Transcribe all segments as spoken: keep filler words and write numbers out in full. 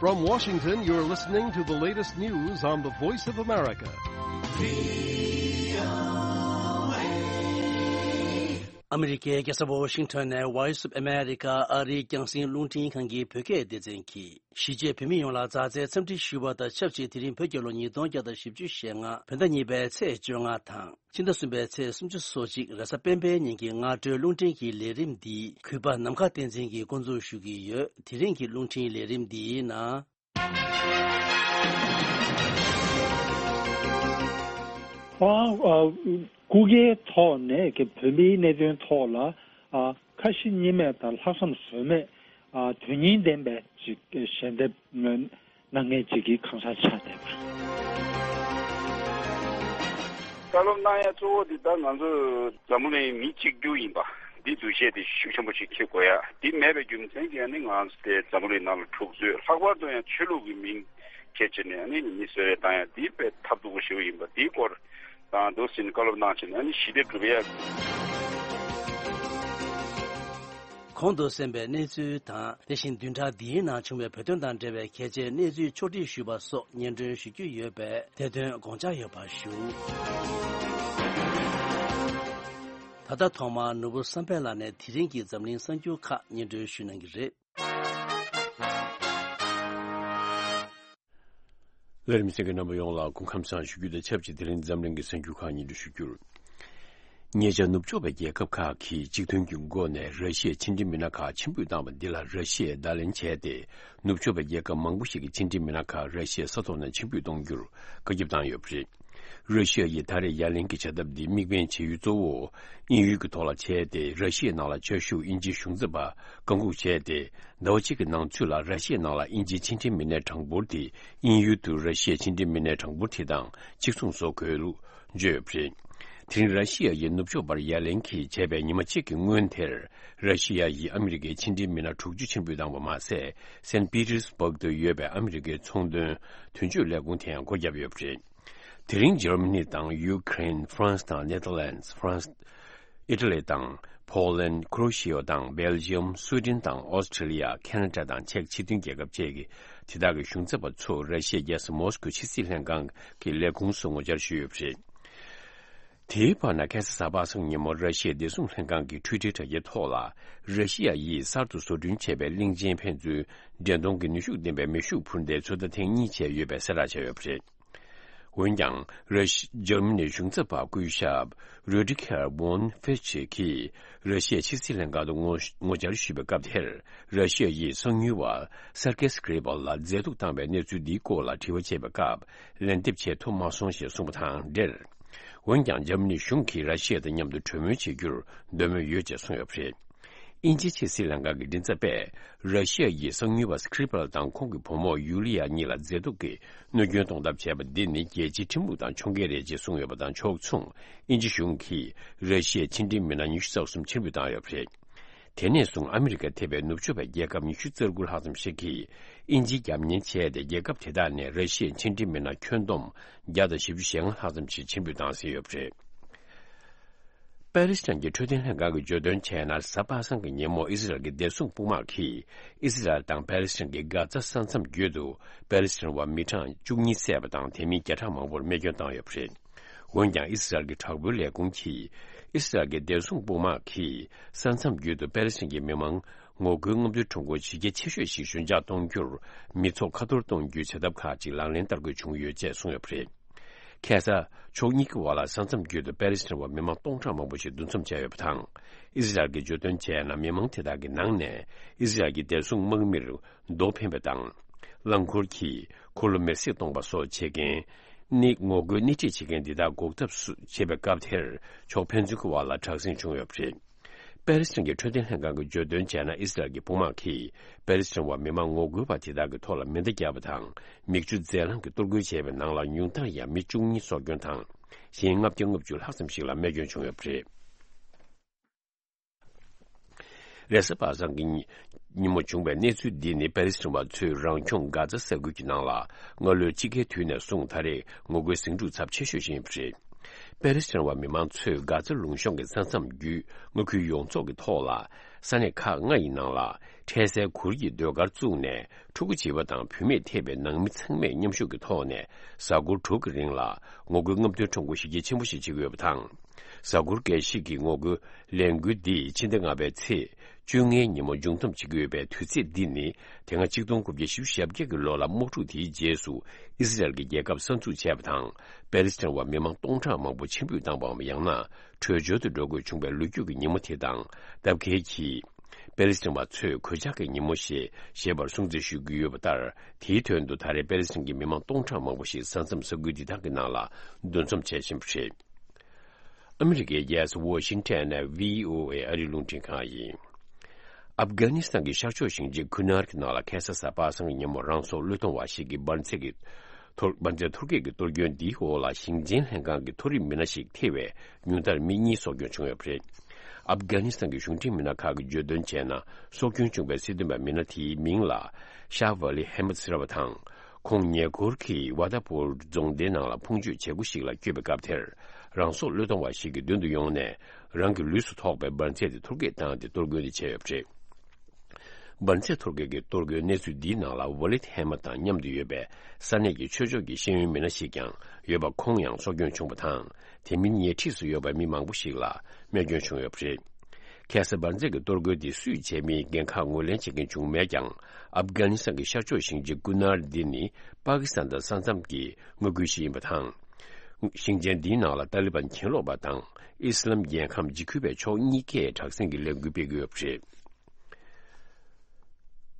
From Washington, you're listening to the latest news on the Voice of America. ཨ་མི་རི་ཀའི་རྒྱལ་ས་ཝོ་ཤིང་ཊོན་ནས་Voice of America ཨ་རིའི་རྒྱང་སྲིང་རླུང་འཕྲིན་ཁང་གི་བོད་སྐད་སྡེ་ཚན་གྱིས། གཞིས་བྱེས་བོད་མི་ཡོངས་ལ་མཛའ་བརྩེའི་འཚམས་འདྲི་ཞུ་བ་དང་ཆབས་ཅིག་དེ་རིང་བོད་རྒྱལ་ལོ་ཉིས་སྟོང་བརྒྱ་དང་བཞི་བཅུ་ཞེ་ལྔ་བོད་ཟླ་གཉིས་པའི་ཚེས་བཅོ་ལྔ་དང་། ཕྱི་ཟླ་གསུམ་པའི་ཚེས་སུམ་ཅུ་སོ་གཅིག་རེས་གཟའ་སྤེན་པའི་ཉིན་གྱི་སྔ་དྲོའི་རླུང་འཕྲིན་གྱི་ལས་རིམ་འདི་གུས་པ་ནམ་མཁའ་བསྟན་འཛིན་གྱིས་འགོ་འཛུགས་ཞུ་གི་ཡོད། དེ་རིང་གི་རླུང་འཕྲིན་ལས་རིམ་འདིའི་ནང་། ཨ། ཨ། སྐུ་སྒེར་ཐོག་ནས་ཀྱི་བོད་མིའི་གནད་དོན་ཐོག་ལ། ཨ། ཁ་ཞེ་གཉིས་མེད་དང་ལྷག་བསམ་ཟོལ་མེད། ཨ། དོན་སྙིང་ལྡན་པའི་ཅིག་ཞལ་འདེབས་གནང་མཁན་ཅིག་གི་གང་ཟག་ཆགས་བསྡད་པ། བཀའ་སློབ་གནང་ཡ་གཙོ་བོ་འདི་ད་ང་ཚོ་འཛམ་བུ་གླིང་མི་གཅིག་གྱུར་ཡིན་པ་འདི་འདུ་ཤེས་དེ་ཤུགས་ཆེན་པོ་ཞིག་འཁྱེར་དགོས་ཡ། འདི་མེད་པའི་རྒྱུ་མཚན་གྱིས་ནི་ང་ཚོ་དེ་འཛམ་བུ་གླིང་ནང་ལ་འཁྲུག་རྩོད། ལྷག་པར་དུ་ཡང་ཆོས་ལུགས་ཀྱི་མིང་འཁྱེར་བྱས་ནས་ནི་མི་གསོད་རེས་བཏང་ཡ་འདི་དཔེ་ཐབས་སྡུག་པོ་ཞེ་པོ་ཡིན་པ། འདིའི་སྐོར་དང་འདུག་ཟིན་བཀའ་སློབ་གནང་བྱས་ནས་ནི་ཞི་བདེ་སྒྲུབ་ཡ། གོང་དུ་གསན་པའི་གནས་ཚུལ་དང་། དེ་བཞིན་བདུན་ཕྲག་འདིའི་ནང་བྱུང་བའི་བོད་དོན་དང་འབྲེལ་བའི་གལ་ཆེའི་གནས་ཚུལ་ཕྱོགས་སྒྲིག་ཞུས་པ་སོགས་སྙན་སྒྲོན་ཞུ་རྒྱུ་ཡོད་པས། དེ་དོན་དགོངས་འཇགས་ཡོད་པར་ཞུ། ད་ལྟ་ཐོག་མར་ནོར་བུ་བསམ་འཕེལ་ལགས་ནས་དེ་རིང་གི་འཛམ་གླིང་གསར་འགྱུར་ཁག་སྙན་སྒྲོན་ཞུ་གནང་གི་རེད། ལས་རིམ་གསན་མཁན་རྣམ་པ་ཡོངས་ལ་སྐུ་ཁམས་བཟང་ཞུ་རྒྱུ་དང་ཆབས་ཅིག་དེ་རིང་འཛམ་གླིང་གི་གསར་འགྱུར་ཁག་སྙན་སྒྲོན་ཞུ་རྒྱུར། ཉེ་ཆར་ནུབ་ཕྱོགས་པའི་རྒྱལ་ཁབ་ཁག་གིས་གཅིག་མཐུན་གྱི་སྒོ་ནས་ར་ཤི་ཡའི་ཕྱི་འབྲེལ་མི་སྣ་ཁག་ཕྱིར་འབུད་བཏང་བ་འདི་ལ་ར་ཤི་ཡས་བརྡ་ལན་བྱས་ཏེ། ནུབ་ཕྱོགས་པའི་རྒྱལ་ཁབ་མང་པོ་ཞིག་གིས་ཕྱི་འབྲེལ་མི་སྣ་ཁག་ར་ཤི་ཡའི་ས་ཐོག་ནས་ཕྱིར་འབུད་གཏོང་རྒྱུར་བཀའ་ཁྱབ་བཏང་ཡོད་པ་རེད། ར་ཤི་ཡ་ཡིས་ད་རེས་ཡ་ལན་གྱི་བྱ་ཐབས་འདི་དམིགས་འབེན་བྱེད་ཡུལ་གཙོ་བོ་དབྱིན་ཡུལ་གྱི་ཐོག་ལ་བྱས་ཏེ། ར་ཤི་ཡའི་ནང་ལ་བཅའ་བཞུགས་དབྱིན་ཇིའི་གཞུང་ཚབ་པ་བཀག་འགོག་བྱས་ཏེ། ཟླ་བ་གཅིག་གི་ནང་ཚུད་ལ་ར་ཤི་ཡའི་ནང་ལ་དབྱིན་ཇིའི་ཕྱི་འབྲེལ་མི་སྣའི་གྲངས་འབོར་དེ་དབྱིན་ཡུལ་དུ་ར་ཤི་ཡའི་ཕྱི་འབྲེལ་མི་སྣའི་གྲངས་འབོར་དེ་དང་གཅིག་མཚུངས་བཟོ་དགོས་ལུགས་བརྗོད་ཡོད་པ་རེད། དེ་རིང་ར་ཤི་ཡ་ཡིས་ནུབ་ཕྱོགས་པར་ཡ་ལན་གྱིས་བྱས་པའི་ཉི་མ་གཅིག་གི་སྔོན་དེར། ར་ཤི་ཡ་ཡིས་ཨ་མི་རི་ཀའི་ཕྱི་འབྲེལ་མི་སྣ་དྲུག་ཅུ་ཕྱིར་འབུད་བཏང་བ་མ་ཟད། སན་པི་ཏེར་སྦུག་ཏུ་ཡོད་པའི་ཨ་མི་རི་ཀའི་ཚོང་དོན་དོན་གཅོད་ལས་ཁུངས་དེ་ཡང་སྒོ་བརྒྱབ་ཡོད་པ་རེད། དེ་རིང་འཇར་མ་ནི་དང་ཡུ་ཀེ་རེན། ཧྥ་རན་སི་དང་ནེ་ཐར་ལན་སི། ཧྥ་རན་སི། ཨི་ཊ་ལི་དང་། ཕོ་ལན། ཁོ་རོ་ཤི་ཡ་དང་། སྦེལ་ཇི་ཡམ། སུའི་ཌེན་དང་། ཨོ་སི་ཁྲི་ལི་ཡ། ཁེ་ན་ཌ་དང་། ཅེཀ་སྤྱི་མཐུན་རྒྱལ་ཁབ་བཅས་ཀྱི་དེ་དག་གི་གཞུང་ཚབ་པ་ཚོ་ར་ཤི་ཡའི་རྒྱལ་ས་མོ་སི་ཀོའི་ཕྱི་སྲིད་ལྷན་ཁང་གི་ལས་ཁུངས་སུ་ངོ་བཅར་ཞུས་ཡོད་པ་རེད། དེའི་བར་ན་ཁ་སང་གཟའ་པ་སངས་ཉིན་མོ་ར་ཤི་ཡའི་བདེ་སྲུང་ལྷན་ཁང་གི་ཊུའི་ཊར་དྲ་རྒྱའི་ཐོག་ལ། ར་ཤི་ཡ་ཡིས་གསར་དུ་བཟོ་སྐྲུན་བྱས་པའི་གླིང་ཆེན་ཕན་ཚུན་འགྲན་གཏོང་གི་ནུས་ཤུགས་ལྡན་པའི་མེ་ཤུགས་འཕུར་མདེལ་ཚོད་ལྟ་ཐེངས་གཉིས་བྱས་ཡོད་པའི་གསལ་བསྒྲགས་བྱས་ཡོད་པ་རེད། འོན་ཀྱང་། ར་ཤི། འཇར་མ་ནིའི་གཞུང་ཚབ་པ་སྐུ་ཞབས་རོ་ཌི་ཁེར་ཝོན་ཧྥེ་ཆི་གིས་ར་ཤི་ཡའི་ཕྱི་སྲིད་ལྷན་ཁང་དུ་ངོ་ངོ་བཅར་ཞུས་པའི་སྐབས་དེར། ར་ཤི་ཡ་ཡིས་གསང་ཉུལ་བ་སར་ཀེ་སི་ཀི་རི་པལ་ལ་མཛེས་སྡུག་བཏང་བའི་གནས་ཚུལ་འདིའི་སྐོར་ལ་དྲི་བ་བྱས་པའི་སྐབས། ལན་འདེབས་བྱེད་ཐུབ་མ་སོང་ཞེས་གསུངས་པ་དང་འབྲེལ། འོན་ཀྱང་། འཇར་མ་ནིའི་གཞུང་གིས་ར་ཤི་ཡ་དང་མཉམ་དུ་གྲོས་མོལ་བྱེད་རྒྱུར་འདོད་མོས་ཡོད་ཅེས་གསུངས་ཡོད་པ་རེད། དབྱིན་ཇིའི་ཕྱི་སྲིད་ལྷན་ཁང་གི་མགྲིན་ཚབ་པས། ར་ཤི་ཡ་ཡིས་གསང་ཉུལ་བ་སི་ཀི་རི་པལ་དང་ཁོང་གི་བུ་མོ་ཡུ་ལི་ཡ་གཉིས་ལ་མཛེས་སྡུག་གི་གནོད་སྐྱོན་གཏོང་ཐབས་བྱས་པ་འདི་ནི་རྒྱལ་སྤྱིའི་ཁྲིམས་ལུགས་དང་མཆོང་བརྒལ་རེད་ཅེས་གསུངས་ཡོད་པ་དང་ཕྱོགས་མཚུངས། དབྱིན་ཇི་གཞུང་གིས་ར་ཤི་ཡའི་ཕྱི་འབྲེལ་མི་སྣ་ཉི་ཤུ་རྩ་གསུམ་ཕྱིར་འབུད་བཏང་ཡོད་པ་རེད། དེ་ནས་བཟུང་ཨ་མི་རི་ཀ་ཐེ་བའི་ནུབ་ཕྱོགས་པའི་རྒྱལ་ཁབ་ཉི་ཤུ་རྩ་དགུ་ལྷག་ཙམ་ཞིག་གིས་དབྱིན་ཇི་རྒྱབ་གཉེར་བྱས་ཏེ། རྒྱལ་ཁབ་དེ་དག་ནས་ར་ཤི་ཡའི་ཕྱི་འབྲེལ་མི་སྣ་ཁྱོན་བསྡོམས་བརྒྱ་དང་བཞི་བཅུ་ཞེ་ལྔ་ལྷག་ཙམ་ཞིག་ཕྱིར་འབུད་བཏང་ཟིན་ཡོད་པ་རེད། པ་ལི་སི་ཐན་གྱི་འཕྲོད་བསྟེན་ལྷན་ཁང་གིས་བརྗོད་དོན་བྱས་ན། གཟའ་པ་སངས་ཀྱི་ཉིན་མོ་ཨི་སི་རལ་གྱི་བདེ་སྲུང་དཔུང་དམག་གིས་ཨི་སི་རལ་དང་པ་ལི་སི་ཐན་གྱི་གྷ་ཛ་ས་མཚམས་བརྒྱུད་དུ་པ་ལི་སི་ཐན་བ་མི་གྲངས་བཅུ་གཉིས་བསད་པ་དང་། དེ་མིན་བརྒྱ་ཕྲག་མང་པོར་རྨས་སྐྱོན་བཏང་ཡོད་པ་རེད། འོན་ཀྱང་ཨི་སི་རལ་གྱི་དྲག་པོའི་ལས་ཁུངས་ཀྱིས། ཨི་སི་རལ་གྱི་བདེ་སྲུང་དཔུང་དམག་གིས་ས་མཚམས་བརྒྱུད་དུ་པ་ལི་སི་ཐན་གྱི་མི་མང་ངོ་རྒོལ་རྔམ་སྟོན་ཁྲོམ་སྐོར་གཞི་རྒྱ་ཆེ་ཤོས་ཤིག་ཞོད་འཇགས་གཏོང་རྒྱུར་མི་ཚོགས་ཁ་འཐོར་གཏོང་རྒྱུའི་བྱ་ཐབས་ཁག་ཅིག་ལག་ལེན་བསྟར་དགོས་བྱུང་ཡོད་ཅེས་གསུངས་ཡོད་པ་རེད། ཁ་སང་ཕྱོགས་གཉིས་ཀྱི་བར་ལ་ས་མཚམས་བརྒྱུད་དུ་པ་ལི་སི་ཐན་བ་མི་མང་སྟོང་ཕྲག་མང་པོ་ཞིག་འདུ་འཛོམས་བྱས་ཡོད་པ་དང་། ཨི་སི་རལ་གྱིས་བརྗོད་དོན་བྱས་ན། མི་མང་དེ་དག་གི་ནང་ནས་ཨི་སི་རལ་གྱི་བདེ་སྲུང་དམག་མིར་རྡོ་འཕེན་པ་དང་། རླངས་འཁོར་གྱིས་འཁོར་ལོ་མེར་སྲེག་གཏོང་པ་སོགས་བྱེད་མཁན་ནི། ངོ་རྒོལ་སྣེ་ཁྲིད་བྱེད་མཁན་འདི་དག་འགོག་ཐབས་སུ་བྱེད་པའི་སྐབས་དེར། ཕྱོགས་ཕན་ཚུན་གྱི་བར་ལ་དྲག་ཟིང་བྱུང་ཡོད་པ་རེད། པ་ལི་སི་ཐན་གྱི་འཕྲོད་བསྟེན་ལྷན་ཁང་གིས་བརྗོད་དོན་བྱས་ན། ཨི་སི་རལ་གྱི་དཔུང་དམག་གིས་པ་ལི་སི་ཐན་བ་མི་མང་ངོ་རྒོལ་བ་དེ་དག་གི་ཐོག་ལ་མེ་མདའ་བརྒྱབ་པ་དང་། མིག་ཆུ་རྫས་རླངས་ཀྱིས་གཏོར་རྒོལ་བྱས་པའི་ནང་ལ་ཉུང་མཐར་ཡང་མི་བཅུ་གཉིས་སྲོག་སྐྱོན་དང་། གཞན་ལྔ་བརྒྱ་ལྔ་བཅུ་ལྷག་ཙམ་ཞིག་ལ་རྨས་སྐྱོན་བྱུང་ཡོད་པ་རེད། རེས་གཟའ་པ་སངས་ཀྱི་ཉིན་ཉིན་མོ་བྱུང་བའི་གནས་ཚུལ་འདི་ནི། པ་ལི་སི་ཐན་བ་ཚོས་རང་སྐྱོང་གྷ་ཛ་ས་ཁུལ་གྱི་ནང་ལ་སྔ་ལོའི་དཔྱིད་ཀའི་དུས་ནས་བཟུང་ད་རེས་ངོ་རྒོལ་ཟིང་འཁྲུག་ཚབས་ཆེ་ཤོས་ཤིག་ཡིན་པ་རེད། པ་ལི་སི་ཐན་བ་མི་མང་ཚོས་གྷ་ཛ་ལུང་གཤོང་གི་ས་མཚམས་བརྒྱུད་མངའ་ཁུལ་ཡོངས་རྫོགས་ཀྱི་ཐོག་ལ་ ས་གནས་ཁག་ལྔ་ཡི་ནང་ལ་འཕྲལ་སེལ་གུར་གྱི་ཟློས་གར་བཙུགས་ནས། ཕྲུ་གུ་བྱིས་པ་དང་བུད་མེད་ཐེ་བའི་ནང་མི་ཚང་མས་མཉམ་ཞུགས་ཀྱི་ཐོག་ནས་གཟའ་འཁོར་དྲུག་གི་རིང་ལ་ངོ་རྒོལ་རྔམ་སྟོན་ཁྲོམ་སྐོར་གཞི་རྒྱ་ཆེན་པོ་ཞིག་བྱེད་ཀྱི་ཡོད་པ་དང་། གཟའ་འཁོར་འགའ་ཞིག་གི་ངོ་རྒོལ་ལས་འགུལ་འདི་ཕྱི་ཟླ་ལྔ་པའི་ཚེས་བཅོ་ལྔའི་ཉིན་མོ་མཇུག་བསྡོམས་བྱེད་ཀྱི་ཡོད་པའི་དུས་ཚེས་འདི་ནི། དེ་སྔ་ཆིག་སྟོང་དགུ་བརྒྱ་བཞི་བཅུ་ཞེ་བརྒྱད་ཀྱི་ལོ་ལ་དམག་འཁྲུག་དེའི་རྗེས་སུ་ཨི་སི་རལ་གྱི་རྒྱལ་ཁབ་གསར་འཛུགས་བྱས་པ་དང་། པེ་ལི་སི་ཐན་བ་མི་མང་སྟོང་ཕྲག་མང་པོ་ཕྱིར་འབུད་བཏང་པའམ། ཡང་ན་བྲོས་བྱོལ་དུ་འགྲོ་དགོས་བྱུང་བའི་ལོ་རྒྱུས་ཀྱི་ཉིན་མོ་དེ་དང་སྟབས་འཁེལ་གྱིས། པེ་ལི་སི་ཐན་བ་ཚོས་གོད་ཆག་གི་ཉིན་མོ་ཞེས་ཞེས་པར་སྲུང་བརྩི་ཞུ་གི་ཡོད་པ་ལྟར། དེའི་དོན་དུ་ད་རེས་པེ་ལི་སི་ཐན་གྱི་མི་མང་སྟོང་ཕྲག་མང་པོ་ཞིག་ས་མཚམས་ས་ཁུལ་འདི་དག་གི་ནང་ལ་འདུ་འཛོམས་བྱེད་བཞིན་པ་རེད། ཨ་མི་རི་ཀའི་རྒྱལ་ས་ཝོ་ཤིང་ཊོན་ནས་བྷི་ཨོ་ཨེ་ཨ་རིའི་རླུང་འཕྲིན་ཁང་ཡིན། ཨབ་གྷ་ནི་སི་ཐན་གྱི་ཤར་ཕྱོགས་ཞིང་ཆེན་ཀུ་ནར་གྱི་ནང་ལ་ཁ་སང་གཟའ་པ་སངས་ཀྱི་ཉིན་མོ་རང་སྲོག་བློས་གཏོང་བ་ཞིག་གིས་འབར་རྫས་ཀྱི་འཐོར་འབར་རྫས་འཐོར་གས་ཀྱི་གཏོར་སྐྱོན་འདིའི་འོག་ལ་ཞིང་ཆེན་ལྷན་ཁང་གི་མཐོ་རིམ་མི་སྣ་ཞིག་ཐེ་བའི་ཉུང་མཐར་མི་གཉིས་སྲོག་སྐྱོན་བྱུང་ཡོད་པ་རེད། ཨབ་གྷ་ནི་སི་ཐན་གྱི་གཞུང་འབྲེལ་མི་སྣ་ཁག་གིས་བརྗོད་དོན་བྱས་ན། སྲོག་སྐྱོན་བྱུང་བའི་སྲིད་དོན་པ་མི་སྣ་དེའི་མིང་ལ་ཤ་ཝ་ལི་ཧེ་མད་ཟེར་བ་དང་། ཁོང་ཉེ་འཁོར་གྱི་ཝ་ད་པུར་རྫོང་སྡེའི་ནང་ལ་ཕུང་མཆོད་བྱེད་སྒོ་ཞིག་ལ་བསྐྱོད་པའི་སྐབས་དེར། རང་སྲོག་བློས་གཏོང་བ་ཞིག་གི་མདུན་དུ་ཡོང་ནས། རང་གི་ལུས་སུ་ཐོགས་པའི་འབར་རྫས་དེ་འཐོར་གས་བཏང་སྟེ་གཏོར་རྒོལ་དེ་བྱས་ཡོད་པ་རེད། འབར་རྫས་འཐོར་གས་ཀྱི་གཏོར་རྒོལ་གནས་ཚུལ་འདིའི་ནང་ལ་ཝ་ལི་ཧེ་མད་དང་མཉམ་དུ་ཡོད་པའི་ས་གནས་ཀྱི་ཆོས་ཕྱོགས་ཀྱི་ཤེས་ཡོན་མི་སྣ་ཞིག་ཀྱང་ཡོད་པ། ཁོང་ཡང་སྲོག་སྐྱོན་བྱུང་བ་དང་། དེ་མིན་ཉེ་འཁྲིས་སུ་ཡོད་པའི་མི་མང་པོ་ཞིག་ལ་རྨས་སྐྱོན་བྱུང་ཡོད་པ་རེད། ཁ་སང་འབར་རྫས་ཀྱི་གཏོར་རྒོལ་འདི་སུས་བྱས་མིན་འགན་ཁག་ངོས་ལེན་བྱེད་མཁན་བྱུང་མེད་ཀྱང་། ཨབ་གྷ་ནི་སི་ཐན་གྱི་ཤར་ཕྱོགས་ཞིང་ཆེན་ཀུ་ནར་འདི་ནི་པ་ཀི་སི་ཐན་དང་ས་མཚམས་ཀྱི་མངའ་ཁུལ་ཞིག་ཡིན་པ་དང་། ཞིང་ཆེན་འདིའི་ནང་ལ་ཏཱ་ལི་བན་གྱེན་ལོག་པ་དང་ཨི་སི་ལམ་རྒྱལ་ཁམས་འཇིགས་སྐུལ་བའི་ཕྱོགས་གཉིས་ཀས་དྲག་ཟིང་གི་ལས་འགུལ་སྤེལ་གྱི་ཡོད་པ་རེད།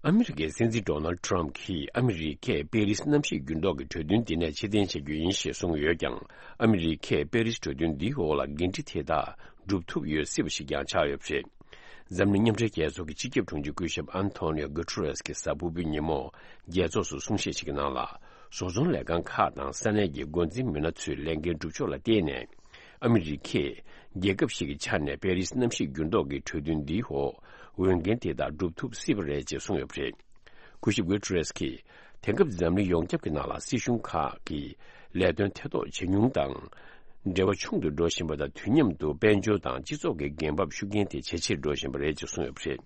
ཨ་མི་རི་ཀའི་སྲིད་འཛིན་ཌོ་ནལ་ཌི་ཊརམ་ཕ་གྱིས་ཨ་མི་རི་ཀས་པེ་རིས་གནམ་གཤིས་འགྱུར་ལྡོག་གི་གྲོས་མཐུན་འདི་ནས་ཕྱིར་འཐེན་བྱ་རྒྱུ་ཡིན་ཞེས་གསུངས་ཡོད་ཀྱང་། ཨ་མི་རི་ཀས་པེ་རིས་གྲོས་མཐུན་འདིའི་འོག་ལ་འགན་འཁྲི་དེ་དག་སྒྲུབ་ཐུབ་ཡོད་སྲིད་པ་ཞིག་ཀྱང་ཆགས་ཡོད་པ་རེད། འཛམ་གླིང་མཉམ་འབྲེལ་རྒྱལ་ཚོགས་ཀྱི་སྤྱི་ཁྱབ་དྲུང་ཆེ་སྐུ་ཞབས་ཨན་ཐོ་ནིའོ་གུ་ཊེ་རེས་ཀྱིས་གཟའ་ཕུར་བུའི་ཉིན་མོ་རྒྱལ་ཚོགས་སུ་གསུང་བཤད་ཞིག་གི་ནང་ལ། བཟོ་ཚོང་ལས་ཁང་ཁག་དང་ས་གནས་ཀྱི་འགོ་འཛིན་མི་སྣ་ཚོས་ལས་འགན་སྒྲུབ་ཕྱོགས་ལ་བརྟེན་ནས། ཨ་མི་རི་ཀས་རྒྱལ་ཁབ་ཞིག་གི་ཆ་ནས་པེ་རིས་གནམ་གཤིས་འགྱུར་ལྡོག་གི་གྲོས་མཐུན་འདིའི་འོག་འོས་འགན་དེ་དག་སྒྲུབ་ཐུབ་སྲིད་པ་རེད་ཅེས་གསུངས་ཡོད་པ་རེད། སྐུ་ཞབས་གུ་ཊེ་རེས་ཀྱིས། དེང་སྐབས་འཛམ་གླིང་ཡོངས་ཁྱབ་ཀྱི་ནང་ལ་སྲིད་གཞུང་ཁག་གི་ལས་དོན་ཐེ་གཏོགས་ཇེ་ཉུང་དང་། འབྲེལ་བ་ཆུང་དུ་འགྲོ་བཞིན་པ་དང་། དུས་མཉམ་དུ་དཔལ་འབྱོར་དང་སྤྱི་ཚོགས་ཀྱི་འགན་བབ་ཤུགས་རྐྱེན་དེ་ཇེ་ཆེར་འགྲོ་བཞིན་པ་རེད་ཅེས་གསུངས་ཡོད་པ་རེད།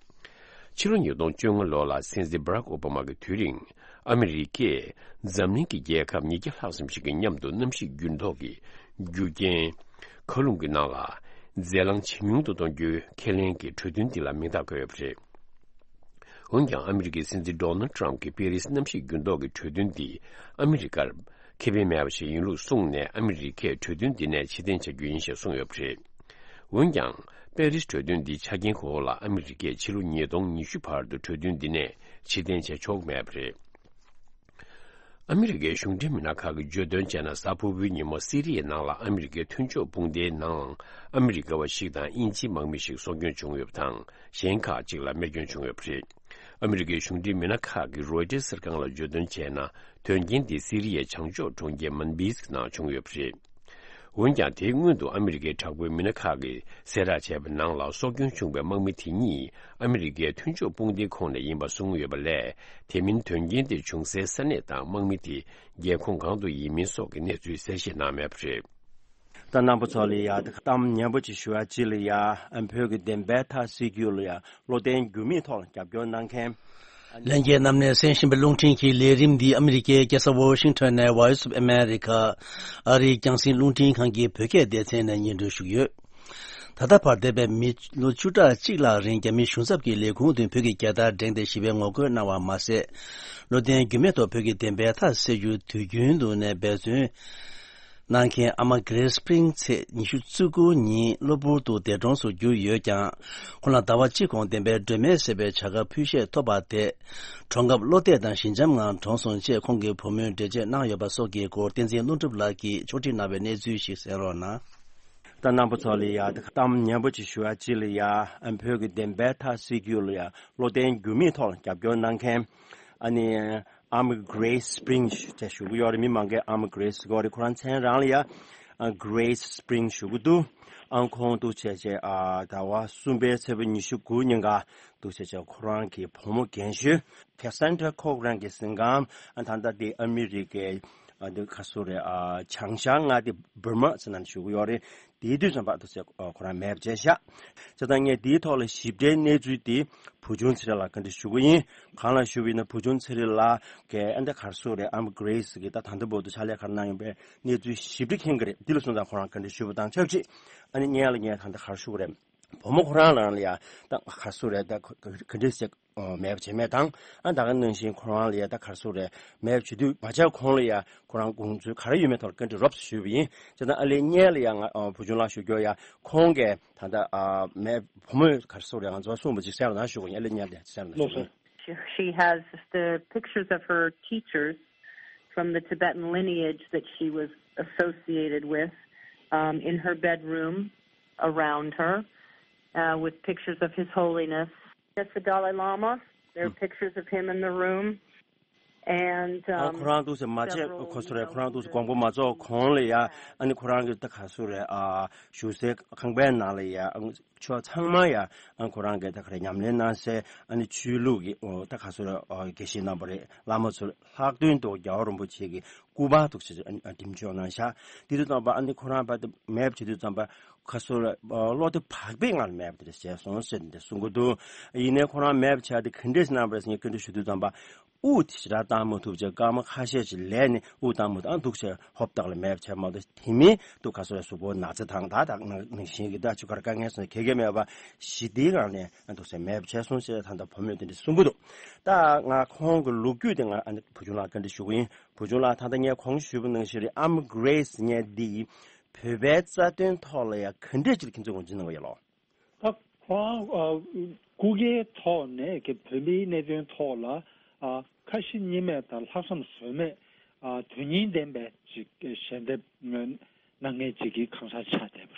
ཕྱི་ལོ་ཉིས་སྟོང་བཅོ་ལྔ་ལོ་ལ་སྲིད་འཛིན་བྷ་རག་ཨོ་བྷ་མ་གི་དུས་རིང་། ཨ་མི་རི་ཀས་འཛམ་གླིང་གི་རྒྱལ་ཁབ་ཉིས་བརྒྱ་ལྷག་ཙམ་ཞིག་གི་མཉམ་དུ་གནམ་གཤིས་འགྱུར་ལྡོག་གི་རྒྱུ་རྐྱེན་མཁའ་རླུང་གི་ནང་ལ་རྫས་རླངས་ཇེ་ཉུང་དུ་གཏོང་རྒྱུའི་ཁས་ལེན་གྱི་གྲོས་མཐུན་འདི་ལ་མིང་རྟགས་བཀོད་ཡོད་པ་རེད། འོན་ཀྱང་། ཨ་མི་རི་ཀའི་སྲིད་འཛིན་ཌོ་ནལ་ཌི་ཊརམ་གྱིས་པེ་རིས་གནམ་གཤིས་འགྱུར་ལྡོག་གི་གྲོས་མཐུན་འདི་ཨ་མི་རི་ཀར་ཁེ་ཕན་མེད་པ་ཞིག་ཡིན་ལུགས་གསུངས་ནས། ཨ་མི་རི་ཀས་གྲོས་མཐུན་འདི་ནས་ཕྱིར་འཐེན་བྱ་རྒྱུ་ཡིན་ཞེས་གསུངས་ཡོད་པ་རེད། འོན་ཀྱང་། པེ་རིས་གྲོས་མཐུན་འདིའི་ཆ་རྐྱེན་གྱི་འོག་ལ་ཨ་མི་རི་ཀས་ཕྱི་ལོ་ཉིས་སྟོང་ཉི་ཤུ་བར་དུ་གྲོས་མཐུན་འདི་ནས་ཕྱིར་འཐེན་བྱེད་ཆོག་མེད་པ་རེད། ཨ་མི་རི་ཀའི་གཞུང་འབྲེལ་མི་སྣ་ཁག་གིས་བརྗོད་དོན་བྱས་ན། གཟའ་ཕུར་བུའི་ཉིན་མོ་སི་རི་ཡའི་ནང་ལ་ཨ་མི་རི་ཀའི་མཐུན་ཕྱོགས་དཔུང་སྡེའི་ནང་ཨ་མི་རི་ཀ་བ་ཞིག་དང་དབྱིན་ཇིའི་དམག་མི་ཞིག་སྲོག་སྐྱོན་བྱུང་ཡོད་པ་དང་། གཞན་ཁག་ཅིག་ལ་རྨས་སྐྱོན་བྱུང་ཡོད་པ་རེད། ཨ་མི་རི་ཀའི་གཞུང་འབྲེལ་མི་སྣ་ཁག་གིས་རོའི་ཊར་གསར་ཁང་ལ་བརྗོད་དོན་བྱས་ན། དོན་རྐྱེན་དེ་སི་རི་ཡའི་བྱང་ཕྱོགས་གྲོང་ཁྱེར་མན་བིས་ཀྱི་ནང་བྱུང་ཡོད་པ་རེད། འོན་ཀྱང་། དེའི་སྔོན་དུ་ཨ་མི་རི་ཀའི་དྲག་པོའི་མི་སྣ་ཁག་གིས་གསལ་བསྒྲགས་བྱས་པའི་ནང་ལ། སྲོག་སྐྱོན་བྱུང་བའི་དམག་མི་དེ་གཉིས་ཨ་མི་རི་ཀའི་མཐུན་ཕྱོགས་དཔུང་སྡེའི་ཁོངས་ནས་ཡིན་པ་གསུངས་ཡོད་པ་ལས། དེ་མིན་དོན་རྐྱེན་དེ་བྱུང་སའི་ས་གནས་དང་དམག་མི་དེ་རྒྱལ་ཁོངས་གང་དུ་ཡིན་མིན་སོགས་ཀྱི་གནས་ཚུལ་གསལ་བཤད་གནང་མེད་པ་རེད། ད་རྣམ་པ་ཚོ་ལ་ཡ་གཏམ་སྙན་པོ་ཅིག་ཞུ་ཡ་ཅིག་ལ་ཡ། བོད་ཀྱི་བདེན་པའི་མཐའ་གསལ་རྒྱུ་ལ་ཡ། བློ་བརྟན་འགྱུར་མེད་ཐོག་ལ་རྒྱབ་སྐྱོར་གནང་མཁན། ལྷན་རྒྱས་རྣམས་ནས་གསན་བཞིན་པའི་རླུང་འཕྲིན་གྱི་ལས་རིམ་འདི་ཨ་མི་རི་ཀའི་རྒྱལ་ས་ཝོ་ཤིང་ཊོན་ནས་Voice of America ཨ་རིའི་རྒྱང་སྲིང་རླུང་འཕྲིན་ཁང་གི་བོད་སྐད་སྡེ་ཚན་ནས་སྙན་སྒྲོན་ཞུ་གི་ཡོད། ད་ལྟ་བར་འདས་པའི་མི་ལོ་བཅུ་ཕྲག་གཅིག་ལྷག་རིང་རྒྱ་མིའི་གཞུང་ཚབ་ཀྱི་ལས་ཁུངས་དུ་བོད་ཀྱི་རྒྱལ་དར་བསྒྲེངས་ཏེ་ཞི་བའི་ངོ་རྒོལ་གནང་བ་མ་ཟད། བློ་བརྟན་འགྱུར་མེད་ཐོག་བོད་ཀྱི་བདེན་པའི་མཐའ་གསལ་རྒྱུ་དུས་རྒྱུན་དུ་ནས་འབད་བརྩོན་གནང་མཁན་ཨ་མ་Grace Spring་ཚེས་ཉི་ཤུ་རྩ་དགུ་ཉིན་གློ་བུར་དུ་འདས་གྲོངས་སུ་གྱུར་ཡོད་ཀྱང་། ཁོང་ལ་ཟླ་བ་གཅིག་གོང་བདེན་པའི་སྒྲོན་མེ་ཟེར་བའི་བྱ་དགའ་ཕུལ་བཞེས་ཐོབ་པ་དེ། གྲོངས་སྐབས་བློ་གཏད་དང་ཞི་འཇམ་ངང་གྲོངས་སོང་ཅེས་ཁོང་གི་བུ་མོས་འགྲེལ་བརྗོད་གནང་ཡོད་པ་སོགས་ཀྱི་སྐོར་བསྟན་འཛིན་ཀླུ་སྒྲུབ་ལགས་ཀྱིས་ཕྱོགས་སྒྲིག་གནང་བའི་གནས་ཚུལ་ཞིག་གསན་རོགས་གནང་། ད་རྣམ་པ་ཚོ་ལ་ཡ་གཏམ་སྙན་པོ་ཅིག་ཞུ་ཡ་ཅིག་ལ་ཡ། བོད་ཀྱི་བདེན་པའི་མཐའ་གསལ་རྒྱུ་ལ་ཡ་བློ་བརྟན་འགྱུར་མེད་ཐོག་ལ་རྒྱབ་སྐྱོར་གནང་མཁན། ཨ་ནི། ཨ་མ་Grace Spring་ཅེས་ཞུ་གི་ཡོད་རེད། མི་མང་གིས་ཨ་མ་Grace་ཟེར་གི་ཡོད་རེད། ཁོ་རང་མཚན་རང་ལ་ཡ། ཨ། Grace Spring་ཞུ་གི་འདུག་ཨ། ཁོང་འདུག་བྱས་བྱས། ཨ། ཟླ་བ་གསུམ་པའི་ཚེས་པ་ཉི་ཤུ་དགུ་ཉིན་ཀ་འདུག་བྱས་བྱས་ཁོ་རང་གི་བུ་མོ་རྒན་ཤོས་Cassandra Cochran་གྱི་གཟིམ་ཁང་། ཨ། ད་ལྟ་དེ་ཨ་མི་རི་ཀའི་ ཨ་འདི་ག་སུ་རེད། ཨ་བྱང་ཤར་མངའ་སྡེ་འབར་མ་ཟེར་ན་བཞུགས་ཡོད་རེད། དེའི་དུས་ཙམ་པ་དུ་ཟེར་ཁོ་རང་མེད་པ་བྱས་ཤག་བྱས་ཙང་ངས་དེའི་ཐོག་ལ་ཞིབ་ཕྲའི་གནས་ཚུལ་དེ་བུ་ཆུང་ཚེ་རིང་ལགས་བཀའ་འདྲི་ཞུ་གི་ཡིན། གང་ལ་ཞུ་བ་ཡིན་ན་བུ་ཆུང་ཚེ་རིང་ལགས་ཀྱིས་ཨ་འདི་ག་སུ་རེད། ཨམ་གྷི་རེས་ཀྱིས་ད་ད་ལྟ་བར་དུ་ཕྱག་ལས་ག་རེ་གནང་ཡོད་པའི་གནས་ཚུལ་ཞིབ་ཕྲ་མཁྱེན་གྱི་རེད། འདི་ལ་སོང་ཙང་ཁོ་རང་བཀའ་འདྲི་ཞུ་བ་དང་ཆབས་ཅིག་ཨ་ནི་སྔོན་ལ་ངས་ད་ལྟ་ག་རེ་ཞུ་དགོས་རེད། བུ་མོ་ཁོ་རང་རང་ལ་ཡ་ད་ག་སུ་རེད། ད་ག་ག་འདྲས་སེ་མེད་པ་བྱས་མེད་དང་། ཨ་ད་ག་ནང་བཞིན་ཁོ་རང་ལ་ཡ་ད་ག་སུ་རེད། མེད་པ་བྱེད་དུས་མ་བྱས་གོང་ལ་ཡ་ཁོ་རང་དགོངས་ཚུལ་ག་རེ་ཡོད་མེད་ཐོག་ལ་བཀའ་འདྲི་རོབ་ཙམ་ཞུས་པ་ཡིན། བྱས་ཙང་ཨ་ལས་སྔོན་ལ་ཡ་ང་བུ་ཆུང་ལགས་ཞུ་རྒྱུ་ཡ་ཁོང་གིས་ད་ལྟ་མེད་བུ་མོས་ག་སུ་རེད། ང་ཚོ་གསུངས་པ་ཅིག་གསན་རོགས་གནང་ཞུ་དགོས་ཡིན། ཨ་ལས་སྔོན་དེ་གསན་རོགས་གནང་ཞུ་དགོས་ཡིན། She, she has the pictures of her teachers from the Tibetan lineage that she was associated with, um, in her bedroom around her, uh, with pictures of His Holiness. That's the Dalai Lama. There are pictures of him in the room. And, ཨ་um, ཁོ་རང་འདུག་ཟེར་མ་བྱས། several ཁོ་སུ་རེད། ཁོ་རང་འདུག་ཟེར་དགོངས་པ་མ་རྫོགས་གོང་ལ་ཡ་ཨ་ནི་ཁོ་རང་གི་ད་ག་སུ་རེད། ཨ་བཞུགས་སའི་ཁང་པའི་ནང་ལ་ཡ་ཨ་ཆོས་ཚང་མ་ཡ་ཨ་ཁོ་རང་གི་ད་ག་རེ་ཉམས་ལེན་གནང་སའི་ཨ་ནི་ཆོས་ལུགས་ཀྱི་ཨོ་ད་ག་སུ་རེད། ཨ་དགེ་བཤེས་རྣམ་པ་རེད། བླ་མ་ཚོ་ལྷག་དོན་དུ་རྒྱལ་བ་རིན་པོ་ཆེ་གི་སྐུ་པར་འདུག་ཟེར་ཨ་ནི་འགྲེམས་འཇོག་གནང་ཤག་དེ་དུས་ཙམ་པ་ཨ་ནི་ཁོ་རང་བར་དུ་མེད་པ་བྱེད་དུས་ཙམ་པ་ག་སུ་རེད། ཨ་བློ་བདེ་བག་ཕེབས་ངང་ལ་མེད་པ་དེ་འདྲ་བྱས་སོང་ཟེར་འདི་གསུང་གི་འདུག་ཡིན་ནའི་ཁོ་རང་མེད་པ་ཆགས་དེ་ག་འདྲས་གནང་བ་རེད་ཟེར་ངས་བཀའ་འདྲི་ཞུ་དུས་ཙམ་པ། དབུགས་དེ་ཞེ་དྲག་བཏང་མ་ཐུབ་བྱས་སྐར་མ་ཁ་ཤས་ཅིག་ལས་ནས་དབུགས་བཏང་མ་ཐུབ། ཨ་འདུག་བྱས་ཧོབ་ཏེ་ལ་མེད་པ་བྱས་མ་གཏོགས་དེ་མིན་དུ་ག་སོ་ཡ་གཟུགས་པོ་ན་ཚ་དང་ད་དང་ནང་བཞིན་གྱི་ད་ཆུ་ཁར་དཀའ་ངལ་སོགས་ག་གེ་མེད་པ་ཞི་བདེའི་ངང་ནས་ཨ་འདུག་བྱས་མེད་པ་བྱས་སོང་ཟེར་ད་ལྟ་བུ་མོས་དེ་འདྲ་གསུང་གི་འདུག་ད་ང་ཁོང་གི་ལོ་རྒྱུས་དེ་ང་ཨ་ནི་བུ་ཆུང་ལགས་བཀའ་འདྲི་ཞུ་གི་ཡིན། བུ་ཆུང་ལགས་ད་ལྟ་ངས་གོང་ཞུས་པ་ནང་བཞིན་རེད། ཨམ་གྷི་རེས་ཟེར་མཁན་འདི་བོད་པའི་རྩ་དོན་ཐོག་ལ་ཡང་ག་འདྲས་ཅིག་ལ་ཁྱིམ་མཚེས་ངོས་འཛིན་གནང་གི་ཡོད་ལོ། ད་ཁོང་ཨ་སྐུ་སྒེར་ཐོག་ནས་ཀྱི་བོད་མིའི་གནད་དོན་ཐོག་ལ་ཨ་ཁ་ཞེ་གཉིས་མེད་དང་ལྷག་བསམ་ཟོལ་མེད་ཨ་དོན་སྙིང་ལྡན་པའི་ཅིག་ཞལ་འདེབས་གནང་མཁན་ཅིག་གི་གང་ཟག་ཆགས་བསྡད་པ་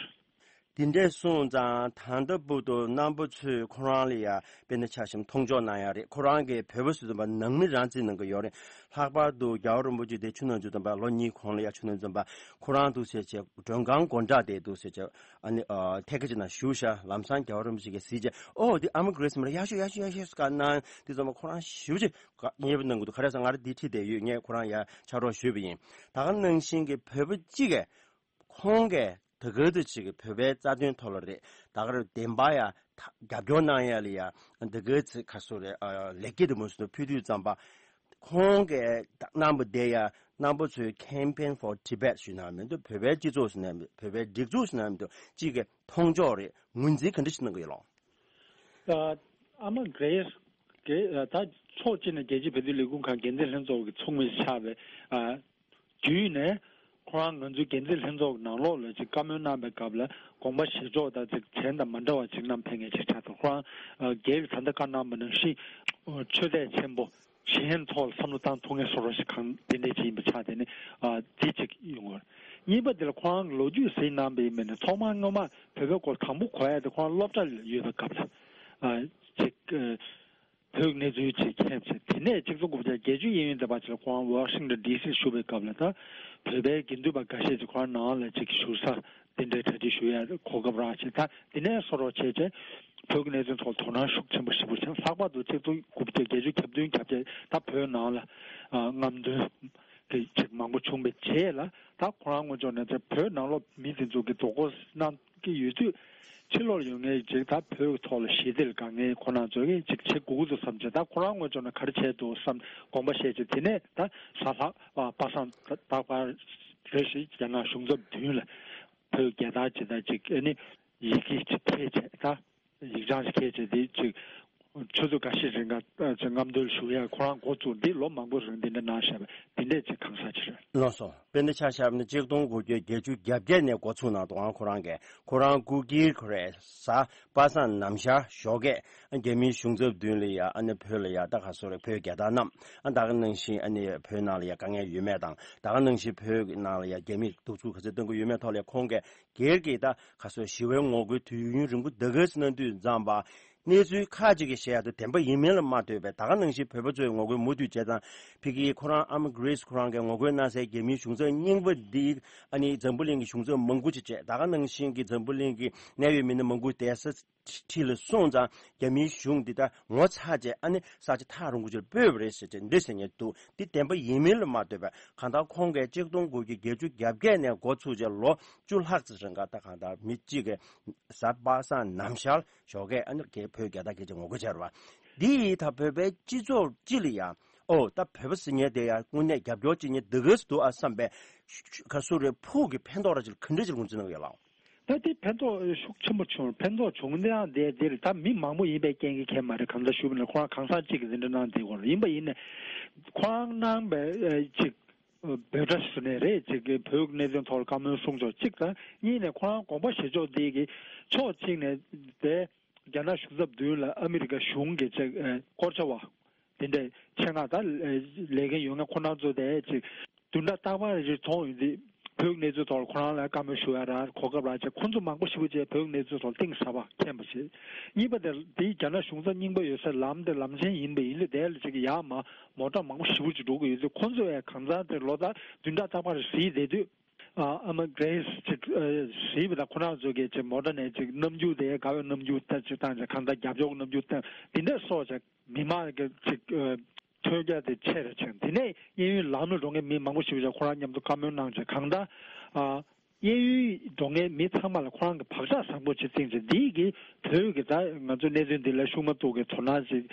རེད། དེ་འདྲས་སོང་ཙང་ད་ལྟ་བར་དུ་རྣམ་པ་ཚོས་ཁོ་རང་ལ་ཡ་དཔེར་ན་ཆ་བཞག་ན་མཐོང་ཕྱོགས་གནང་ཡ་རེད། ཁོ་རང་གིས་བོད་པ་ཟེར་དུས་ཙམ་པ་ནང་མི་རང་བརྩི་གནང་གི་ཡོད་རེད། ལྷག་པར་དུ་རྒྱལ་བ་རིན་པོ་ཆེ་དེ་ཆུ་ནང་ཆུ་ཙམ་པ་ལོ་གཉིས་གོང་ལ་ཡ་ཆུ་ནང་ཙམ་པ་ཁོ་རང་འདུག་ཟེར་བྱས་མགྲོན་ཁང་སྒོ་འགྲམ་དེ་འདུག་ཟེར་བྱས་ཨ་ནི་ཨ་ཐད་ཀ་ཅིག་ནང་བཞུགས་ཤག་ལམ་སང་རྒྱལ་བ་རིན་པོ་ཆེ་གིས་གཟིགས་བྱས་ཨོ་འདི་ཨ་མ་གྷི་རེས་མ་རེད། ཡག་ཤོས་ཡག་ཤོས་ཡག་ཤོས་ཟེར་ག་གནང་དུས་ཙམ་པ་ཁོ་རང་ཞེ་པོ་ཅིག་མཉེས་པོ་གནང་གི་འདུག་ག་རེ་ཟེར་ང་རང་འདི་ཁྲིད་བསྡད་ཡོད། ངས་ཁོ་རང་ཡ་ཕྱག་རོགས་ཞུས་པ་ཡིན། ད་ག་ནང་བཞིན་གྱི་བོད་པ་གཅིག་གིས་ཁོང་གིས་ད་ག་ཚོད་ཅིག་གི་བོད་པའི་རྩ་དོན་ཐོག་ལ་རེད། ད་ག་རེ་བདེན་པ་ཡ་ད་རྒྱབ་སྐྱོར་གནང་ཡ་ལ་ཡ་ད་ག་ཚོད་ག་སོ་རེད། ཨ་ལེགས་སྐྱེས་དུ་མོ་སུ་ཕུལ་དུས་ཙམ་པ་ཁོང་གིས་ད་རྣམ་པ་དེ་ཡ་རྣམ་པ་ཚོས་Campaign for Tibet ཞུས་ན་མི་འདུག་བོད་པའི་སྤྱི་ཚོགས་ཞུས་ན་མི་འདུག་བོད་པའི་སྒྲིག་འཛུགས་ཞུས་ན་མི་འདུག་གཅིག་གི་མཐོང་ཕྱོགས་རེད། ངོས་འཛིན་ག་འདྲ་ཞིག་གནང་གི་ཡོད་ལོ། ཨ་མ་གྷི་རེས་ཀྱིས་ད་ཕྱོགས་གཅིག་ནས་རྒྱལ་སྤྱིའི་བོད་དོན་ལས་ཁུངས་ཁང་འགན་འཛིན་ལྷན་ཚོགས་ཀྱི་ཚོགས་མི་ཆགས་པའི་ཨ་བརྒྱུད་ནས་ཁོ་རང་ང་ཚོའི་འགན་འཛིན་ལྷན་ཚོགས་ཀྱི་ནང་ལོགས་ལ་ཅིག་བཀའ་མོལ་གནང་པའི་སྐབས་ལ་དགོངས་པ་བཞེས་ཕྱོགས་དང་ཅིག་གཞན་དང་མ་འདྲ་བ་ཅིག་གནང་ཕེབས་མཁན་ཅིག་ཆགས་འདུག་ཁོ་རང་ཨ་སྒེར་གྱི་ད་ལྟ་བཀའ་གནང་པ་ནང་བཞིན་ཆོས་དད་ཆེན་པོ་གཞན་ཐོག་ལ་བསམ་བློ་བཏང་ཐུབ་མཁན་བཟོ་འདྲ་ཞིག་གང་དེ་འདྲས་ཅིག་ཡིན་པ་ཆགས་དེ་ནི་ཨ་དེ་གཅིག་ཡོང་གི་རེད། གཉིས་པ་དེ་ལ་ཁོ་རང་གི་ལོ་རྒྱུས་ཟེར་གནང་པ་ཡིན་པས་ནི་ཐོག་མར་སྔོན་མ་བོད་པའི་སྐོར་དང་པོ་གོ་ཡ་དེ་ཁོ་རང་སློབ་གྲྭ་ལ་ཡོད་པའི་སྐབས་ལ་ཨ་ཅིག་ཨ་བོད་ཀྱི་གནས་ཚུལ་ཅིག་མཁྱེན་བྱས། དེ་ནས་གཅིག་སྟོང་དགུ་བརྒྱ་བརྒྱད་ཅུ་གཡས་གཡོན་དེ་བར་ཅིག་ལ་ཁོ་རང་ཝ་ཤིང་ཊོན་ཌི་སི་བཞུགས་པའི་སྐབས་ལ་ད་བོད་པའི་དགེ་འདུན་པ་འགའ་ཤས་ཅིག་ཁོ་རང་ནང་ལ་ཅིག་བཞུགས་ས་དེ་འདྲའི་གྲ་སྒྲིག་ཞུ་ཡ་གོ་སྐབས་རག་བྱས། ད་དེ་ནས་བཟོ་འདྲ་བྱས་བྱས་བོད་ཀྱི་གནད་དོན་ཐོག་དོ་སྣང་ཤུགས་ཆེན་པོ་ཞེ་པོ་བྱས། ལྷག་པར་དུ་གཅིག་སྟོང་དགུ་བརྒྱ་བརྒྱད་ཅུ་གྱ་བདུན་གྱ་བརྒྱད་ད་བོད་ནང་ལ་ཨ་རྔམ་སྟོན་གྱི་ཅིག་མང་པོ་བྱུང་བའི་རྗེས་ལ་ད་ཁོ་རང་ངོས་ཕྱོགས་ནས་ད་བོད་ནང་ལོགས་མི་དེ་ཚོ་གི་རྡོག་རོལ་གནང་གི་ཡོད་དུས་ཕྱི་ལོགས་ཡོད་མཁན་ཅིག་ད་བོད་ཀྱི་ཐོག་ལ་ཞི་བདེ་ལ་དཀའ་ངལ་ཁོ་རང་ཚོ་གིས་ཅིག་བྱེད་དགོས་ཀྱི་འདུག་བསམ་བྱས། ད་ཁོ་རང་ངོས་ཕྱོགས་ནས་ག་རེ་བྱས་འདུག་བསམ་དགོངས་པ་བཞེས་བྱས། དེ་ནས་ད་གཟའ་ལྷག་པ་སངས་རྟག་པར་རེ་བཞིན་རྒྱ་ནག་གཞུང་ཚབ་མདུན་ལ་བོད་རྒྱལ་དར་ཅིག་དང་ཅིག་ཨ་ནི་ཡི་གེ་ཅིག་ཕེབས་བྱས། ད་ཡིག་ཆ་ཞིག་ཁྱེར་བྱས་དེ་ཅིག་ཆུ་ཚོད་འགའ་ཤས་རིང་ག་ཅིག་རྔམ་སྟོན་ཞུ་ཡ་ཁོ་རང་འགོ་བཙུགས། འདི་ལོ་མང་པོ་རིང་འདི་འདྲ་གནང་བཞག་པ་དེ་འདྲས་ཅིག་གང་ཟག་ཅིག་རེད། ལགས་སོ། དཔེར་ན་ཆ་བཞག་ན་གཅིག་སྟོང་དགུ་བརྒྱ་བརྒྱད་ཅུ་གྱ་བརྒྱད་ནས་འགོ་ཚུགས་གནང་འདུག་ཨང་ཁོ་རང་གིས་ཁོ་རང་སྐུ་སྒེར་ཁོ་རེ་གཟའ་པ་སངས་ནམ་ཞག་ཞོགས་ཀས་རྒྱ་མིའི་གཞུང་ཚབ་མདུན་ལ་ཡ་ཨ་ནི་བོད་ལ་ཡ་ད་ག་སོ་རེ་བོད་རྒྱལ་དར་བསྣམས། ཨ་ད་ག་ནང་བཞིན་ཨ་ནི་བོད་ནང་ལ་ཡ་དཀའ་ངལ་ཡོད་མེད་དང་ད་ག་ནང་བཞིན་བོད་ནང་ལ་ཡ་རྒྱ་མིས་གདུག་རྩུབ་ག་ཚོད་གཏོང་གི་ཡོད་མེད་ཐོག་ལ་ཡ་ཁོང་གིས་སྒེར་གྱི་ད་ག་སོ་ཞི་བའི་ངོ་རྒོལ་དུས་ཡུན་རིང་པོ་ད་ག་སེ་གནང་དུས་ཙམ་པ་ གནས་ཚུལ་ཁག་ཅིག་གིས་བཤད་ཡག་དེ་བདེན་པ་ཡིན་མིན་ལ་མ་ལྟོས་པའི་ད་ག་ནང་བཞིན་བོད་པ་ཚོས་ངོ་རྒོལ་མུ་མཐུད་བྱས་ཙང་ཕ་གིའི་ཁོ་རང་ཨ་མ་གྷི་རེས་ཁོ་རང་གིས་ངོ་རྒོལ་གནང་སའི་རྒྱ་མིའི་གཞུང་ཚབ་རྙིང་པ་འདི་ཨ་ནི་འཛམ་བུ་གླིང་གི་གཞུང་ཚབ་མང་པོ་ཅིག་བྱས། ད་ག་ནང་བཞིན་གྱི་འཛམ་བུ་གླིང་གི་གནད་ཡོད་མི་སྣ་མང་པོ་བསྡད་ས་ཁྲིད་ལ་སོང་ཙང་རྒྱ་མིའི་གཞུང་འདི་ད་ངོ་ཚ་བྱས་ཨ་ནི་ས་ཆ་ཐག་རིང་པོ་ཅིག་ལ་སྤོས་པ་རེད་ཟེར་བྱས་འདི་ཟེར་མཁན་འདུག་འདི་བདེན་པ་ཡིན་མིན་ལ་མ་ལྟོས་པའི་གང་ལྟར་ཁོང་གིས་ཆིག་སྟོང་དགུ་བརྒྱ་བརྒྱད་ཅུ་གྱ་བརྒྱད་ནས་འགོ་ཚུགས་བྱས་ལོ་བཅུ་ལྷག་ཙམ་རིང་ག་ད་གང་ལྟར་མི་གཅིག་གིས་གཟའ་པ་སངས་ནམ་ཞར་ཞོགས་ཀས་ཨ་ནི་རྒྱ་བོད་རྒྱལ་དར་འཁྱེར་བྱས་ངོ་རྒོལ་བྱས་རེད་བ། འདི་ཡིས་ད་བོད་པའི་སྤྱི་ཚོགས་སྤྱི་ལ་ཡང་ཨོ་ད་བོད་པ་ཟེར་མཁན་དེ་ཡང་དངོས་གནས་རྒྱབ་སྐྱོར་བྱེད་མཁན་འདི་གས་སུ་འདུག་ཨ་བསམ་པའི་ཤ་ཤ་ག་སུ་རེ་ཕུགས་ཀྱི་ཕན་ཐོགས་ར་ཅིག་ག་འདྲ་ཅིག་ངོས་འཛིན་གནང་གི་ཡོད་ལགས། ད་དེ་ཕན་ཐོགས་ཤུགས་ཆེན་པོ་བྱུང་། ཕན་ཐོགས་བྱུང་དེའང་དེ་དེར་ད་མི་མང་པོ་ཡིན་པའི་རྐྱེན་གྱིས་ཁྱད་མ་རེད། གང་ལྟར་ཞུས་པ་ན་ཁོ་རང་གང་ཟག་གཅིག་གིས་འཛིན་གྲྭ་གནང་བསྡད་ཡོད་རེད། ཡིན་པ་ཡིན་ནའི་ཁོ་རང་གནང་བའི་ཨ་ཅིག་འབོད་སྒྲ་ཞུ་ནས་རེད། ཅིག་གི་བོད་ཀྱི་གནད་དོན་ཐོག་ལ་བཀའ་མོལ་གསུང་ཕྱོགས་གཅིག་དང་། གཉིས་ནས་ཁོ་རང་དགོངས་པ་བཞེས་ཕྱོགས་དེ་གི་ཕྱོགས་གཅིག་ནས་དེ་རྒྱ་ནག་གཞུང་ཚབ་མདུན་ལ་ཨ་མི་རི་ཀ་གཞུང་གི་ཅིག་ཨ་སྐོར་བྱ་བ་དེ་འདྲའི་ཆེད་མངགས་ད་ལས་འགན་ཡོད་མཁན་ཁོ་རང་ཚོ་དེ་ཅིག་བདུན་ཕྲག་རྟག་པར་རེ་མཐོང་ཡོད་དུས་བོད་ཀྱི་གནས་ཚུལ་ཐོག་ལ་ཁོ་རང་ལ་བཀའ་མོལ་ཞུ་ཡ་ར་གོ་སྐབས་རག་བྱས། ཁོ་ཚོ་མང་པོ་ཞེ་པོ་ཅིག་བོད་ཀྱི་གནས་ཚུལ་ཐོག་གཏིང་ཟབ་པ་མཁྱེན་པ་བྱས། གཉིས་པ་དེ་དེའི་རྒྱ་ནག་གཞུང་ཚབ་རྙིང་པ་ཡོད་སའི་ལམ་དེ་ལམ་ཆེན་ཡིན་པ་ཡིན་དུས་དེ་ལ་ཅིག་ཡར་མར་མོ་ཊ་མང་པོ་ཞེ་པོ་ཅིག་འགྲོ་གི་ཡོད་དུས་ཁོ་ཚོ་ཡང་གང་ཟག་དེ་ལོ་ལྟར་བདུན་ཕྲག་རྟག་པར་གཟིགས་བསྡད་དུས། ཨ་ཨ་མ་གྷི་རེས་ཅིག་ཨ་གཟིགས་པ་དང་ཁོ་རང་ཚོ་གིས་ཅིག་མོ་ཊ་ནས་ཅིག་རྣམ་འགྱུར་དེ་དགའ་བའི་རྣམ་འགྱུར་ལྟར་ཅིག་བཏང་ཅིག་གང་ལྟར་རྒྱབ་སྐྱོར་གྱི་རྣམ་འགྱུར་བཏང་། དེ་འདྲ་སོགས་ཅིག་མི་མང་གི་ཅིག་ཨ་ཐོས་རྒྱ་དེ་ཆེ་རུ་ཕྱིན། དེ་ནས་གཡས་གཡོན་ལམ་ལ་འགྲོ་མཁན་མི་མང་པོ་ཞིག་ཅིག་ཁོ་རང་མཉམ་དུ་བཀའ་མོལ་གནང་ཅིག་གང་ལྟར་ཨ་གཡས་གཡོན་འགྲོ་མཁན་མི་ཚང་མ་ལ་ཁོ་རང་གི་བག་ཆགས་བཟང་པོ་ཅིག་བསྟན་ཅིག་འདིས་གིས་བོད་ཀྱི་ད་ང་ཚོའི་གནད་དོན་འདི་ལ་ཤུགས་མ་གཏོགས་ཀྱི་དོ་སྣང་ཅིག་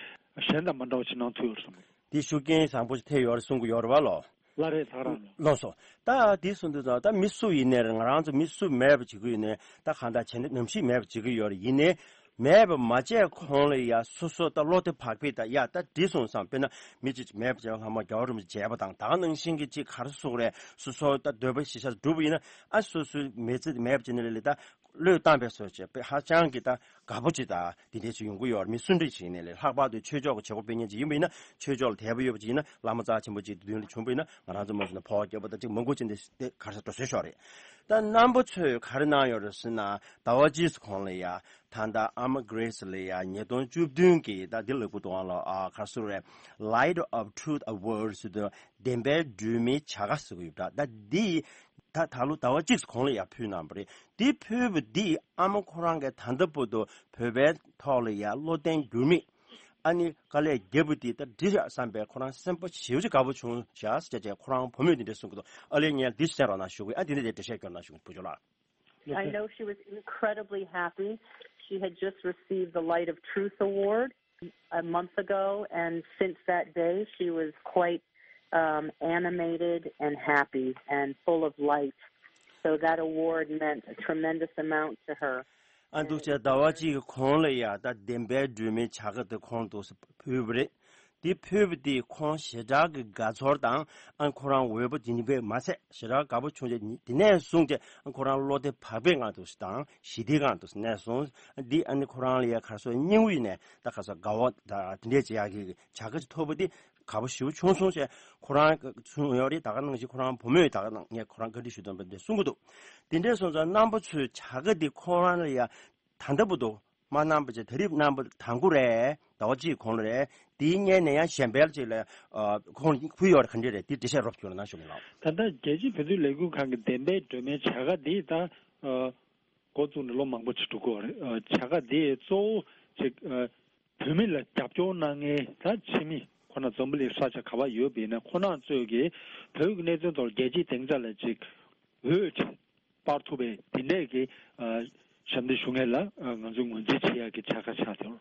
གཞན་དང་མ་འདྲ་བ་ཅིག་གནང་ཐུབ་ཡོད་བསམ། འདི་ཤུགས་རྐྱེན་བཟང་པོ་ཞིག་ཐེབས་ཡོད་རེད་གསུང་གི་ཡོད་རེད་བ་ལོ། ལགས་རེད། ད་ག་རང་ལགས། ལགས་སོ། ད་འདི་གསུང་དུས་ད་ད་མི་སུ་ཡིན་ནའི་རེད། ང་རང་ཚོ་མི་སུ་མེད་པ་བྱེད་ཀྱི་ཡོད་ནའི་ད་གང་ལྟར་བྱས་ན་ནམ་ཞིག་མེད་པ་བྱེད་ཀྱི་ཡོད་རེད། ཡིན་ནའི་མེད་པ་མ་བྱས་གོང་ལ་ཡ་སོ་སོ་ད་བློ་བདེ་བག་ཕེབས་ད་ཡ་ད་འདི་སོང་ཙང་དཔེར་ན་མི་གཅིག་མེད་པ་བྱས་ལྷག་མ་རྒྱལ་བ་རིན་པོ་ཆེ་མཇལ་བ་དང་ད་ག་ནང་བཞིན་གྱི་གཅིག་ག་རེ་ཟེར་དགོས་རེད། སོ་སོ་ད་འདོད་པ་གཞིར་བཞག་སྒྲུབ་པ་ཡིན་ན་ཨ་སོ་སོའི་མི་ཚེ་མེད་པ་བྱས་ནའི་ལས་ད། བློས་བཏང་བའི་སྲོལ་ཅིག་དཔེ་ཧ་ཅང་གི་ད་དགའ་པོ་ཅིག་དང་དེ་འདྲ་ཅིག་ཡོང་གི་ཡོད་རེད། མི་སུ་འདྲ་ཅིག་ཡིན་ནའི་ལས་ལྷག་པར་དུ་ཆོས་ཕྱོགས་ཀྱི་བྱེད་སྒོ་སྤེལ་མཁན་ཅིག་ཡིན་པ་ཡིན་ན། ཆོས་ཕྱོགས་ལ་དད་པ་ཡོད་པ་ཅིག་ཡིན་ན། བླ་མ་རྩ་ཆེན་པོ་ཅིག་མདུན་ལ་བྱུང་པ་ཡིན་ན། ང་རང་ཚོ་མ་སུ་ན་ཕོགས་རྒྱབ་པ་དང་ཅིག་མང་པོ་ཅིག་འདི་འདི་ག་རེ་ཟེར་འགྲོ་སྲོལ་ཤོར་རེད། ད་རྣམ་པ་ཚོས་ག་རེ་གནང་ཡོད་རེད་ཟེར་ན། ཟླ་བ་གཅིག་གོང་ལ་ཡ་ད་ལྟ་ཨ་མ་གྷི་རེས་ལ་ཡ་ཉིས་སྟོང་བཅུ་བདུན་གྱི་ད་འདི་ལབ་དགོས་འདུག་ཨང་ལ་ཨ་ག་རེ་ཟེར་རེད། Light of Truth Award ཟེར་དུས་བདེན་པའི་སྒྲོན་མེའི་བྱ་དགའ་ཟེར་གྱི་ཡོད་ད། ད་འདི་ད་ད་ལོ་ཟླ་བ་གཅིག་གོང་ལ་ཡར་ཕུལ་གནང་བ་རེད། འདི་ཕུལ་བ་འདིས་ཨ་མ་ཁོ་རང་གིས་ད་ལྟ་བར་དུ་བོད་པའི་ཐོག་ལ་ཡར་བློ་བརྟན་འགྱུར་མེད་ཨ་ནི་དཀའ་ལས་བརྒྱབ་པ་འདི་ད་འགྲིག་ཤག་བསམ་པའི་ཁོ་རང་སེམས་པ་ཞེ་པོ་ཅིག་དགའ་པོ་བྱུང་ཤག་ཟེར་བྱས་ཁོ་རང་བུ་མོས་འདི་འདྲ་གསུང་གི་འདུག་ཨ་ལས་ངས་འདི་གསན་རོགས་གནང་ཞུ་གི། ཨ་འདི་ནས་དེ་འགྲེལ་བཤད་སྐྱོན་གནང་ཞུ་གི་བུ་ཆུང་ལགས། I know she was incredibly happy. She had just received the Light of Truth Award a month ago, and since that day, she was quite um, animated and happy and full of light. So that award meant a tremendous amount to her. ཨ་འདུག་བྱས་ཟླ་བ་གཅིག་གི་གོང་ལ་ཡ་ད་བདེན་པའི་སྒྲོན་མེའི་བྱ་དགའ་དེ་ཁོང་ཐོག་ཕུལ་བ་རེད། དེ་ཕུལ་བ་དེས་ཁོང་ཞེ་དྲག་གི་དགའ་ཚོར་དང་ཨ་ཁོ་རང་འོས་པ་དེ་ནི་པས་མ་ཚད་ཞེ་དྲག་དགའ་པོ་བྱུང་རྗེས་དེ་ནས་བཟུང་རྗེས་ཨ་ཁོ་རང་བློ་བདེ་བག་ཕེབས་ངང་དུ་དང་ཞི་བདེ་ངང་དུ་གནས་སོང་། འདི་ཨ་ནི་ཁོ་རང་ལ་ཡ་གར་སོགས་སྙིང་དབུས་ནས་ད་གར་སོགས་དགའ་བ་དང་དེ་འདྲས་བྱེད་ཡག་གི་བྱ་དགའ་ཅིག་ཐོབ་པ་དེ་དགའ་པོ་ཞེ་པོ་བྱུང་སོང་ཞེས་ཁོ་རང་གསུངས་ཡོད་རེད། ད་ག་ནང་བཞིན་ཁོ་རང་བུ་མོས་ད་ག་ནང་ངས་ཁོ་རང་བཀའ་འདྲི་ཞུ་དོན་པ་འདི་གསུང་གི་འདུག་དེ་འདྲས་སོང་ཙང་རྣམ་པ་ཚོས་བྱ་དགའ་འདི་ཁོ་རང་ལ་ཡ་ད་ལྟ་བར་དུ་མ་གནང་བ་བྱས། ད་རེས་གནང་བ་དང་པོ་རེད། ཟླ་བ་གཅིག་གོང་ལ་རེད། དེའི་སྔོན་ནས་ཡང་གཞན་པ་ཅིག་ལ་ཨ་ཁོང་ཕུལ་ཡོད་རེད། ག་འདྲ་རེད། དེ་འགྲེལ་བཤད་རོབ་ཅིག་གནང་ཞུ་གི་ལགས། ད་ལྟ་རྒྱལ་སྤྱིའི་བོད་དོན་ལས་འགུལ་ཁང་གི་བདེན་པའི་སྒྲོན་མེའི་བྱ་དགའ་འདི་ད་ཨ་འགོ་བཙུགས་ནས་ལོ་མང་པོ་ཅིག་འགྲོ་གི་ཡོད་རེད། ཨ་བྱ་དགའ་འདི་གཙོ་བོ་ཅིག་ཨ་བོད་མི་ལ་རྒྱབ་སྐྱོར་གནང་མཁན་ད་ཕྱི་མི་ཁོ་ན་འཛམ་བུ་གླིང་ས་ཆ་ག་པར་ཡོད་པ་ཡིན་ན་ཁོ་རང་ཚོས་ཀྱི་བོད་ཀྱི་གནད་དོན་ཐོག་རྒྱལ་སྤྱིའི་སྡིངས་ཆ་ལ་ཅིག་འོས་ཅིག་སྤར་ཐུབ་པའི་དེ་འདྲས་ཀྱི་ཨ་ཞབས་འདེགས་ཞུ་མཁན་ལ་ཨ་ང་ཚོས་ངོས་འཛིན་བྱེད་ཡག་གི་བྱ་དགའ་ཆགས་ཡོད།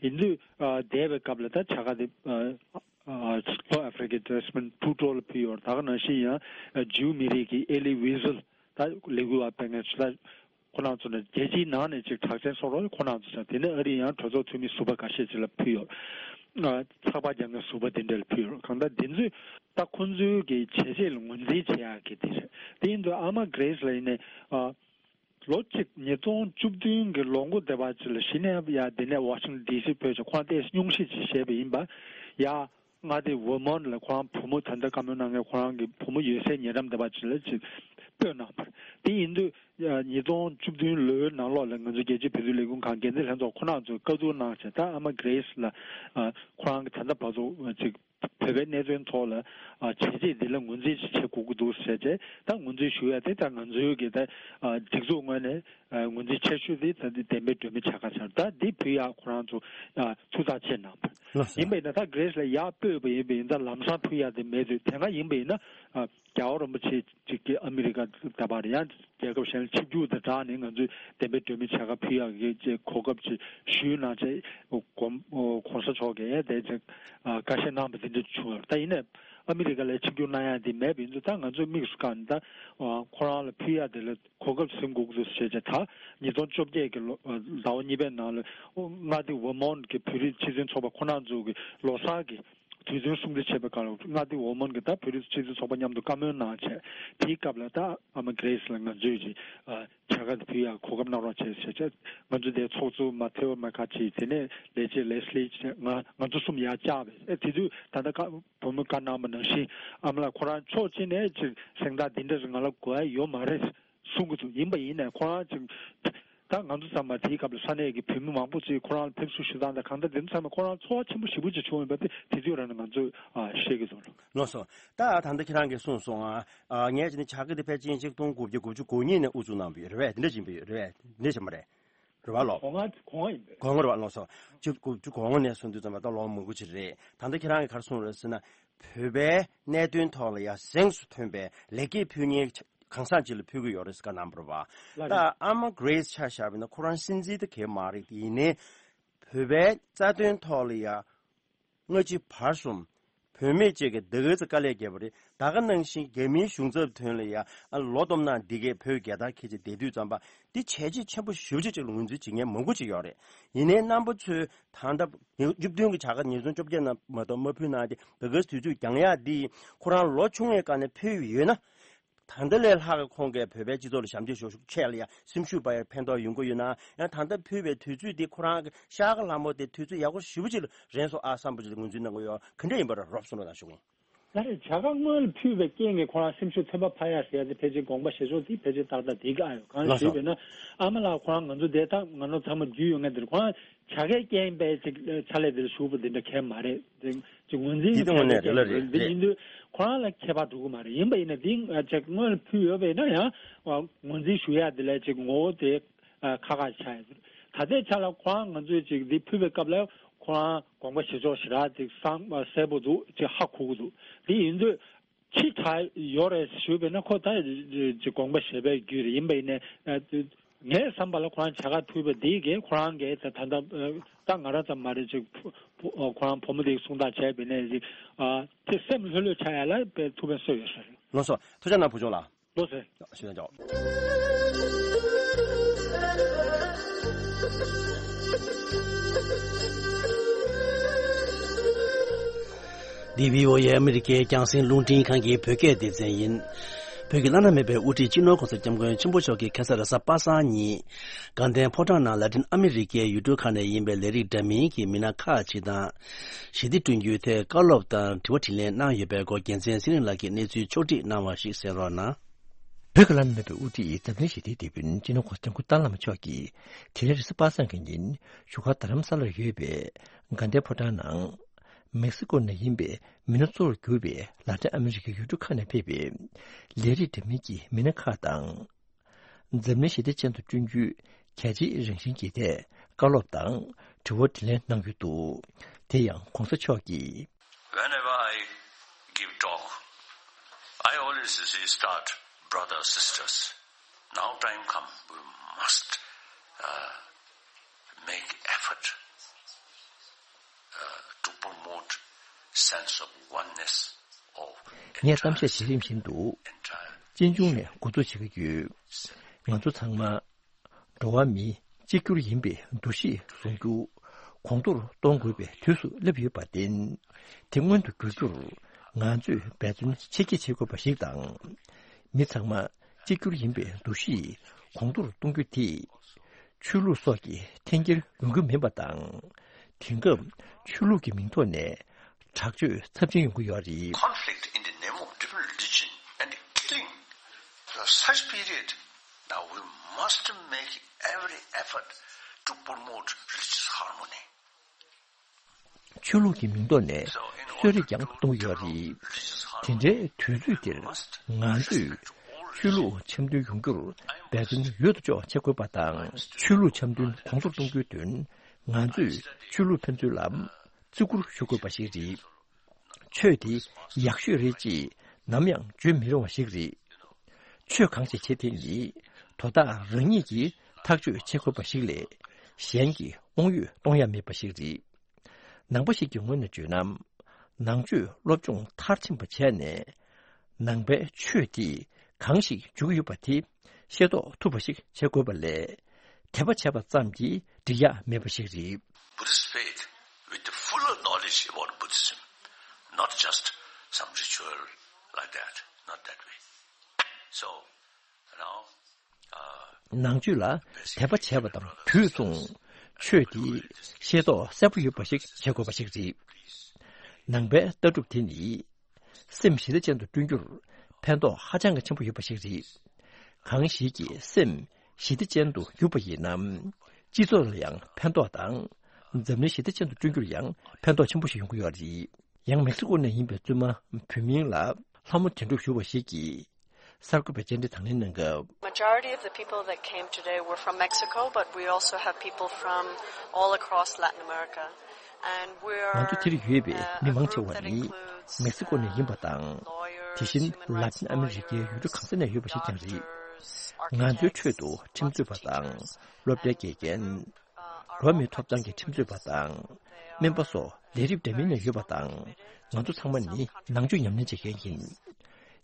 ཡིན་དུས་ཨ་འདས་པའི་སྐབས་ལ་ད་བྱ་དགའ་དེ་ཨ་ཨ་ལྷོ་ཨ་ཧྥེ་རི་ཀའི་ཌེ་སི་མོན་ཊུ་ཊུ་ལ་ཕུལ་ཡོད། ད་ག་ནང་བཞིན་ཡང་ཨ་ཇིའུ་མི་རིགས་ཀྱི་ཨེ་ལི་ཝི་ཟེལ་ད་ལས་འགུལ་བ་སྤེལ་མཁན་ཚོ་ད་ཁོ་རང་ཚོ་ནི་རྒྱལ་སྤྱིའི་ནང་ནས་ཅིག་གྲགས་ཅན་བཟོ་རོགས་ཁོ་རང་ཚོ་བྱས། དེ་ནས་ཨ་རི་ཡང་གྲོས་ཚོགས་འཐུས་མི་ཟུར་པ་འགའ་ཤས་ཅིག་ལ་ཕུལ་ཡོད། ཨ་ཚགས་པར་རྒྱག་མཁན་ཟུར་པ་དེ་འདྲ་ལ་ཕུལ་ཡོད། གང་ལྟར་དེ་ཚོས་ད་ཁོ་ཚོའི་གི་བྱས་རྗེས་ལ་ངོས་འཛིན་བྱེད་ཡག་གི་དེ་རེད། དེ་ཡིན་དུས་ཨ་མ་གྷི་རེས་ལ་ཡིན་ནའི་ཨ་ལོ་གཅིག་ཉིས་སྟོང་བཅུ་བདུན་གྱི་ལོ་མགོ་དེ་བར་ཅིག་ལ་གཞི་ནས་ཡ་དེ་ནས་ཝ་ཤིང་ཊོན་ཌི་སི་ཕེབས་བྱས་ཁོང་ཏོག་ཙམ་སྙུང་གཞི་ཅིག་བཞེས་པ་ཡིན་པ་ཡ། མངའ་སྡེ་ཝར་མོན་ལ་ཁོ་རང་བུ་མོ་ད་ལྟ་བཀའ་མོལ་གནང་མཁན་ཁོ་རང་གི་བུ་མོ་ཡོད་སའི་ཉེ་འགྲམ་དེ་པ་ཅིག་ལ་ཅིག་སྤོས་གནང་བ་རེད། དེ་ཡིན་དུས་ཉིས་སྟོང་བཅུ་བདུན་ལོའི་ནང་ལོགས་ལ་ང་ཚོ་རྒྱལ་སྤྱིའི་བོད་དོན་ལས་ཁུངས་ཁང་འགན་འཛིན་ལྷན་ཚོགས་ཁོ་རང་ཚོས་བཀའ་བསྡུར་གནང་བྱས། ད་ཨ་མ་གྷི་རེས་ལ་ཁོ་རང་གི་ད་ལྟ་བར་དུ་ཅིག་བོད་པའི་གནད་དོན་ཐོག་ལ་བྱས་རྗེས་འདི་ལ་ངོས་འཛིན་ཞིག་བྱེད་དགོས་ཀྱི་འདུག་ཟེར་བྱས། ད་ངོས་འཛིན་ཞུ་ཡ་དེ་ད་ང་ཚོའི་གི་ད་སྒྲིག་འཛུགས་ངོས་ནས་ངོས་འཛིན་ཆེ་ཤོས་དེ་ད་འདི་བདེན་པའི་སྒྲོན་མེ་བྱ་དགའ་ཟེར། ད་འདི་ཕུལ་ཡག་ཁོ་རང་ཚོ་ཐུགས་ཐག་བཅད་གནང་བ་ཡིན་པ་ཡིན་ན། ད་གྷི་རེས་ལ་ཡར་སྤོས་པ་ཡིན་པ་ཡིན་ད་ལམ་སང་ཕུལ་ཡག་དེ་མེད་དུས། དེ་སྔ་ཡིན་པ་ཡིན་ན་རྒྱལ་བ་རིན་པོ་ཆེ་གཅིག་གི་ཨ་མི་རི་ཀ་ད་བར་ཡང་རྒྱལ་ཁབ་གཞན་ལ་ཆིབས་བསྒྱུར་དང་སྦྲགས་ནས་ང་ཚོས་བདེན་པའི་སྒྲོན་མེ་བྱ་དགའ་ཕུལ་ཡག་གི་ཅིག་གོ་སྐབས་ཅིག་ཞུས་གནང་བྱས། གོང་གོང་ས་མཆོག་གིས་དེ་ཅིག་བཀའ་བཤད་གནང་བ་དེ་འདྲ་བྱུང་བ་རེད། ད་ཡིན་ནའི་ཨ་མི་རི་ཀ་ལ་ཆིབས་བསྒྱུར་གནང་ཡག་དེ་མེད་པ་ཡིན་དུས། ད་ང་ཚོས་དམིགས་སུ་བཀར་ནས་ད་ཁོ་རང་ལ་ཕུལ་ཡག་དེ་ལ་གོ་སྐབས་ཟིན་དགོས་ཀྱི་འདུག་ཟེར་བྱས། ད་ཉིས་སྟོང་བཅོ་བརྒྱད་ཀྱི་ལོ་ཟླ་བ་གཉིས་པའི་ནང་ལ་མངའ་སྡེ་ཝར་མོན་གྱི་བོད་རིགས་སྤྱི་མཐུན་ཚོགས་པ་ཁོ་རང་ཚོ་གི་ལོ་གསར་གྱི་དུས་ཆེན་སྲུང་བརྩི་བྱེད་པའི་སྐབས་ལ་མངའ་སྡེ་ཝར་མོན་གྱི་ད་བོད་རིགས་སྤྱི་མཐུན་ཚོགས་པ་མཉམ་དུ་བཀའ་མོལ་གནང་བྱས། དེའི་སྐབས་ལ་ད་ཨ་མ་གྷི་རེས་ལ་ང་ཚོས་ཀྱི་བྱ་དགའ་དེ་ཕུལ་ཡག་གོ་སྐབས་གནང་རོགས་བྱས་ཟེར་བྱས། ང་ཚོ་དེ་ཚོགས་གཙོ་མ་ཐེའོ་མ་ཁ་ཆི་དེ་ནས་ལས་བྱེད་ལེ་སི་ལི་བྱས། ང་ང་ཚོ་གསུམ་ཡར་བཅར་བས། ཨེ་དེ་དུས་ད་ལྟ་བཀའ་བུ་མོས་བཀའ་གནང་བ་ནང་བཞིན་ཨ་མ་ལགས་ཁོ་རང་ཕྱོགས་གཅིག་ནས་ཅིག་གཟེངས་རྟགས་འདི་འདྲ་ང་ལ་དགོས་ཡ་ཡོད་མ་རེད་གསུང་གི་འདུག་ཡིན་པ་ཡིན་ནའི་ཁོ་རང་ཅིག་ད་ང་ཚོ་ཚང་མ་དེའི་སྐབས་ལ་ས་གནས་ཀྱི་བོད་མི་མང་པོ་ཅིག་ཁོ་རང་ལ་ཕེབས་བསུ་ཞུ་སྟངས་དང་གང་ལྟར་དེ་ཚོ་ཚང་མ་ཁོ་རང་ཚོར་བ་ཆེན་པོ་ཞེ་པོ་ཅིག་བྱུང་ཡོད་པ་དེ་དེ་དུས་རང་ནས་ང་ཚོས་ཨ་བཤད་ཀྱི་འདུག་ལགས་སོ། ད་ད་ལྟ་ཁྱེད་རང་གིས་གསུངས་སོང་ཨ། ཨ་ངས་བྱས་ན་བྱ་དགའ་དེ་ཕལ་ཆེར་ཆིག་སྟོང་དགུ་བརྒྱ་དགུ་བཅུ་གོ་གཉིས་ནས་དབུ་བཙུགས་གནང་བ་ཡོད་རེད་པས། དེ་འདྲ་ཡིན་པ་ཡོད་རེད་པས། དེ་འདྲ་བྱས་མ་རེད། རེད་པ་ལགས། གོང་ཡིན་པས། གོང་རེད་པ་ལགས་སོ། ཆིག་སྟོང་དགུ་བརྒྱ་དགུ་བཅུ་གོ་ལྔ་ནས་བཟུང་དུས་ཙམ་པ་ད་ལོ་མང་པོ་ཅིག་རེད། ད་ལྟ་ཁྱེད་རང་གིས་ག་རེ་གསུངས་རེད་ཟེར་ན། བོད་པའི་གནད་དོན་ཐོག་ལ་ཡ་གཟེངས་སུ་ཐོན་པའི་ལེགས་སྐྱེས་ཕུལ་མཁན་གང་ཟག་ཅིག་ལ་ཕུལ་གྱི་ཡོད་རེད་ཟེར་བཀའ་གནང་བ་རེད་པ། ལགས་ད་རེད། ཨ་མ་གྷི་རེས་ཆ་བཞག་པ་ཡིན་ན་ཁོ་རང་སྲིད་འཛིན་དེ་གས་མ་རེད། ཡིན་ནའི་བོད་པའི་རྩ་དོན་ཐོག་ལ་ཡ་སྔ་ཕྱི་བར་གསུམ་བུད་མེད་ཅིག་གིས་འདི་ག་ཚོད་དཀའ་ལས་བརྒྱབ་པ་རེད། ད་ག་ནང་བཞིན་རྒྱ་མིའི་གཞུང་ཚབ་དོན་ལ་ཡ་ཨ་ལོ་སྟོང་ནང་འདི་གས་བོད་རྒྱལ་དར་འཁྱེར་བྱས་བསྡད་དུས་ཙམ་པ་འདི་བྱས་རྗེས་ཆེན་པོ་ཞེ་པོ་ཅིག་ཅིག་ལ་ངོས་འཛིན་བྱེད་མཁན་མང་པོ་ཅིག་ཡོད་རེད། ཡིན་ནའི་རྣམ་པ་ཚོས་ད་ལྟ་ཉིས་སྟོང་བཅུ་བདུན་གྱི་བྱ་དགའ་ཉིས་སྟོང་བཅོ་བརྒྱད་ནང་མ་གཏོགས་མ་ཕུལ་གནང་སྟེ། ད་ག་དུས་ཚོད་འགྱངས་ཡག་འདི་ཁོ་རང་ལོ་ཆུང་བའི་སྒང་ནས་ཕུལ་ཡོད་ན། ད་ལྟ་ལས་ལྷག་གི་ཁོང་གིས་བོད་པའི་སྤྱི་ཚོགས་ལ་ཞབས་འདེགས་ཞུ་ཆེད་ལ་ཡ་སེམས་ཤུགས་སྤར་ཡ་ཕན་ཐོགས་ཡོང་གི་ཡོད་ན། ཡང་ད་ལྟ་ཕུལ་བའི་དུས་ཚོད་འདི་ཁོ་རང་གི་ཤར་ཁ་ལྷ་མོ་དེ་དུས་ཚོད་ཡག་པོ་ཞེ་པོ་ཅིག་ལ་རན་སོང་ཨ་བསམ་པ་ཅིག་ལ་ངོས་འཛིན་གནང་གི་ཡོད། ག་འདྲ་ཡིན་པ་རེད། རོབ་གསུང་རོགས་གནང་ཞུ་གི་ཡིན། ད་རེས་བྱ་དགའ་སྔོན་ལ་ཕུལ་བའི་རྐྱེན་གྱིས་ཁོ་རང་སེམས་ཤུགས་ཐོན་པ་ཕར་ཡ་ཟེར་ཡ་དེ་ཕལ་ཆེར་དགོངས་པ་བཞེས་ཕྱོགས་དེ་ཕལ་ཆེར་ཏག་ཏག་དེ་ག་ཨ་ཡོད། གང་ལགས་ཞུས་སོ། པས་ན་ཨ་མ་ལགས་ཁོ་རང་ང་ཚོ་དེ་ད་ང་རང་ཚང་མ་རྒྱུས་ཡོད་མཁན་དེར་ཁོ་རང་བྱ་དགའི་རྐྱེན་པས་ཅིག་ཕྱག་ལས་དེར་ཞུགས་པ་དེ་འདྲ་གང་ཡང་མ་རེད། དེ་ཅིག་ངོས་འཛིན་འདི་གྱི་དངོས་གནས་རེད་ལ་རེད་འདི་རེད། ཡིན་དུས་ཁོ་རང་ལ་ཁྱད་པར་འགྲོ་གི་མ་རེད། ཡིན་པ་ཡིན་ན་འདི་ཅིག་སྔོན་ལ་ཕུལ་ཡོད་པས་ན་ཡང་ངོས་འཛིན་ཞུ་ཡ་དེ་ལ་ཅིག་ངོ་བོ་དེ་ཁག་ཁག་ཆགས་ཡོད། ད་ལྟའི་ཆ་ལ་ཁོ་རང་ང་ཚོས་ཅིག་འདི་ཕུལ་བའི་སྐབས་ལ་ཁོ་རང་དགོངས་པ་བཞེས་ཕྱོགས་ཞེ་དྲག་ཅིག་གསལ་གསལ་པོ་འདུག་ཅིག་ཧ་གོ་གི་འདུག་འདི་ཡིན་དུས་ཕྱི་དྲགས་ཡོད་རེད་ཞུས་པས་ན་ཁོ་ད་ཅིག་དགོངས་པ་བཞེས་པའི་རྒྱུ་རེད། ཡིན་པ་ཡིན་ནའི་ངའི་བསམ་པ་ལ་ཁོ་རང་བྱ་དགའ་ཕུལ་བ་འདི་གིས་ཁོ་རང་གིས་ད་ད་ད་ད་ང་རང་ཙམ་མ་རེད། ཅིག་ཁོ་རང་བུ་མོ་དེ་གསུང་སྟངས་བྱས་པས་ན་ཅིག་དེ་སེམས་ལྷོད་ལྷོད་ཆགས་ཡ་ལ་དཔེ་ཐུགས་ཕན་གསོས་ཡོད་ས་རེད། ལགས་སོ། ཐུགས་རྗེ་གནང་བུ་ཆུང་ལགས། ལགས་སོ། ཞུ་དང་ཆོག་འདི་བྷི་ཨོ་ཨེ་ཨ་མི་རི་ཀའི་རྒྱང་སྲིང་རླུང་འཕྲིན་ཁང་གི་བོད་སྐད་སྡེ་ཚན་ཡིན། བོད་ཀྱི་བླ་ན་མེད་པའི་དབུ་ཁྲིད་སྤྱི་ནོར་༸གོང་ས་༸སྐྱབས་མགོན་ཆེན་པོ་མཆོག་གིས་ཁ་སང་རེས་གཟའ་པ་སངས་ཉིན། དགའ་ལྡན་ཕོ་བྲང་ནང་ལ་ཏིན་ཨ་མི་རི་ཀའི་ཡུལ་གྲུ་ཁག་ནས་ཡིན་པའི་ལས་རིགས་འདྲ་མིན་གྱི་མི་སྣ་ཁག་ཅིག་དང་། ཞི་བདེ་བསྐྲུན་རྒྱུའི་ཐད་བཀའ་སློབ་དང་དྲི་བ་དྲིས་ལན་གནང་ཡོད་པའི་སྐོར་རྒྱལ་མཚན་ཚེ་རིང་ལགས་ཀྱིས་གནས་ཚུལ་ཕྱོགས་བསྒྲིགས་གནང་བ་ཞིག་གསན་རོགས་གནང་། བོད་ཀྱི་བླ་ན་མེད་པའི་དབུ་ཁྲིད་འཛམ་གླིང་ཞི་བདེའི་དེད་དཔོན་སྤྱི་ནོར་༸གོང་ས་༸སྐྱབས་མགོན་ཏཱ་ལའི་བླ་མ་མཆོག་གིས་དེ་རིང་རེས་གཟའ་པ་སངས་ཀྱི་ཉིན་བཞུགས་སྒར་རྡ་རམ་ས་ལར་ཡོད་པའི་དགའ་ལྡན་ཕོ་བྲང་ནང་། མེག་སི་ཀོ་ནང་ཡིན་པའི་མི་སྣ་གཙོ་བོར་གྱུར་པའི་ལ་ཏིན་ཨ་མི་རི་ཀའི་ཡུལ་གྲུ་ཁག་ནས་ཕེབས་པའི་ལས་རིགས་འདྲ་མིན་གྱི་མི་སྣ་ཁག་དང་། འཛམ་གླིང་ཞི་བདེ་ཅན་དུ་བསྐྲུན་རྒྱུའི་གལ་ཆེའི་རང་བཞིན་གྱི་ཐད་བཀའ་སློབ་དང་དྲི་བ་དྲིས་ལན་གནང་ཡོད་འདུག་དེ་ཡང་༸གོང་ས་མཆོག་གིས། Whenever I give talk, I always start, brothers, sisters, now time come, we must uh, make effort uh, to promote sense of oneness of ངས་གཏམ་བཤད་བྱེད་རིམ་བཞིན་དུ་གཅེན་གཅུང་ནས་འགོ་འཛུགས་བྱེད་ཀྱི་ཡོད། ང་ཚོ་ཚང་མ་འགྲོ་བ་མི་གཅིག་གྱུར་ཡིན་པའི་འདུ་ཤེས་བཟུང་རྒྱུ་གོང་མཐོར་གཏོང་དགོས་པའི་དུས་སུ་སླེབས་ཡོད་པར་བརྟེན། དེ་མངོན་དུ་འགྱུར་རྒྱུར་ང་ཚོས་འབད་བརྩོན་ཆེ་བསྐྱེད་བྱེད་དགོས་པ་ཞིག་དང་། མི་ཚང་མ་གཅིག་གྱུར་ཡིན་པའི་འདུ་ཤེས་གོང་མཐོར་གཏོང་རྒྱུ་དེས་ཆོས་ལུགས་སོགས་ཀྱི་འཐེན་འཁྱེར་ཡོང་རྒྱུ་མིན་པ་དང་། དེང་སྐབས་ཆོས་ལུགས་ཀྱི་མིང་ཐོག་ནས་ དྲག་སྤྱོད་ཚབས་ཆེན་ཡོང་གི་ཡོད་རེད། Conflict in the name of different religion and killing. For such period, now we must make every effort to promote religious harmony. ཆོས་ལུགས་ཀྱི་མིང་ཐོག་ནས་གསོད་རེས་ཀྱང་གཏོང་གི་ཡོད་རེད། དེ་འདྲའི་དུས་ཚོད་འདིར་ང་ཚོས་ཆོས་ལུགས་འཆམ་མཐུན་ཡོང་རྒྱུར་འབད་བརྩོན་ཡོད་དོ་ཅོག་བྱེད་དགོས་པ་དང་། ཆོས་ལུགས་འཆམ་མཐུན་གོང་མཐོར་གཏོང་རྒྱུའི་དོན་ང་ཚོས་ཆོས་ལུགས་ཕན་ཚུན་ལ་བརྩི་བཀུར་ཞུ་དགོས་པ་ཞིག་རེད། ཆོས་དེ་ཡག་ཤོས་རེད་ཅེས་ནམ་ཡང་བརྗོད་མི་རུང་བ་ཞིག་རེད། ཆོས་གང་ཞིག་བྱེད་དེ་ནི་དོ་བདག་རང་ཉིད་ཀྱིས་ཐག་གཅོད་བྱེད་དགོས་པ་ཞིག་ལས། གཞན་གྱི་དབང་ཡོད་གཏོང་ཡ་མེད་པ་ཞིག་རེད། ནང་པ་ཞིག་གི་ངོས་ནས་བརྗོད་ན། ནང་ཆོས་སློབ་སྦྱོང་མཐར་ཕྱིན་པ་བྱས་ནས། ནང་པའི་ཆོས་འདིས་གང་ཞིག་འཇུག་ཡོད་པ་དེ་ཤེས་རྟོགས་ཐུབ་པ་ཞིག་བྱེད་དགོས་པ་ལས། དད་པ་བྱས་པ་ཙམ་གྱིས་འགྲིག་ཡ་མེད་པ་ཞིག་རེད། Buddhist faith with the fuller knowledge about Buddhism, not just some ritual like that, not that way. So, you know, uh, ནང་ཆོས་ལ་དད་པ་བྱས་པ་དང་དུས་མཚུངས་ཆོས་དེ་ཤེས་རྟོགས་གསལ་པོ་ཡོད་པ་ཞིག་བྱེད་དགོས་པ་ཞིག་རེད། ནང་པའི་ལྟ་གྲུབ་དེ་ནི་སེམས་ཞི་བདེ་ཅན་དུ་བསྐྲུན་རྒྱུར་ཕན་ཐོགས་ཧ་ཅང་གི་ཆེན་པོ་ཡོད་པ་ཞིག་རེད། གང་ཞིག་གིས་སེམས་ཞི་བདེ་ཅན་དུ་གྱུར་པ་ཡིན་ན། སྤྱི་ཚོགས་ལ་ཡང་ཕན་ཐོགས་དང་། འཛམ་གླིང་ཞི་བདེ་ཅན་དུ་བསྐྲུན་རྒྱུར་ཡང་ཕན་ཐོགས་ཆེན་པོ་ཞིག་ཡོང་གི་ཡོད་རེད། ཡང་མེག་སི་ཀོ་ནས་ཡིན་པའི་བཙུན་མ་བུད་མེད་ལ་ལྷ་མོ་དོན་གྲུབ་ཞུ་བ་ཞིག་གིས། གསར་འགོད་པའི་བཅར་འདྲི་དང་ལེན་གནང་སྐབས། Majority of the people that came today were from Mexico, but we also have people from all across Latin America. And we are, ང་ཚོ་དེར་ཡོད་པའི་uh, མི་མང་ཆེ་བ་ནི་མེག་སི་ཀོ་ནས་ཡིན་པ་དང་། དེ་བཞིན་ལ་ཏིན་ཨ་མི་རི་ཀའི་ཡུལ་གྲུ་གང་ས་ནས་ཡོད་པ་ཞིག་ཀྱང་རེད། ང་ཚོའི་ཁྲོད་དུ་ཁྲིམས་རྩོད་པ་དང་སློབ་གྲྭའི་དགེ་རྒན། འགྲོ་བ་མིའི་ཐོབ་ཐང་གི་ཁྲིམས་རྩོད་པ་དང་། སྨན་པ་སོགས་ལས་རིགས་འདྲ་མིན་ནས་ཡོད་པ་དང་། ང་ཚོ་ཚང་མ་ནི་ནང་ཆོས་ཉམས་ལེན་བྱེད་མཁན་ཡིན།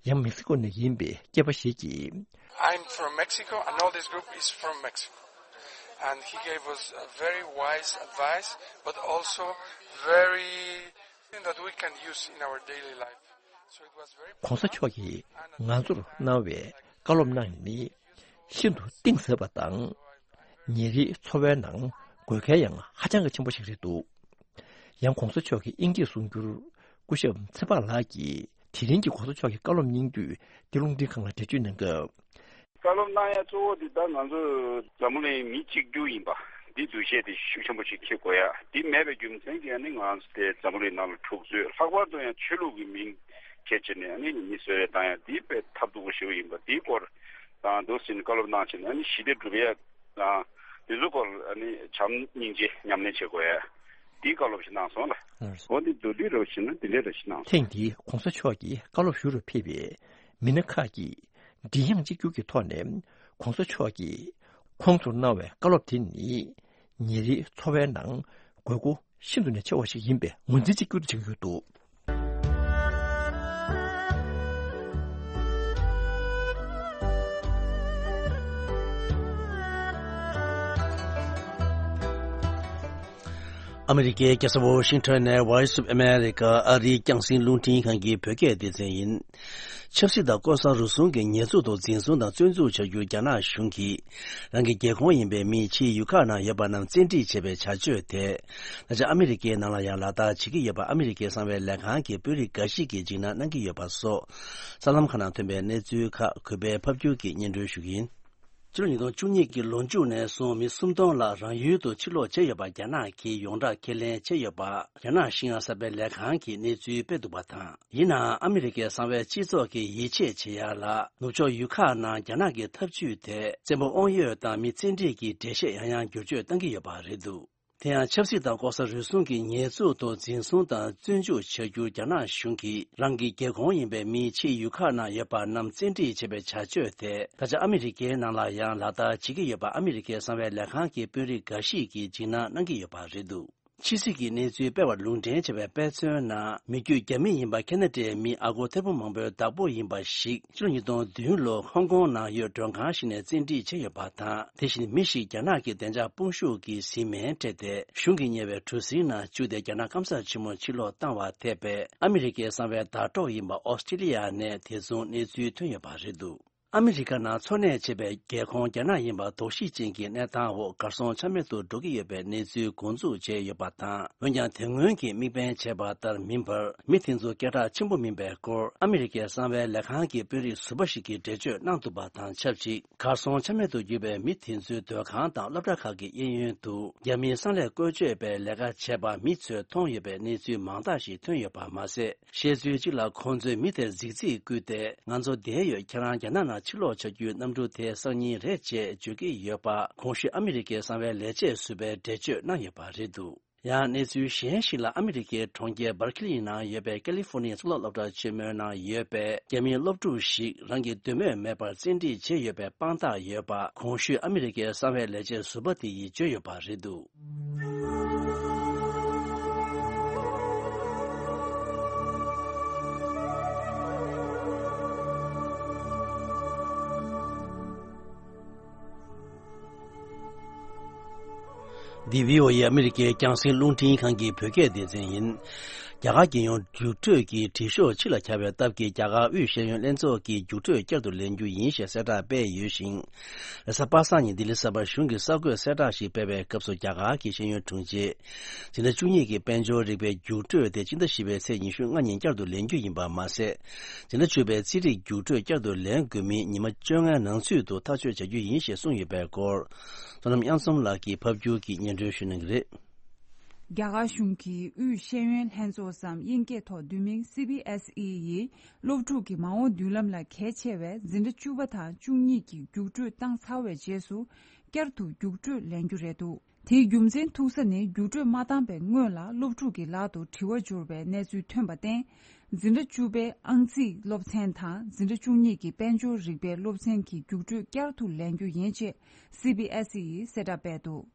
ཡང་མེག་སི་ཀོ་ནས་ཡིན་པའི་སྐྱེས་པ་ཞིག་གིས། I'm from Mexico and all this group is from Mexico. And he gave us a very wise advice, but also very thing that we can use in our daily life. So it was very ༧གོང་ས་མཆོག་གིས་ང་ཚོར་གནང་བའི་བཀའ་སློབ་གནང་ནི་ཤིན་ཏུ་གཏིང་ཟབ་པ་དང་། ཉིན་རེའི་འཚོ་བའི་ནང་དགོས་གལ་ཡང་ཧ་ཅང་གི་ཆེན་པོ་ཞིག་རེད་འདུག་ཡང་༧གོང་ས་མཆོག་གིས་དབྱིན་སྐད་གསུང་སྒྱུར་སྐུ་ཞབས་ཚེ་དཔག་ལགས་ཀྱིས་དེ་རིང་གི་༧གོང་ས་མཆོག་གི་བཀའ་སློབ་སྙིང་བསྡུས་འདི་རླུང་འཕྲིན་ཁང་ལ་འགྲེལ་བརྗོད་གནང་སྐབས། བཀའ་སློབ་གནང་ཡ་གཙོ་བོ་འདི་ད་ང་ཚོ་འཛམ་བུ་གླིང་མི་གཅིག་གྱུར་ཡིན་པ་འདི་འདུ་ཤེས་དེ་ཤུགས་ཆེན་པོ་ཞིག་འཁྱེར་དགོས་ཡ། འདི་མེད་པའི་རྒྱུ་མཚན་གྱིས་ནི་ང་ཚོ་དེ་འཛམ་བུ་གླིང་ནང་ལ་འཁྲུག་རྩོད། ལྷག་པར་དུ་ཡང་ཆོས་ལུགས་ཀྱི་མིང་ཁྱེར་བྱས་ནས་ནི་མི་གསོད་རེས་བཏང་ཡ་འདི་དཔེ་ཐབས་སྡུག་པོ་ཞེ་པོ་ཡིན་པ་འདིའི་སྐོར་དང་འདུག་ཟིན་བཀའ་སློབ་གནང་བྱས་ནས་ནི་ཞི་བདེ་སྒྲུབ་ཡ་དང་འདི་ཚོ་སྐོར་ནི་བྱམས་སྙིང་རྗེ་ཉམས་ལེན་བྱེད་དགོས་ཡ། འདིའི་བཀའ་སློབ་ཞིག་གནང་སོང་ལ། འོ་འདི་མདོར་བསྡུས་རོགས་ཞེ་ན་འདི་འདྲ་རེ་ཞིག་གནང་སོང་། ཐེངས་འདིའི་༧གོང་ས་མཆོག་གི་བཀའ་སློབ་ཞུ་རུ་ཕེབས་པའི་མི་སྣ་ཁག་གིས་མགྲིན་དབྱངས་གཅིག་གྱུར་གྱི་ཐོག་ནས་༧གོང་ས་མཆོག་གིས་ཁོང་ཚོར་གནང་བའི་བཀའ་སློབ་དེ་ནི་ཉིན་རེའི་འཚོ་བའི་ནང་དགོས་མཁོ་ཤིན་ཏུ་ནས་ཆེ་བ་ཞིག་ཡིན་པའི་ངོས་འཛིན་གཅིག་གྱུར་བྱེད་ཀྱི་ཡོད་འདུག་ཨ་མི་རི་ཀའི་རྒྱལ་ས་ཝོ་ཤིང་ཊོན་ནས་Voice of America ཨ་རིའི་རྒྱང་སྲིང་རླུང་འཕྲིན་ཁང་གི་བོད་སྐད་སྡེ་ཚན་ཡིན། ཆབ་སྲིད་དང་ལྐོག་ཟ་རུལ་སུངས་ཀྱི་ཉེས་འཛུགས་ཐོག་འཛིན་བཟུང་དང་བཙོན་འཇུག་བྱ་རྒྱུར་རྒྱ་ནག་གཞུང་གིས་རང་གི་རྒྱལ་ཁོངས་ཡིན་པའི་མི་ཕྱིའི་ཡུལ་ཁག་ནང་ཡོད་པ་རྣམས་བཙན་ཁྲིད་བྱེད་པའི་བྱ་སྤྱོད་དེ། ད་ཆ་ཨ་མི་རི་ཀའི་ནང་ལ་ཡང་ལག་བསྟར་བྱེད་ཀྱི་ཡོད་པ་ཨ་མི་རི་ཀའི་གསང་བའི་ལས་ཁང་གི་དཔོན་རིགས་འགའ་ཞིག་གིས་འཇིགས་སྣང་གནང་གི་ཡོད་པ་སོགས་གསར་ལམ་ཁག་ནང་ཐོན་པའི་གནས་ཚུལ་ཁག་གུས་པས་ཕབ་སྒྱུར་གྱིས་སྙན་སྒྲོན་ཞུ་གི་ཡིན། ཕྱི་ལོ་ཉིས་སྟོང་བཅུ་གཉིས་ཀྱི་ལོ་མཇུག་ནས་བཟུང་མི་སུམ་སྟོང་ལྷག་རང་ཡུལ་དུ་ཕྱིར་ལོག་བྱས་ཡོད་པ་རྒྱ་ནག་གིས་ཡོངས་གྲགས་ཁས་ལེན་བྱས་ཡོད་པ་རྒྱ་ནག་ཤིན་ཡང་གསར་སྤེལ་ལས་ཁང་གིས་གནས་ཚུལ་སྤེལ་འདུག་པ་དང་། ཡིན་ནའང་ཨ་མི་རི་ཀའི་གསང་བའི་སྤྱི་ཚོགས་ཀྱིས་ཡིད་ཆེས་བྱེད་ཡ་ལ་ནུབ་ཕྱོགས་ཡུལ་ཁག་ནང་རྒྱ་ནག་གི་ཐབས་ཇུས་དེ་བཙན་པོ་དབང་ཡོད་དང་མི་བཙན་ཁྲིད་ཀྱི་འགྲེལ་བཤད་ཡང་ཡང་བསྒྱུར་བཅོས་གཏང་གི་ཡོད་པ་རེད་འདུག་དེ་ཡང་ཆབ་སྲིད་དང་ལྐོག་ཟ་རུལ་སུངས་ཀྱི་ཉེས་འཛུགས་ཐོག་འཛིན་བཟུང་དང་བཙོན་འཇུག་བྱ་རྒྱུར་རྒྱ་ནག་གཞུང་གིས་རང་གི་རྒྱལ་ཁོངས་ཡིན་པའི་མིའི་ཕྱིའི་ཡུལ་ཁག་ནང་ཡོད་པ་རྣམས་བཙན་ཁྲིད་བྱེད་པའི་བྱ་སྤྱོད་དེ་ད་ཆ་ཨ་མི་རི་ཀའི་ནང་ལ་ཡང་ལག་བསྟར་བྱེད་ཀྱི་ཡོད་པ་ཨ་མི་རི་ཀའི་གསང་བའི་ལས་ཁང་གི་དཔོན་རིགས་འགའ་ཞིག་གིས་འཇིགས་སྣང་གནང་གི་ཡོད་པ་རེད་འདུག་ཕྱི་སྲིད་ཀྱི་གནས་ཚུལ་སྤེལ་བར་ལུང་འདྲེན་བྱས་པའི་དཔེ་མཚོན་ནང་མི་རྒྱུད་རྒྱ་མི་ཡིན་པ་ཁ་ན་ཌའི་མི་ཨ་སྒོར་ཐེར་འབུམ་མང་པོའི་བདག་པོ་ཡིན་པ་ཞིག་ཕྱི་ལོ་ཉིས་སྟོང་བདུན་ལོར་ཧོང་ཀོང་ནང་ཡོད་མགྲོན་ཁང་ཞིག་ནས་བཙན་ཁྲིད་བྱས་ཡོད་པ་དང་། དེ་བཞིན་མི་ཞིག་རྒྱ་ནག་གི་བདེ་འཇགས་དཔུང་ཤུགས་ཀྱིས་བཟི་སྨན་སྤྲད་དེ་གཞུང་གིས་གཉེར་བའི་གྲུ་གཟིངས་ནང་བཅུག་སྟེ་རྒྱ་ནག་སྐམ་སར་ཆེན་མོར་ཕྱིར་ལོག་བཏང་བ་ཐེ་བའི་ཨ་མི་རི་ཀའི་གསང་བའི་ཟླ་གྲོགས་ཡིན་པ་ཨོ་སི་ཀྲི་ལི་ཡ་ནས་དེ་མཚུངས་གནས་ཚུལ་ཐོན་ཡོད་པ་རེད་འདུག་ཨ་མི་རི་ཀ་ནང་འཚོ་གནས་བྱེད་པའི་རྒྱལ་ཁོངས་རྒྱ་ནག་ཡིན་པ་དོགས་གཞི་ཅན་གྱི་གནས་སྟངས་འོག་གར་སོང་ཆ་མེད་དུ་འགྲོ་གི་ཡོད་པའི་གནས་ཚུལ་འགོ་འཛུགས་བྱས་ཡོད་པ་དང་། འོན་ཀྱང་། དེ་སྔོན་གྱི་དམིགས་འབེན་བྱས་པ་ལྟར་མིན་པར། མི་དེ་ཚོ་སྐད་གྲགས་ཆེན་པོ་མིན་པའི་སྐོར། ཨ་མི་རི་ཀའི་གསང་བའི་ལས་ཁང་གི་དཔོན་རིགས་ཟུར་པ་ཞིག་གིས་འགྲེལ་བརྗོད་གནང་འདུག་པ་དང་ཆབས་ཅིག་གར་སོང་ཆ་མེད་དུ་གྱུར་པའི་མི་དེ་ཚོའི་སྡོད་ཁང་དང་སློབ་གྲྭ་ཁག་གི་གཡས་གཡོན་དུ། རྒྱ་མིའི་གསང་ལས་བཀོལ་སྤྱོད་པའི་ལས་ཀ་བྱས་པ་མི་ཚོས་མཐོང་ཡོད་པའི་གནས་ཚུལ་མང་དག་ཞིག་ཐོན་ཡོད་པ་མ་ཟད། བཤད་ཚུལ་གཅིག་ལ། ཁོང་ཚོས་མི་དེར་རྫིག་རྫིག་བསྐུལ་ཏེ། ང་ཚོ་བསྡད་ཡོད། ཁྱེད་རང་རྒྱ་ནག་ནང་ཕྱིར་ལོག་བྱ་རྒྱུའི་གནམ་གྲུ་དེ་སང་ཉིན་རེད་ཅེས་བརྗོད་ཀྱི་ཡོད་པ། གོང་ཞུས་ཨ་མི་རི་ཀའི་གསང་བའི་ལས་བྱེད་ཟུར་པས་འགྲེལ་བརྗོད་གནང་ཡོད་པ་རེད་འདུག་ཡང་། གནས་ཚུལ་གཞན་ཞིག་ལ། ཨ་མི་རི་ཀའི་གྲོང་ཁྱེར་སྦར་ཁི་ལི་ནང་ཡོད་པའི་ཀ་ལི་ཧྥོར་ནི་ཡའི་གཙུག་ལག་སློབ་གྲྭ་ཆེན་མོའི་ནང་ཡོད་པའི་རྒྱ་མིའི་སློབ་ཕྲུག་ཞིག་རང་གི་འདོད་མོས་མེད་པར་བཙན་ཁྲིད་བྱས་ཡོད་པའི་དཔང་རྟགས་ཡོད་པ། གོང་ཞུས་ཨ་མི་རི་ཀའི་གསང་བའི་ལས་བྱེད་ཟུར་པ་དེ་ཡིས་བརྗོད་ཡོད་པ་རེད་འདུག་འདི་བྷི་ཨོ་ཨེ་ཨ་མི་རི་ཀའི་རྒྱང་སྲིང་རླུང་འཕྲིན་ཁང་གི་བོད་སྐད་སྡེ་ཚན་ཡིན། རྒྱ་གར་རྒྱལ་ཡོངས་རྒྱུགས་སྤྲོད་ཀྱི་དྲི་ཤོག་ཕྱི་ལ་འཁྱར་བའི་སྟབས་ཀྱིས། རྒྱ་གར་དབུས་ཤེས་ཡོན་ལྷན་ཚོགས་ཀྱིས་རྒྱུགས་སྤྲོད་བསྐྱར་དུ་ལེན་རྒྱུ་ཡིན་ཞེས་གསལ་བསྒྲགས་སྤེལ་ཡོད་ཞིང་། རེས་གཟའ་པ་སངས་ཉིན་ལྡི་ལི་གསར་པར་གཞུང་གི་གསར་འགོད་གསལ་བསྒྲགས་ཤིག་སྤེལ་བའི་སྐབས་སུ། རྒྱ་གར་གྱི་ཤེས་ཡོན་དྲུང་ཆེས་འཛིན་གྲྭ་བཅུ་གཉིས་ཀྱི་དཔལ་འབྱོར་རིག་པའི་རྒྱུགས་སྤྲོད་དེ་སྤྱི་ཟླ་བཞི་པའི་ཚེས་ཉི་ཤུ་ལྔ་ཉིན་བསྐྱར་དུ་ལེན་རྒྱུ་ཡིན་པ་མ་ཟད། འཛིན་གྲྭ་བཅུ་པའི་རྩིས་རིག་རྒྱུགས་སྤྲོད་བསྐྱར་དུ་ལེན་དགོས་མིན་ཉི་མ་བཅོ་ལྔའི་ནང་ཚུད་དུ་ཐག་གཅོད་བྱ་རྒྱུ་ཡིན་ཞེས་གསུངས་ཡོད་པའི་སྐོར། བསོད་ནམས་དབྱངས་འཛོམས་ལགས་ཀྱིས་ཕབ་སྒྱུར་གྱིས་སྙན་སྒྲོན་ཞུ་གནང་གི་རེད། རྒྱ་གར་གཞུང་གིས་དབུས་ཤེས་ཡོན་ལྷན་ཚོགས་སམ། དབྱིན་སྐད་ཐོག་བསྡུས་མིང་། སི་བི་ཨེས་ཨི་ཡིས་སློབ་ཕྲུག་གི་མ་འོངས་མདུན་ལམ་ལ་གལ་ཆེ་བའི་འཛིན་གྲྭ་བཅུ་པ་དང་བཅུ་གཉིས་ཀྱི་རྒྱུགས་སྤྲོད་བཏང་ཚར་བའི་རྗེས་སུ། བསྐྱར་དུ་རྒྱུགས་སྤྲོད་ལེན་རྒྱུ་རེད་འདུག་དེའི་རྒྱུ་མཚན་ཐུག་ས་ནི། རྒྱུགས་སྤྲོད་མ་བཏང་པའི་སྔོན་ལ་སློབ་ཕྲུག་གི་ལག་ཏུ་དྲི་བ་འབྱོར་བའི་གནས་ཚུལ་ཐོན་པར་བརྟེན། འཛིན་གྲྭ་བཅུ་པའི་ཨང་རྩིས་སློབ་ཚན་དང་འཛིན་གྲྭ་བཅུ་གཉིས་ཀྱི་དཔལ་འབྱོར་རིག་པའི་སློབ་ཚན་གྱི་རྒྱུགས་སྤྲོད་བསྐྱར་དུ་ལེན་རྒྱུ་ཡིན་ཅེས་སི་བི་ཨེས་ཨི་ཡིས་གསལ་བསྒྲགས་སྤེལ་འདུག་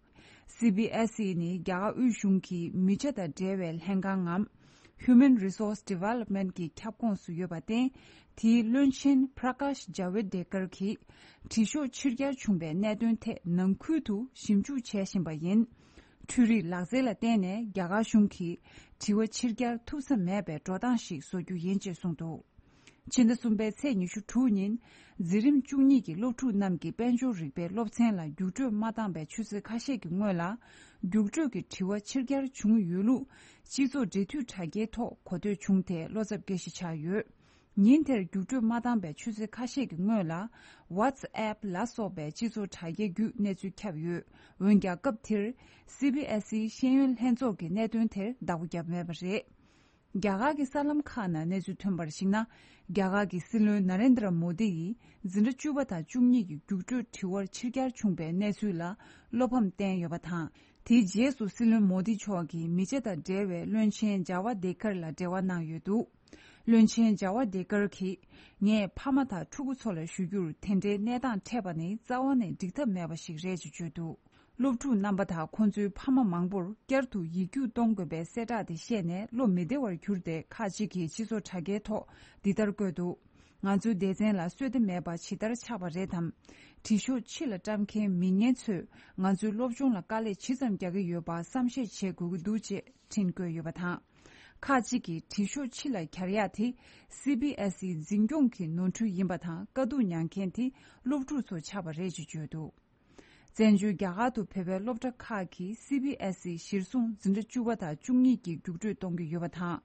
སི་བི་ཨེས་ཨི་ནི་རྒྱ་གར་དབུས་གཞུང་གི་མི་ཆ་དང་འབྲེལ་བའི་ལྷན་ཁང་ངམ། Human Resource Development གི་ཁྱབ་ཁོངས་སུ་ཡོད་པར་བརྟེན། དེའི་བློན་ཆེན་Prakash Javadekar གྱིས་དྲི་ཤོག་ཕྱིར་གྱར་བྱུང་བའི་གནད་དོན་ཐད་ནང་ཁུལ་དུ་ཞིབ་འཇུག་བྱས་བཞིན་པ་ཡིན། འཕྲུལ་རིག་ལག་རྩལ་ལ་བརྟེན་ནས་རྒྱ་གར་གཞུང་གིས་དྲི་བ་ཕྱིར་གྱར་ཐུབ་ས་མེད་པའི་འགྲོ་སྟངས་ཤིག་བཟོ་རྒྱུ་ཡིན་ཅེས་གསུངས་འདུག་ཕྱི་ཟླ་གསུམ་པའི་ཚེས་ཉི་ཤུ་དྲུག་ཉིན། འཛིན་རིམ་བཅུ་གཉིས་ཀྱི་སློབ་ཕྲུག་རྣམས་ཀྱིས་དཔལ་འབྱོར་རིག་པའི་སློབ་ཚན་ལ་རྒྱུགས་སྤྲོད་མ་བཏང་པའི་ཆུ་ཚོད་ཁ་ཤས་ཀྱི་སྔོན་ལ། རྒྱུགས་སྤྲོད་ཀྱི་དྲི་བ་ཕྱིར་གྱར་བྱུང་ཡོད་ལུགས། སྤྱི་ཚོགས་འབྲེལ་མཐུད་དྲ་རྒྱའི་ཐོག་གོ་ཐོས་བྱུང་སྟེ་བློ་འཚབ་སྐྱེ་གཞི་ཆགས་ཡོད། ཉིན་དེར་རྒྱུགས་སྤྲོད་མ་བཏང་པའི་ཆུ་ཚོད་ཁ་ཤས་ཀྱི་སྔོན་ལ། WhatsApp ལ་སོགས་པའི་སྤྱི་ཚོགས་དྲ་རྒྱའི་བརྒྱུད་གནས་ཚུལ་ཁྱབ་ཡོད། འོན་ཀྱང་སྐབས་དེར། སི་བི་ཨེས་ཨི་ཤེས་ཡོན་ལྷན་ཚོགས་ཀྱིས་གནད་དོན་དེར་བདག་པོ་བརྒྱབ་མེད་པ་རེད། རྒྱ་གར་གྱི་གསར་ལམ་ཁག་ནང་གནས་ཚུལ་ཐོན་པར་གཞིགས་ན། རྒྱ་གར་གྱི་སྲིད་བློན་ན་རེན་དྲ་མོ་དི་ཡིས་འཛིན་གྲྭ་བཅུ་པ་དང་བཅུ་གཉིས་ཀྱི་རྒྱུགས་སྤྲོད་དྲི་བར་ཕྱིར་གྱར་བྱུང་པའི་གནས་ཚུལ་ལ་བློ་ཕམ་བསྟན་ཡོད་པ་དང་། དེའི་རྗེས་སུ་སྲིད་བློན་མོ་དི་མཆོག་གིས་མི་ཆ་དང་འབྲེལ་བའི་བློན་ཆེན་ཇཱ་ཝ་དེ་ཀར་ལ་འབྲེལ་བ་གནང་ཡོད་འདུག་བློན་ཆེན་ཇཱ་ཝ་དེ་ཀར་གྱིས། ངས་ཕ་མ་དང་ཕྲུ་གུ་ཚོ་ལ་ཞུ་རྒྱུར། དེ་འདྲའི་གནས་སྟངས་འཕྲད་པ་ནི་རྩ་བ་ནས་འགྲིག་ཐབས་མེད་པ་ཞིག་རེད་ཅེས་བརྗོད་འདུག་སློབ་ཕྲུག་རྣམ་པ་དང་ཁོང་ཚོའི་ཕ་མ་མང་པོར་བསྐྱར་དུ་ཡིག་རྒྱུགས་གཏོང་དགོས་པའི་གསལ་བསྒྲགས་དེ་ཤེས་ནས་བློ་མི་བདེ་བར་གྱུར་ཏེ། ཁག་ཅིག་གིས་སྤྱི་ཚོགས་དྲ་རྒྱའི་ཐོག་འདི་ལྟར་བཀོད་འདུག་ང་ཚོའི་སྡེ་ཚན་ལ་བསོད་བདེ་མེད་པ་ཇི་ལྟར་ཆགས་པ་རེད་དམ། དྲི་ཤོག་ཕྱི་ལ་བཀྲམ་མཁན་མི་ངན་ཚོས་ང་ཚོའི་སློབ་སྦྱོང་ལ་དཀའ་ལས་ཇི་ཙམ་རྒྱག་གི་ཡོད་པ་བསམ་ཤེས་བྱེད་དགོས་ཀྱི་འདུག་ཅེས་འཕྲིན་བཀོད་ཡོད་པ་དང་། ཁག་ཅིག་གིས་དྲི་ཤོག་ཕྱི་ལ་འཁྱར་ཡག་དེ་སི་བི་ཨེས་ཨི་འཛིན་སྐྱོང་གི་ནོར་འཁྲུལ་ཡིན་པ་དང་། དཀའ་སྡུག་མྱངས་མཁན་དེ་སློབ་ཕྲུག་ཚོ་ཆགས་པ་རེད་ཅེས་བརྗོད་འདུག་བཙན་བྱོལ་རྒྱ་གར་དུ་བོད་པའི་སློབ་གྲྭ་ཁག་གིས་སི་བི་ཨེས་ཨི་གཞིར་བཟུང་འཛིན་གྲྭ་བཅུ་པ་དང་བཅུ་གཉིས་ཀྱི་རྒྱུགས་སྤྲོད་གཏོང་གི་ཡོད་པ་དང་།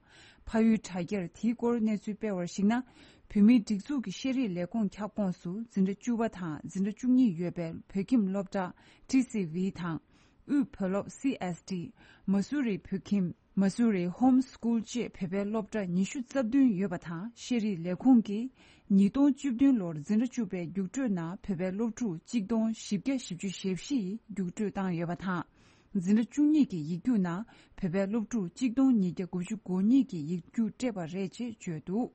ཕ་ཡུལ་དྲ་རྒྱར་དེའི་སྐོར་གནས་ཚུལ་སྤེལ་བར་གཞིགས་ན། བོད་མིའི་སྒྲིག་འཛུགས་ཀྱི་ཤེས་རིག་ལས་ཁུངས་ཁྱབ་ཁོངས་སུ་འཛིན་གྲྭ་བཅུ་པ་དང་འཛིན་གྲྭ་བཅུ་གཉིས་ཡོད་པའི་བོད་ཁྱིམ་སློབ་གྲྭ་ཊི་སི་ཝི་དང་། དབུས་བོད་སློབ་སི་ཨེས་ཌི། མ་སུ་རི་བོད་ཁྱིམ། མ་སུ་རི་ཧོམ་སྐུལ་བཅས་བོད་པའི་སློབ་གྲྭ་ཉི་ཤུ་རྩ་བདུན་ཡོད་པ་དང་། ཤེས་རིག་ལས་ཁུངས་ཀྱིས་ཉིས་སྟོང་བཅུ་བདུན་ལོར་འཛིན་གྲྭ་བཅུ་པའི་རྒྱུགས་སྤྲོད་ནང་བོད་པའི་སློབ་ཕྲུག་གཅིག་སྟོང་བཞི་བརྒྱ་བཞི་བཅུ་ཞེ་བཞི་ཡིས་རྒྱུགས་སྤྲོད་བཏང་ཡོད་པ་དང་། འཛིན་གྲྭ་བཅུ་གཉིས་ཀྱི་ཡིག་རྒྱུགས་ནང་བོད་པའི་སློབ་ཕྲུག་གཅིག་སྟོང་ཉིས་བརྒྱ་དགུ་བཅུ་གོ་གཉིས་ཀྱིས་ཡིག་རྒྱུགས་སྤྲད་པ་རེད་ཅེས་བརྗོད་འདུག་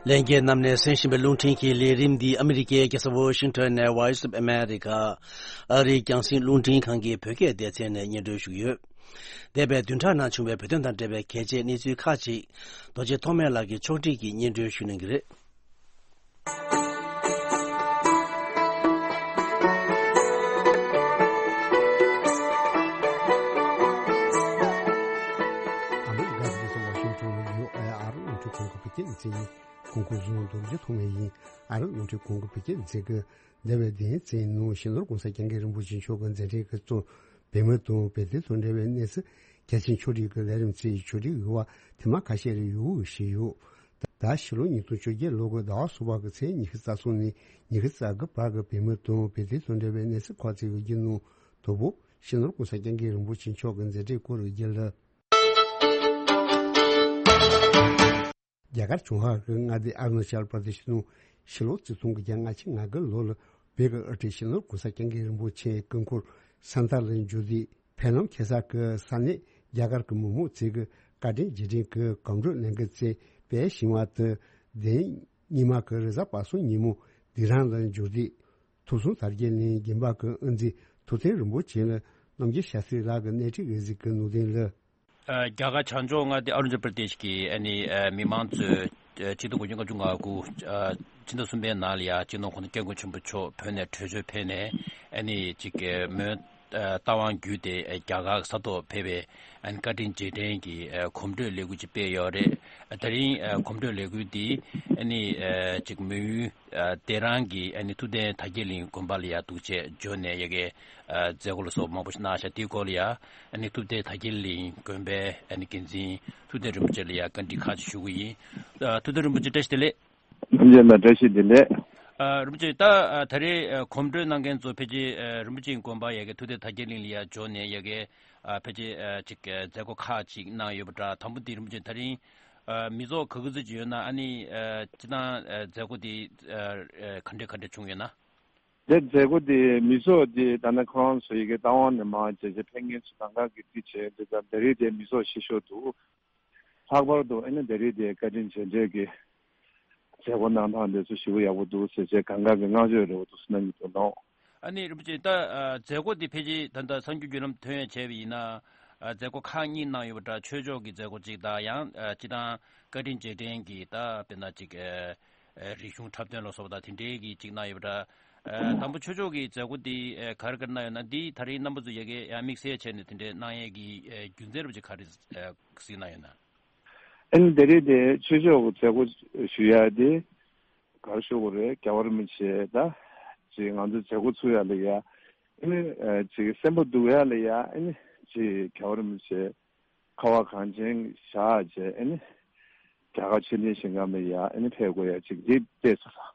ལྷན་རྒྱས་རྣམས་ནས་གསན་བཞིན་པའི་རླུང་འཕྲིན་གྱི་ལས་རིམ་འདི་ཨ་མི་རི་ཀའི་རྒྱལ་ས་ཝོ་ཤིང་ཊོན་ནས་Voice of America ཨ་རིའི་རྒྱང་སྲིང་རླུང་འཕྲིན་ཁང་གི་བོད་སྐད་སྡེ་ཚན་ནས་སྙན་སྒྲོན་ཞུ་གི་ཡོད། འདས་པའི་བདུན་ཕྲག་ནང་བྱུང་བའི་བོད་དོན་དང་འབྲེལ་བའི་གལ་ཆེའི་གནས་ཚུལ་ཁག་ཅིག་རྡོ་རྗེ་ཐོགས་མེད་ལགས་ཀྱིས་ཕྱོགས་སྒྲིག་གིས་སྙན་སྒྲོན་ཞུ་གནང་གི་རེད། ཀྱི་མཛད་ཡིན། ཁོང་སྐུ་གཟུགས་འདུམ་གྱི་ཐོག་མེད་ཡིན། ཨ་རི་ལུང་ཁྲིད་ཁོང་གི་བོད་སྐད་མཛད་ཀྱི་འདས་པའི་བདུན་ཚན་ནང་སྤྱི་ནོར་༸གོང་ས་༸སྐྱབས་མགོན་རིན་པོ་ཆེ་མཆོག་གི་མཛད་འཕྲིན་གྱི་གཙོ་བོད་མི་དང་བོད་དོན་དང་འབྲེལ་བའི་གནས་ཚུལ་གལ་ཆེན་ཕྱོགས་སྒྲིག་གི་ལས་རིམ་བཅས་ཕྱོགས་སྒྲིག་ཡོད་པ་ཐེངས་མ་ཁ་ཤས་རེ་ཡོད་ཞུས་ཡོད། ད་ཕྱི་ལོ་ཉིས་སྟོང་བཅོ་བརྒྱད་ལོ་གི་ཟླ་བ་གསུམ་པ་གི་ཚེས་ཉི་ཤུ་རྩ་གསུམ་ནས་ཉི་ཤུ་རྩ་དགུ་བར་གྱི་བོད་མི་དང་བོད་དོན་དང་འབྲེལ་བའི་གནས་ཚུལ་ཁག་ཅིག་གི་བརྒྱུད་ནང་དོ་པོ་སྤྱི་ནོར་༸གོང་ས་༸སྐྱབས་མགོན་རིན་པོ་ཆེ་མཆོག་གི་མཛད་འཕྲིན་སྐོར་གྱི་རྒྱུན་ལ། རྒྱ་གར་བྱང་ཧྭ་གི་མངའ་སྡེ་ཨ་རུ་ན་ཅལ་པར་དེ་ཤི་ནང་ཕྱི་ལོ་ཆིག་སྟོང་དགུ་བརྒྱ་ལྔ་བཅུ་ང་དགུ་ལོ་ལ་བོད་ཀྱི་དབུ་ཁྲིད་སྤྱི་ནོར་༸གོང་ས་༸སྐྱབས་མགོན་རིན་པོ་ཆེའི་སྐུ་འཁོར་ས་མཐར་ལ་འབྱོར་དུས་ཕེབས་ལམ་ཁེལ་ས་གི་ས་གནས་རྒྱ་གར་གྱི་མི་མང་ཚོས་ཀྱི་བཀའ་དྲིན་རྗེས་དྲན་གྱི་གོམ་བགྲོད་ལེན་གྱི་ཚེ་དཔལ་ཞི་བ་དུ་ལྡན་ཉི་མ་གི་རེས་གཟའ་པ་སངས་ཉིན་མོ་དིག་རང་ལ་འབྱོར་དུས་ཐུགས་སྲུང་དར་རྒྱས་གླིང་དགོན་པ་གི་དབུ་འཛིན་ཐུབ་བསྟན་རིན་པོ་ཆེ་ལ་རྣམ་རྒྱལ་ཤཱ་སྟྲི་ལགས་ཀྱིས་སྣེ་ཁྲིད་འོས་གཟིགས་ཀྱི་ནང་དོན་ལ། ཨ། རྒྱ་གར་བྱང་ཕྱོགས་མངའ་སྡེ་ཨ་རུ་ན་ཅལ་པར་དེ་ཤི་གི་ཨ་ནི་ཨ་མི་མང་ཚོས་ཨ་ཆིག་སྟོང་དགུ་བརྒྱ་ལྔ་བཅུ་ང་དགུ་ཨ་ཕྱི་ཟླ་གསུམ་པའི་ནང་ལ་ཡ་སྤྱི་ནོར་༸གོང་ས་༸སྐྱབས་མགོན་ཆེན་པོ་མཆོག་བོད་ནས་བྲོས་བྱོལ་ཕེབས་ནས་ཨ་ནི་ཅིག་གི་མོན་ཨ་རྟ་དབང་བརྒྱུད་དེ་ཨ་རྒྱ་གར་ས་ཐོག་ཕེབས་པའི་ཨ་ནི་བཀའ་དྲིན་རྗེས་དྲན་གྱི་ཨ་གོམ་བགྲོད་ལས་འགུལ་ཅིག་སྤེལ་ཡོད་རེད། ཨ་དེ་རིང་ཨ་གོམ་བགྲོད་ལས་འགུལ་འདི་ཨ་ནི་ཨ་ཅིག་མོན་ཡུལ་ཨ་དིག་རང་གི་ཨ་ནི་ཐུབ་བསྟན་དར་རྒྱས་གླིང་དགོན་པ་ལ་ཡ་འདུག་བྱས་འབྱོར་ནས་ཡ་གི་ཨ་མཛད་སྒོ་ལ་སོགས་མང་པོ་ཞིག་གནང་ཤག་དེའི་སྐོར་ལ་ཡ་ཨ་ནི་ཐུབ་བསྟན་དར་རྒྱས་གླིང་དགོན་པའི་ཨ་ནི་འགན་འཛིན་ཐུབ་བསྟན་རིན་པོ་ཆེ་ལ་ཡ་བཀའ་འདྲི་ཁག་ཅིག་ཞུ་གི་ཡིན། ཨ་ཐུབ་བསྟན་རིན་པོ་ཆེ་བཀྲ་ཤིས་བདེ་ལེགས། ལྷན་རྒྱས་ལ་བཀྲ་ཤིས་བདེ་ལེགས། ཨ་རིན་པོ་ཆེ་ད་ཨ་ད་རེས་ཨ་གོམ་བགྲོད་གནང་མཁན་ཚོ་ཕལ་ཆེར་ཨ་རིན་པོ་ཆེའི་དགོན་པ་ཡ་གི་ཐུབ་བསྟན་དར་རྒྱས་གླིང་ལ་ཡ་འབྱོར་ནས་ཡ་གི་ཨ་ཕལ་ཆེར་ཨ་ཅིག་ཨ་མཛད་སྒོ་ཁག་ཅིག་གནང་ཡོད་པ་འདྲ། དང་པོ་དེ་རིན་པོ་ཆེ་ད་རིང་ཨ་མི་ཚོགས་ག་གི་ཚོད་ཅིག་ཡོད་ན། ཨ་ནི་ཨ་སྤྱིར་བཏང་ཨ་མཛད་སྒོ་དེ་ཨ་ཨ་ག་འདྲས་ག་འདྲས་བྱུང་ཡོད་ན། དེ་མཛད་སྒོ་དེ་མི་ཚོགས་དེ་ད་ནི་ཁོ་རང་ཚོ་ཡི་གེ་རྟ་དབང་ནས་མར་བྱས་བྱས་ཕེབས་མཁན་ཚོ་གང་ག་གི་དེ་བྱས་འདི་ཙམ་དེ་རིང་དེ་མི་ཚོགས་ཆེ་ཤོས་འདུག་ལྷག་པར་དུ་ཨ་ནི་དེ་རིང་དེ་བཀའ་དྲིན་རྗེས་དྲན་གྱི་མཛད་སྒོ་གནང་སྟངས་དེ་ཚོ་ཞེ་པོ་ཡག་པོ་འདུག་ཟེར་བྱས་གང་ག་གི་བསྔགས་བརྗོད་རེ་བ་འདུག་ཟེར་གནང་གི་འདུག་ལགས། ཨ་ནི་རིན་པོ་ཆེ་ད་ཨ་མཛད་སྒོ་དེ་ཕལ་ཆེར་ད་ལྟ་གསར་འགྱུར་བརྒྱུད་ལམ་ཐོན་ཡ་བྱས་པ་ཡིན་ན། ཨ་མཛད་སྒོ་ཁག་གཉིས་གནང་ཡོད་པ་འདྲ། ཆོས་ཕྱོགས་ཀྱི་མཛད་སྒོ་གཅིག་དང་ཡང་ཨ་སྤྱིར་བཏང་བཀའ་དྲིན་རྗེས་དྲན་གྱི་ད་དཔེར་ན་གཅིག་ཨ་ཨ་རིག་གཞུང་འཁྲབ་སྟོན་ལ་སོགས་པ་དང་དེ་འབྲེལ་གྱི་གཅིག་གནང་ཡོད་པ་འདྲ། ཨ་དང་པོ་ཆོས་ཕྱོགས་ཀྱི་མཛད་སྒོ་འདི་ཨ་ག་རེ་ག་རེ་གནང་ཡོད་ན། འདི་ད་རིང་རྣམ་པ་ཚོ་ཡ་གི་ཡང་དམིགས་བསལ་བྱས་ནས་དེ་འདྲའི་གནང་ཡས་ཀྱི་ཨ་རྒྱུ་མཚན་རབ་ཅིག་ག་རེ་ཨ་གཟིགས་གནང་ཡོད་ན། ཨ་ནི་དེ་རིང་དེ་ཆོས་ཕྱོགས་ཀྱི་མཛད་སྒོ་ཞུ་ཡ་དེ་ག་རེ་ཞུ་དགོས་རེད། རྒྱལ་བ་རིན་པོ་ཆེ་ད་ཅིག་ང་ཚོ་མཛད་སྒོ་ཚུགས་ཡ་ལ་ཡ་ཨ་ནི་ཨ་ཅིག་སེམས་པ་སྡུག་ཡ་ལ་ཡ་ཨ་ནི་ཅིག་རྒྱལ་བ་རིན་པོ་ཆེ་ཁ་བ་གངས་ཅན་བཞག་བྱས་ཨ་ནི་རྒྱ་གར་ཆོས་ལྡན་ཞིང་ཁམས་ལ་ཡ་ཨ་ནི་ཕེབས་དགོས་ཡ་ཅིག་འདི་བལྟས་སོང་།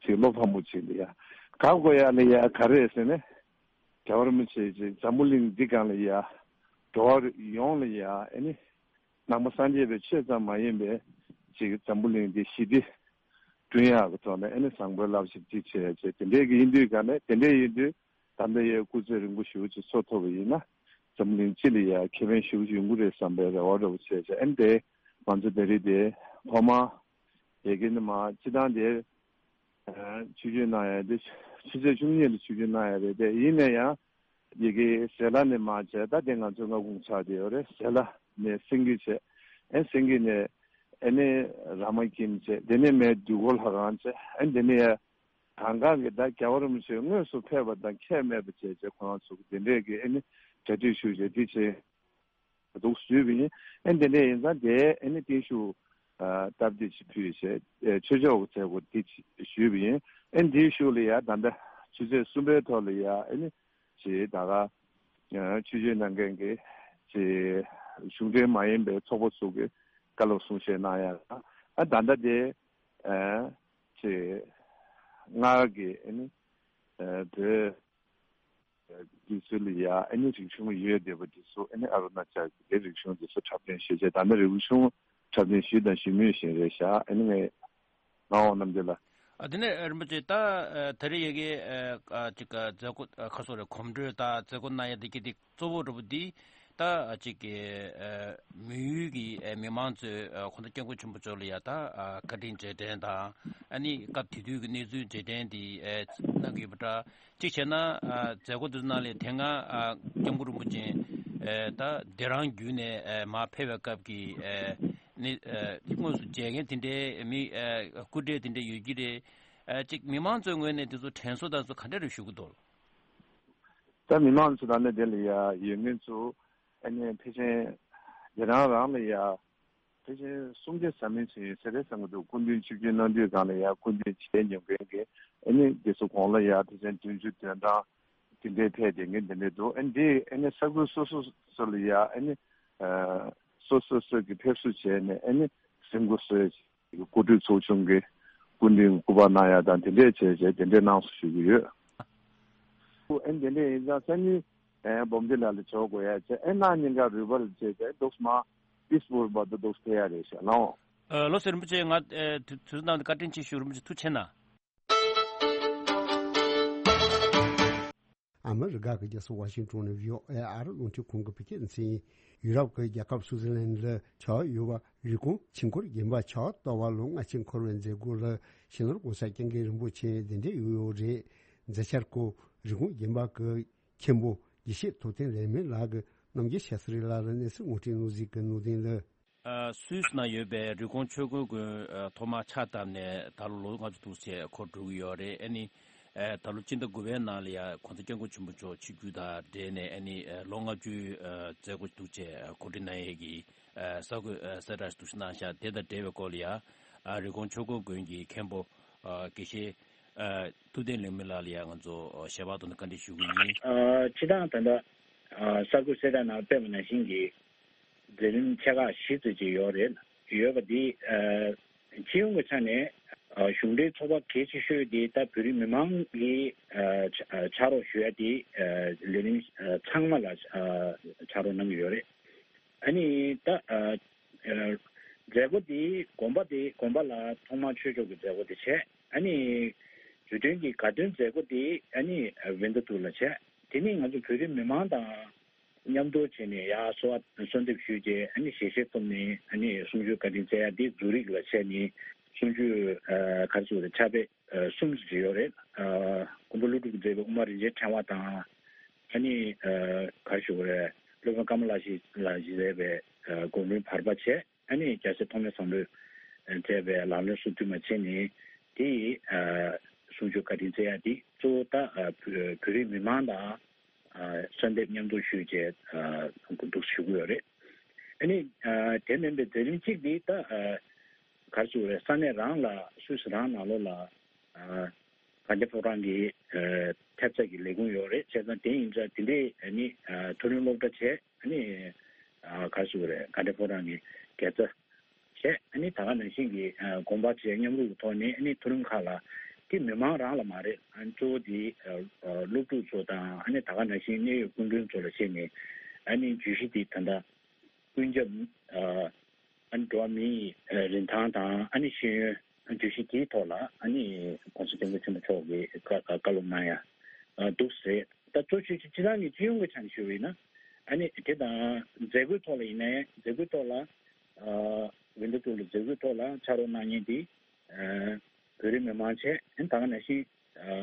ཅིག་བློ་ཕམ་པོ་ཅིག་ལ་ཡ་དགའ་དགོས་ཡ་ལ་ཡ་ག་རེ་ཟེར་ན། རྒྱལ་བ་རིན་པོ་ཆེ་ཅིག་འཛམ་བུ་གླིང་འདི་སྒང་ལ་ཡ་འགྲོ་བ་ཡོངས་ལ་ཡ་ཨ་ནི་ནང་པ་སངས་རྒྱས་པའི་ཆོས་ཙམ་མ་ཡིན་པའི་ཅིག་འཛམ་བུ་གླིང་འདི་ཞི་བདེ་བསྐྲུན་ཡག་གི་ཐོག་ནས་ཨ་ནི་བཟང་པོའི་རླབས་ཆེན་འདི་བྱས་བྱས་དེ་འདྲའི་གི་ཡིན་དུས་ག་ནས་དེ་འདྲའི་ཡིན་དུས་ད་ལྟ་ཡའི་སྐུ་ཚེ་རིང་པོ་ཞེ་པོ་ཅིག་འཚོ་ཐུབ་པ་ཡིན་ན་འཛམ་བུ་གླིང་སྤྱི་ལ་ཡ་ཁེ་ཕན་ཞེ་པོ་ཅིག་ཡོང་གི་རེད་བསམ་པའི་རེ་བ་འདྲ་པོ་བྱས་བྱས་ཨ་ནི་དེ་ང་ཚོ་དེ་རིང་དེ་ཐོག་མ་ཡ་གི་ནི་མ་སྤྱི་བཏང་དེ་ཆོས་སྤྱོད་གནང་ཡ་དེ་ཆུ་ཚོད་བཅུ་གཉིས་ལ་ཆོས་སྤྱོད་གནང་ཡ་རེད་དེ། ཡིན་ན་ཡང་ཡ་གི་ཟེར་ལ་ནས་མ་བྱས་ད་དེ་ང་ཚོ་སྔ་དགོང་ཆགས་བསྡད་ཡོད་རེད། ཟེར་ལ་ནས་སེང་གེ་བྱས་ཨེ་སེང་གེ་ནས་ཨེ་ནས་ར་མ་ཀིམ་བྱས་དེ་ནས་མའི་འདུས་སྐོར་ལྷ་ཁང་བྱས་ཨེ་དེ་ནས་ཡ་གང་ག་གི་ད་རྒྱལ་བ་རིན་པོ་ཆེ་དངོས་སུ་ཕེབས་པ་དང་ཁྱད་མེད་པ་བྱས་བྱས་ཁོ་རང་ཚོ་གི་དེ་འདྲས་ཀྱི་ཨེ་ནས་གྲ་སྒྲིག་ཞུ་བྱས་དེ་བྱས། འདུག་ཞུས་པ་ཡིན། ཨེ་འདི་འདྲ་ཡིན་ཙང་དེ་ཨེ་ནི་བརྟན་བཞུགས་ཨ་སྟབས་བདེ་ཅིག་ཕུལ་བྱས་ཨེ་ཆོས་ཕྱོགས་ཀྱི་མཛད་སྒོ་འདི་ཅིག་ཞུས་པ་ཡིན། ཨེ་འདིའི་གཞུག་ལ་ཡ་ད་ལྟ་ཆུ་ཚོད་གསུམ་པའི་ཐོག་ལ་ཡ་ཨེ་ནི་ཅིག་ད་ག་ཨ་ཆོས་སྤྱོད་གནང་མཁན་གྱི་ཅིག་གཞུང་འབྲེལ་མ་ཡིན་པའི་ཚོགས་པ་ཚོ་གི་བཀའ་སློབ་གསུང་བཤད་གནང་ཡ་དང་ཨ་ད་ལྟ་དེ་ཨེ་ཅིག་སྔར་གྱི་ཨེ་ནི་ཨེ་བོད་འདི་ཚོ་ལ་ཡ་ཨ་ནི་རིག་གཞུང་ཡོད་བསྡད་པ་འདི་ཚོ་ཨ་ནི་ཨ་རུ་ན་ཅལ་གྱི་རིག་གཞུང་འདི་ཚོ་འཁྲབ་སྟོན་ཞུས་བྱས་ད་ནི་རིག་གཞུང་འཁྲབ་སྟོན་ཞུས་དང་ཞུ་མུས་བཞིན་རེད་ཤག་ཨ་ནི་ངས་ངག་དབང་རྣམ་རྒྱལ་ལགས། ཨ་དེ་ནས་རིན་པོ་ཆེ་ད་ཨ་ད་རེས་ཡ་གི་ཨ་ཅིག་མཛད་སྒོ་ཁ་སོ་རེ་གོམ་བགྲོད་ད་མཛད་སྒོ་གནང་ཡ་དེ་གི་དེ་གཙོ་བོ་འདྲ་པོ་འདི་ད་ཅིག་གི་ཨ་མི་ཡུལ་གྱི་ཨ་མི་མང་ཚོས་ཨ་༸གོང་ས་༸སྐྱབས་མགོན་ཆེན་པོ་མཆོག་ལ་ཡ་ད་ཨ་བཀའ་དྲིན་རྗེས་དྲན་དང་ཨ་ནི་སྐབས་དེ་དུས་ཀྱི་གནས་ཚུལ་རྗེས་དྲན་འདི་ཨ་གནང་གི་ཡོད་པ་འདྲ། གཅིག་བྱས་ན་ཨ་མཛད་སྒོ་འདི་ཚོ་ནང་ལ་དེ་སྔ་ཨ་༸སྐྱབས་མགོན་རིན་པོ་ཆེ་ཨ་ད་དེ་རང་བརྒྱུད་ནས་ཨ་མར་ཕེབས་པའི་སྐབས་ཀྱི་ཨ་ནི་ཨ་དངོས་སུ་མཇལ་མཁན་དེ་འདྲའི་མི་ཨ་སྐུ་བགྲེས་དེ་འདྲ་ཡོད་ཀྱི་རེད། ཨ་གཅིག་མི་མང་ཚོའི་ངོས་ནས་དེ་ཚོ་དྲན་གསོ་དང་ཚོ་ག་འདྲ་རེ་ཞུ་གི་འདུག་ད་མི་མང་ཚོ་ད་ནི་དེ་ལ་ཡ་ཡོད་མཁན་ཚོ་ཨ་ནི་ཕལ་ཆེར་དེ་རང་རང་ལ་ཡ་ དེ་བཞིན་གསུང་བཤད་ཟབ་མོ་ཞིག་ཡིན་ཟེར་རེད་བསམ་གྱི་འདུག་སྐུ་མདུན་ཆིབས་བསྒྱུར་གནང་དུས་སྒང་ལ་ཡ་སྐུ་མདུན་ཆེད་མངགས་མཁན་གྱི་ཨ་ནི་དེ་ཚོ་གོང་ལ་ཡ་དེ་བཞིན་དོན་གཅོད་དོན་གྲངས་དེ་འདྲའི་ཕེབས་བསྡད་མཁན་དེ་འདྲ་འདུག་ཨ་ནི་དེ་ཨ་ནི་ས་ཁུལ་སོ་སོ་སོ་ལ་ཡ་ཨ་ནི་སོ་སོ་སོ་གི་ཕེབས་བསུ་བྱས་ནས་ཨ་ནི་གཟིམ་འགོ་བཟོས། སྐུ་དྲུང་ཚོགས་ཆུང་གི་སྐུ་མདུན་སྐུ་པར་གནང་ཡ་དང་དེ་འདྲས་བྱས་བྱས་དེ་འདྲས་གནང་སོང་ཞུ་གི་ཡོད། ཨ་ནི་དེ་འདྲས་ཡིན་ཙང་སང་ཉིན་ཨེ་འབུམ་སྡེ་ལགས་ལ་ཇོ་དགོས་ཡ་བྱས་ཨེ་གནངས་ཉིན་ཀ་རུས་སྦལ་བྱས་བྱས་འདུག་སེ་མ་པིས་པུལ་བར་དུ་འདུག་སེ་ཕེབས་ཡ་རེད་ཤག་ལགས། ཨ་ལགས་སོ་རིན་པོ་ཆེ། ང་ཨེ་དུས་དུས་ཚོད་གནང་བ་བཀའ་དྲིན་ཆེ་ཞུ། རིན་པོ་ཆེ་ཐུགས་རྗེ་གནང་། ཨ་མི་རི་ཀ་གི་རྒྱལ་ས་ཝ་ཤིང་ཏོན་ནས་བྷི་ཨོ་ཨེ་ཨ་རི་རླུང་འཕྲིན་ཁང་གི་བོད་སྐད་སྡེ་ཚན་ཡིན། ཡུ་རོབ་ཀྱི་རྒྱལ་ཁབ་སུའུ་ཙི་ལན་ལ་ཆགས་ཡོད་པ་རི་ཀོན་ཆོས་འཁོར་དགོན་པ་ཆགས་གཏོར་བ་ལོ་ལྔ་ཅན་འཁོར་བའི་མཛད་སྒོ་ལ་སྤྱི་ནོར་༸གོང་ས་༸སྐྱབས་མགོན་རིན་པོ་ཆེ་གདན་འདྲེན་ཡོད་ཡོད་རེད། མཛད་འཆར་སྐོར་རི་ཀོན་དགོན་པ་གི་མཁན་པོ་དགེ་བཤེས་ཐུབ་བསྟན་ལེགས་སྨོན་ལགས་ཀྱིས་རྣམ་རྒྱལ་ཤཱ་སྟྲི་ལགས་ལ་གནས་ཚུལ་ངོ་སྤྲོད་གནང་གཟིགས་ཀྱི་གནང་དོན་ལ། ཨ་སུད་སི་ནང་ཡོད་པའི་རི་ཀོན་ཆོས་འཁོར་དགོན་ཨ་ཐོག་མར་ཕྱག་བཏབ་ནས་ད་ལོ་ལོ་ལྔ་བཅུ་དྲུག་ཅུ་འཁོར་འགྲོ་གི་ཡོད་རེད། ཨ་ནི་ཨ་ད་ལོ་སྤྱི་ཟླ་དགུ་པའི་ནང་ལ་ཡ་༸གོང་ས་༸སྐྱབས་མགོན་ཆེན་པོ་མཆོག་ཆིབས་བསྒྱུར་དང་འབྲེལ་ནས་ཨ་ནི་ཨ་ལོ་ལྔ་བཅུའི་ཨ་མཛད་སྒོ་འདུག་སེ་གོ་སྒྲིག་གནང་ཡས་ཀྱི་ཨ་གསར་འགོད་ཨ་གསལ་བསྒྲགས་ཤིག་འདུག་སེ་གནང་ཤག་དེ་དང་འབྲེལ་བའི་སྐོར་ལ་ཡ་ཨ་རི་ཀོན་ཆོས་འཁོར་དགོན་གྱི་མཁན་པོ་ཨ་དགེ་བཤེས་ཨ་ཐུབ་བསྟན་ལེགས་སྨོན་ལགས་ལ་ཡ་ང་ཚོ་ཨ་ཞལ་པར་ཐོག་ནས་བཀའ་འདྲི་ཞུ་གི་ཡིན། ཨ་སྤྱིར་བཏང་ད་ལྟ་ཨ་གསར་འགོད་གསལ་བསྒྲགས་ནང་སྤེལ་བ་ནང་བཞིན་གྱི་མཛད་རིམ་ཆེ་ཁག་བཞི་ཙམ་ཅིག་ཡོད་རེད། ཡོད་པ་འདི་ཨ་སྤྱི་ཡོངས་ཀྱི་ཆ་ནས་ཨ་གཞུང་འབྲེལ་ཚོགས་པ་གལ་ཆེ་ཤོས་འདི་ད་བོད་རིགས་མི་མང་གི་ཨ་ཕྱག་རོགས་ཞུ་ཡ་འདི་ཨ་ལས་རིམ་ཨ་ཚང་མ་ལ་ཨ་ཕྱག་རོགས་གནང་གི་ཡོད་རེད། ཨ་ནི་ད་ཨ་ཨ་མཛད་སྒོ་འདི་དགོན་པ་འདི་དགོན་པ་ལ་ཐོག་མར་ཆོས་ཕྱོགས་ཀྱི་མཛད་སྒོ་འདི་བྱས། ཨ་ནི་བརྗོད་དོན་གྱི་དགའ་སྟོན་མཛད་སྒོ་འདི་ཨ་ནི་ཝིན་ཏར་ཊུར་ལ་བྱས། དེ་ནི་ང་ཚོ་བོད་རིགས་མི་མང་དང་མཉམ་དུ་བྱས་ནས་ཡར་གསོལ་བ་གསོལ་འདེབས་ཞུས་རྗེས་ཨ་ནི་ཞལ་བཞེས་བཏབ་ནས་ཨ་ནི་གསུང་ཆོས་བཀའ་དྲིན་སྩལ་ཡ་འདི་རྫོགས་རིམ་ལ་བྱས་ནས་གསུང་ཆོས་ཨ་ག་རེ་ཟེར་དགོས་རེད། ཕྱག་དཔེ་ཨ་གསུམ་ཞིག་ཡོད་རེད། ཨ་མགོན་པོ་ཀླུ་སྒྲུབ་ཀྱིས་མཛད་པའི་དབུ་མ་རིན་ཆེན་ཕྲེང་བ་དང་། ཨ་ནི་ཨ་ག་རེ་ཞུ་དགོས་རེད། སློབ་དཔོན་ཀ་མ་ལ་ཤཱི་ལགས་ཀྱིས་མཛད་པའི་ཨ་དགོངས་འགྲེལ་བར་པ་བྱས། ཨ་ནི་རྒྱལ་སྲས་ཐོགས་མེད་བཟང་པོས་མཛད་པའི་ལམ་རིམ་སོ་བདུན་མ་བྱས་ནས་དེ་ཡི་ཨ་གསུང་ཆོས་བཀའ་དྲིན་སྩལ་ཡ་དེ་གཙོ་བོ་ད་ཨ་བོད་བོད་རིགས་མི་མང་དང་ཨ་གསོལ་འདེབས་མཉམ་དུ་ཞུས་བྱས་ཨ་འདུག་ཞུ་གི་ཡོད་རེད། ཨ་ནི་ཨ་དེ་མིན་པའི་མཛད་རིམ་གཅིག་འདི་ད་ཨ་ག་རེ་ཞུ་དགོས་རེད། ས་གནས་རང་ལ་སུད་སི་རང་ནང་ལོགས་ལ་ཨ་དགའ་ལྡན་ཕོ་བྲང་གི་ཨ་ཐེབས་རྩ་གི་ལས་ཁུངས་ཡོད་རེད། བྱས་ཙང་དེ་ཡིན་ཙང་དེ་འདྲའི་ཨ་ནི་ཨ་མཐོ་རིམ་སློབ་གྲྭ་བྱས། ཨ་ནི་ཨ་ག་རེ་ཞུ་དགོས་རེད། དགའ་ལྡན་ཕོ་བྲང་གི་དགེ་རྩ་བྱས། ཨ་ནི་ད་ག་ནང་བཞིན་གྱི་ཨ་དགོན་པ་བྱས་མཉམ་རུབ་ཀྱི་ཐོག་ནས་ཨ་ནི་མཐོ་རིམ་ཁག་ལ་དེ་མི་མང་རང་ལ་མ་རེད། ཨ་ནི་གཙོ་བོ་དེ་ཨ་ཨ་སློབ་ཕྲུག་ཚོ་དང་ཨ་ནི་ད་ག་ནང་བཞིན་གནད་ཡོད་སྐུ་མགྲོན་ཚོ་ལ་བྱས་ནས་ཨ་ནི་བརྗོད་གཞི་དེ་ད་ལྟ་ཀུན་ཁྱབ་ཨ་ཨ་ནི་འགྲོ་བ་མིའི་ཨ་རིན་ཐང་དང་ཨ་ནི་ཤེས་ཡོན་བརྗོད་གཞི་དེའི་ཐོག་ལ་ཨ་ནི་༸གོང་ས་༸སྐྱབས་མགོན་ཆེན་པོ་མཆོག་གིས་བཀའ་བཀའ་སློབ་གནང་ཡ་ཨ་འདུག་ཟེར། ད་གཙོ་ཆེ་ཆེ་སྤྱིར་བཏང་གི་སྤྱི་ཡོངས་ཀྱི་ཆ་ནས་ཞུ་བ་ཡིན་ན། ཨ་ནི་དེ་དང་མཛད་སྒོའི་ཐོག་ལ་ཡིན་ནའི་མཛད་སྒོའི་ཐོག་ལ་ཨ་ཝིན་ཏར་ཊུར་ལ་མཛད་སྒོའི་ཐོག་ལ་ཕྱག་རོགས་གནང་མཁན་དེ་ཨ་བོད་རིགས་མི་མང་བྱས། ཨ་ནི་ད་ག་ནང་བཞིན་ཨ་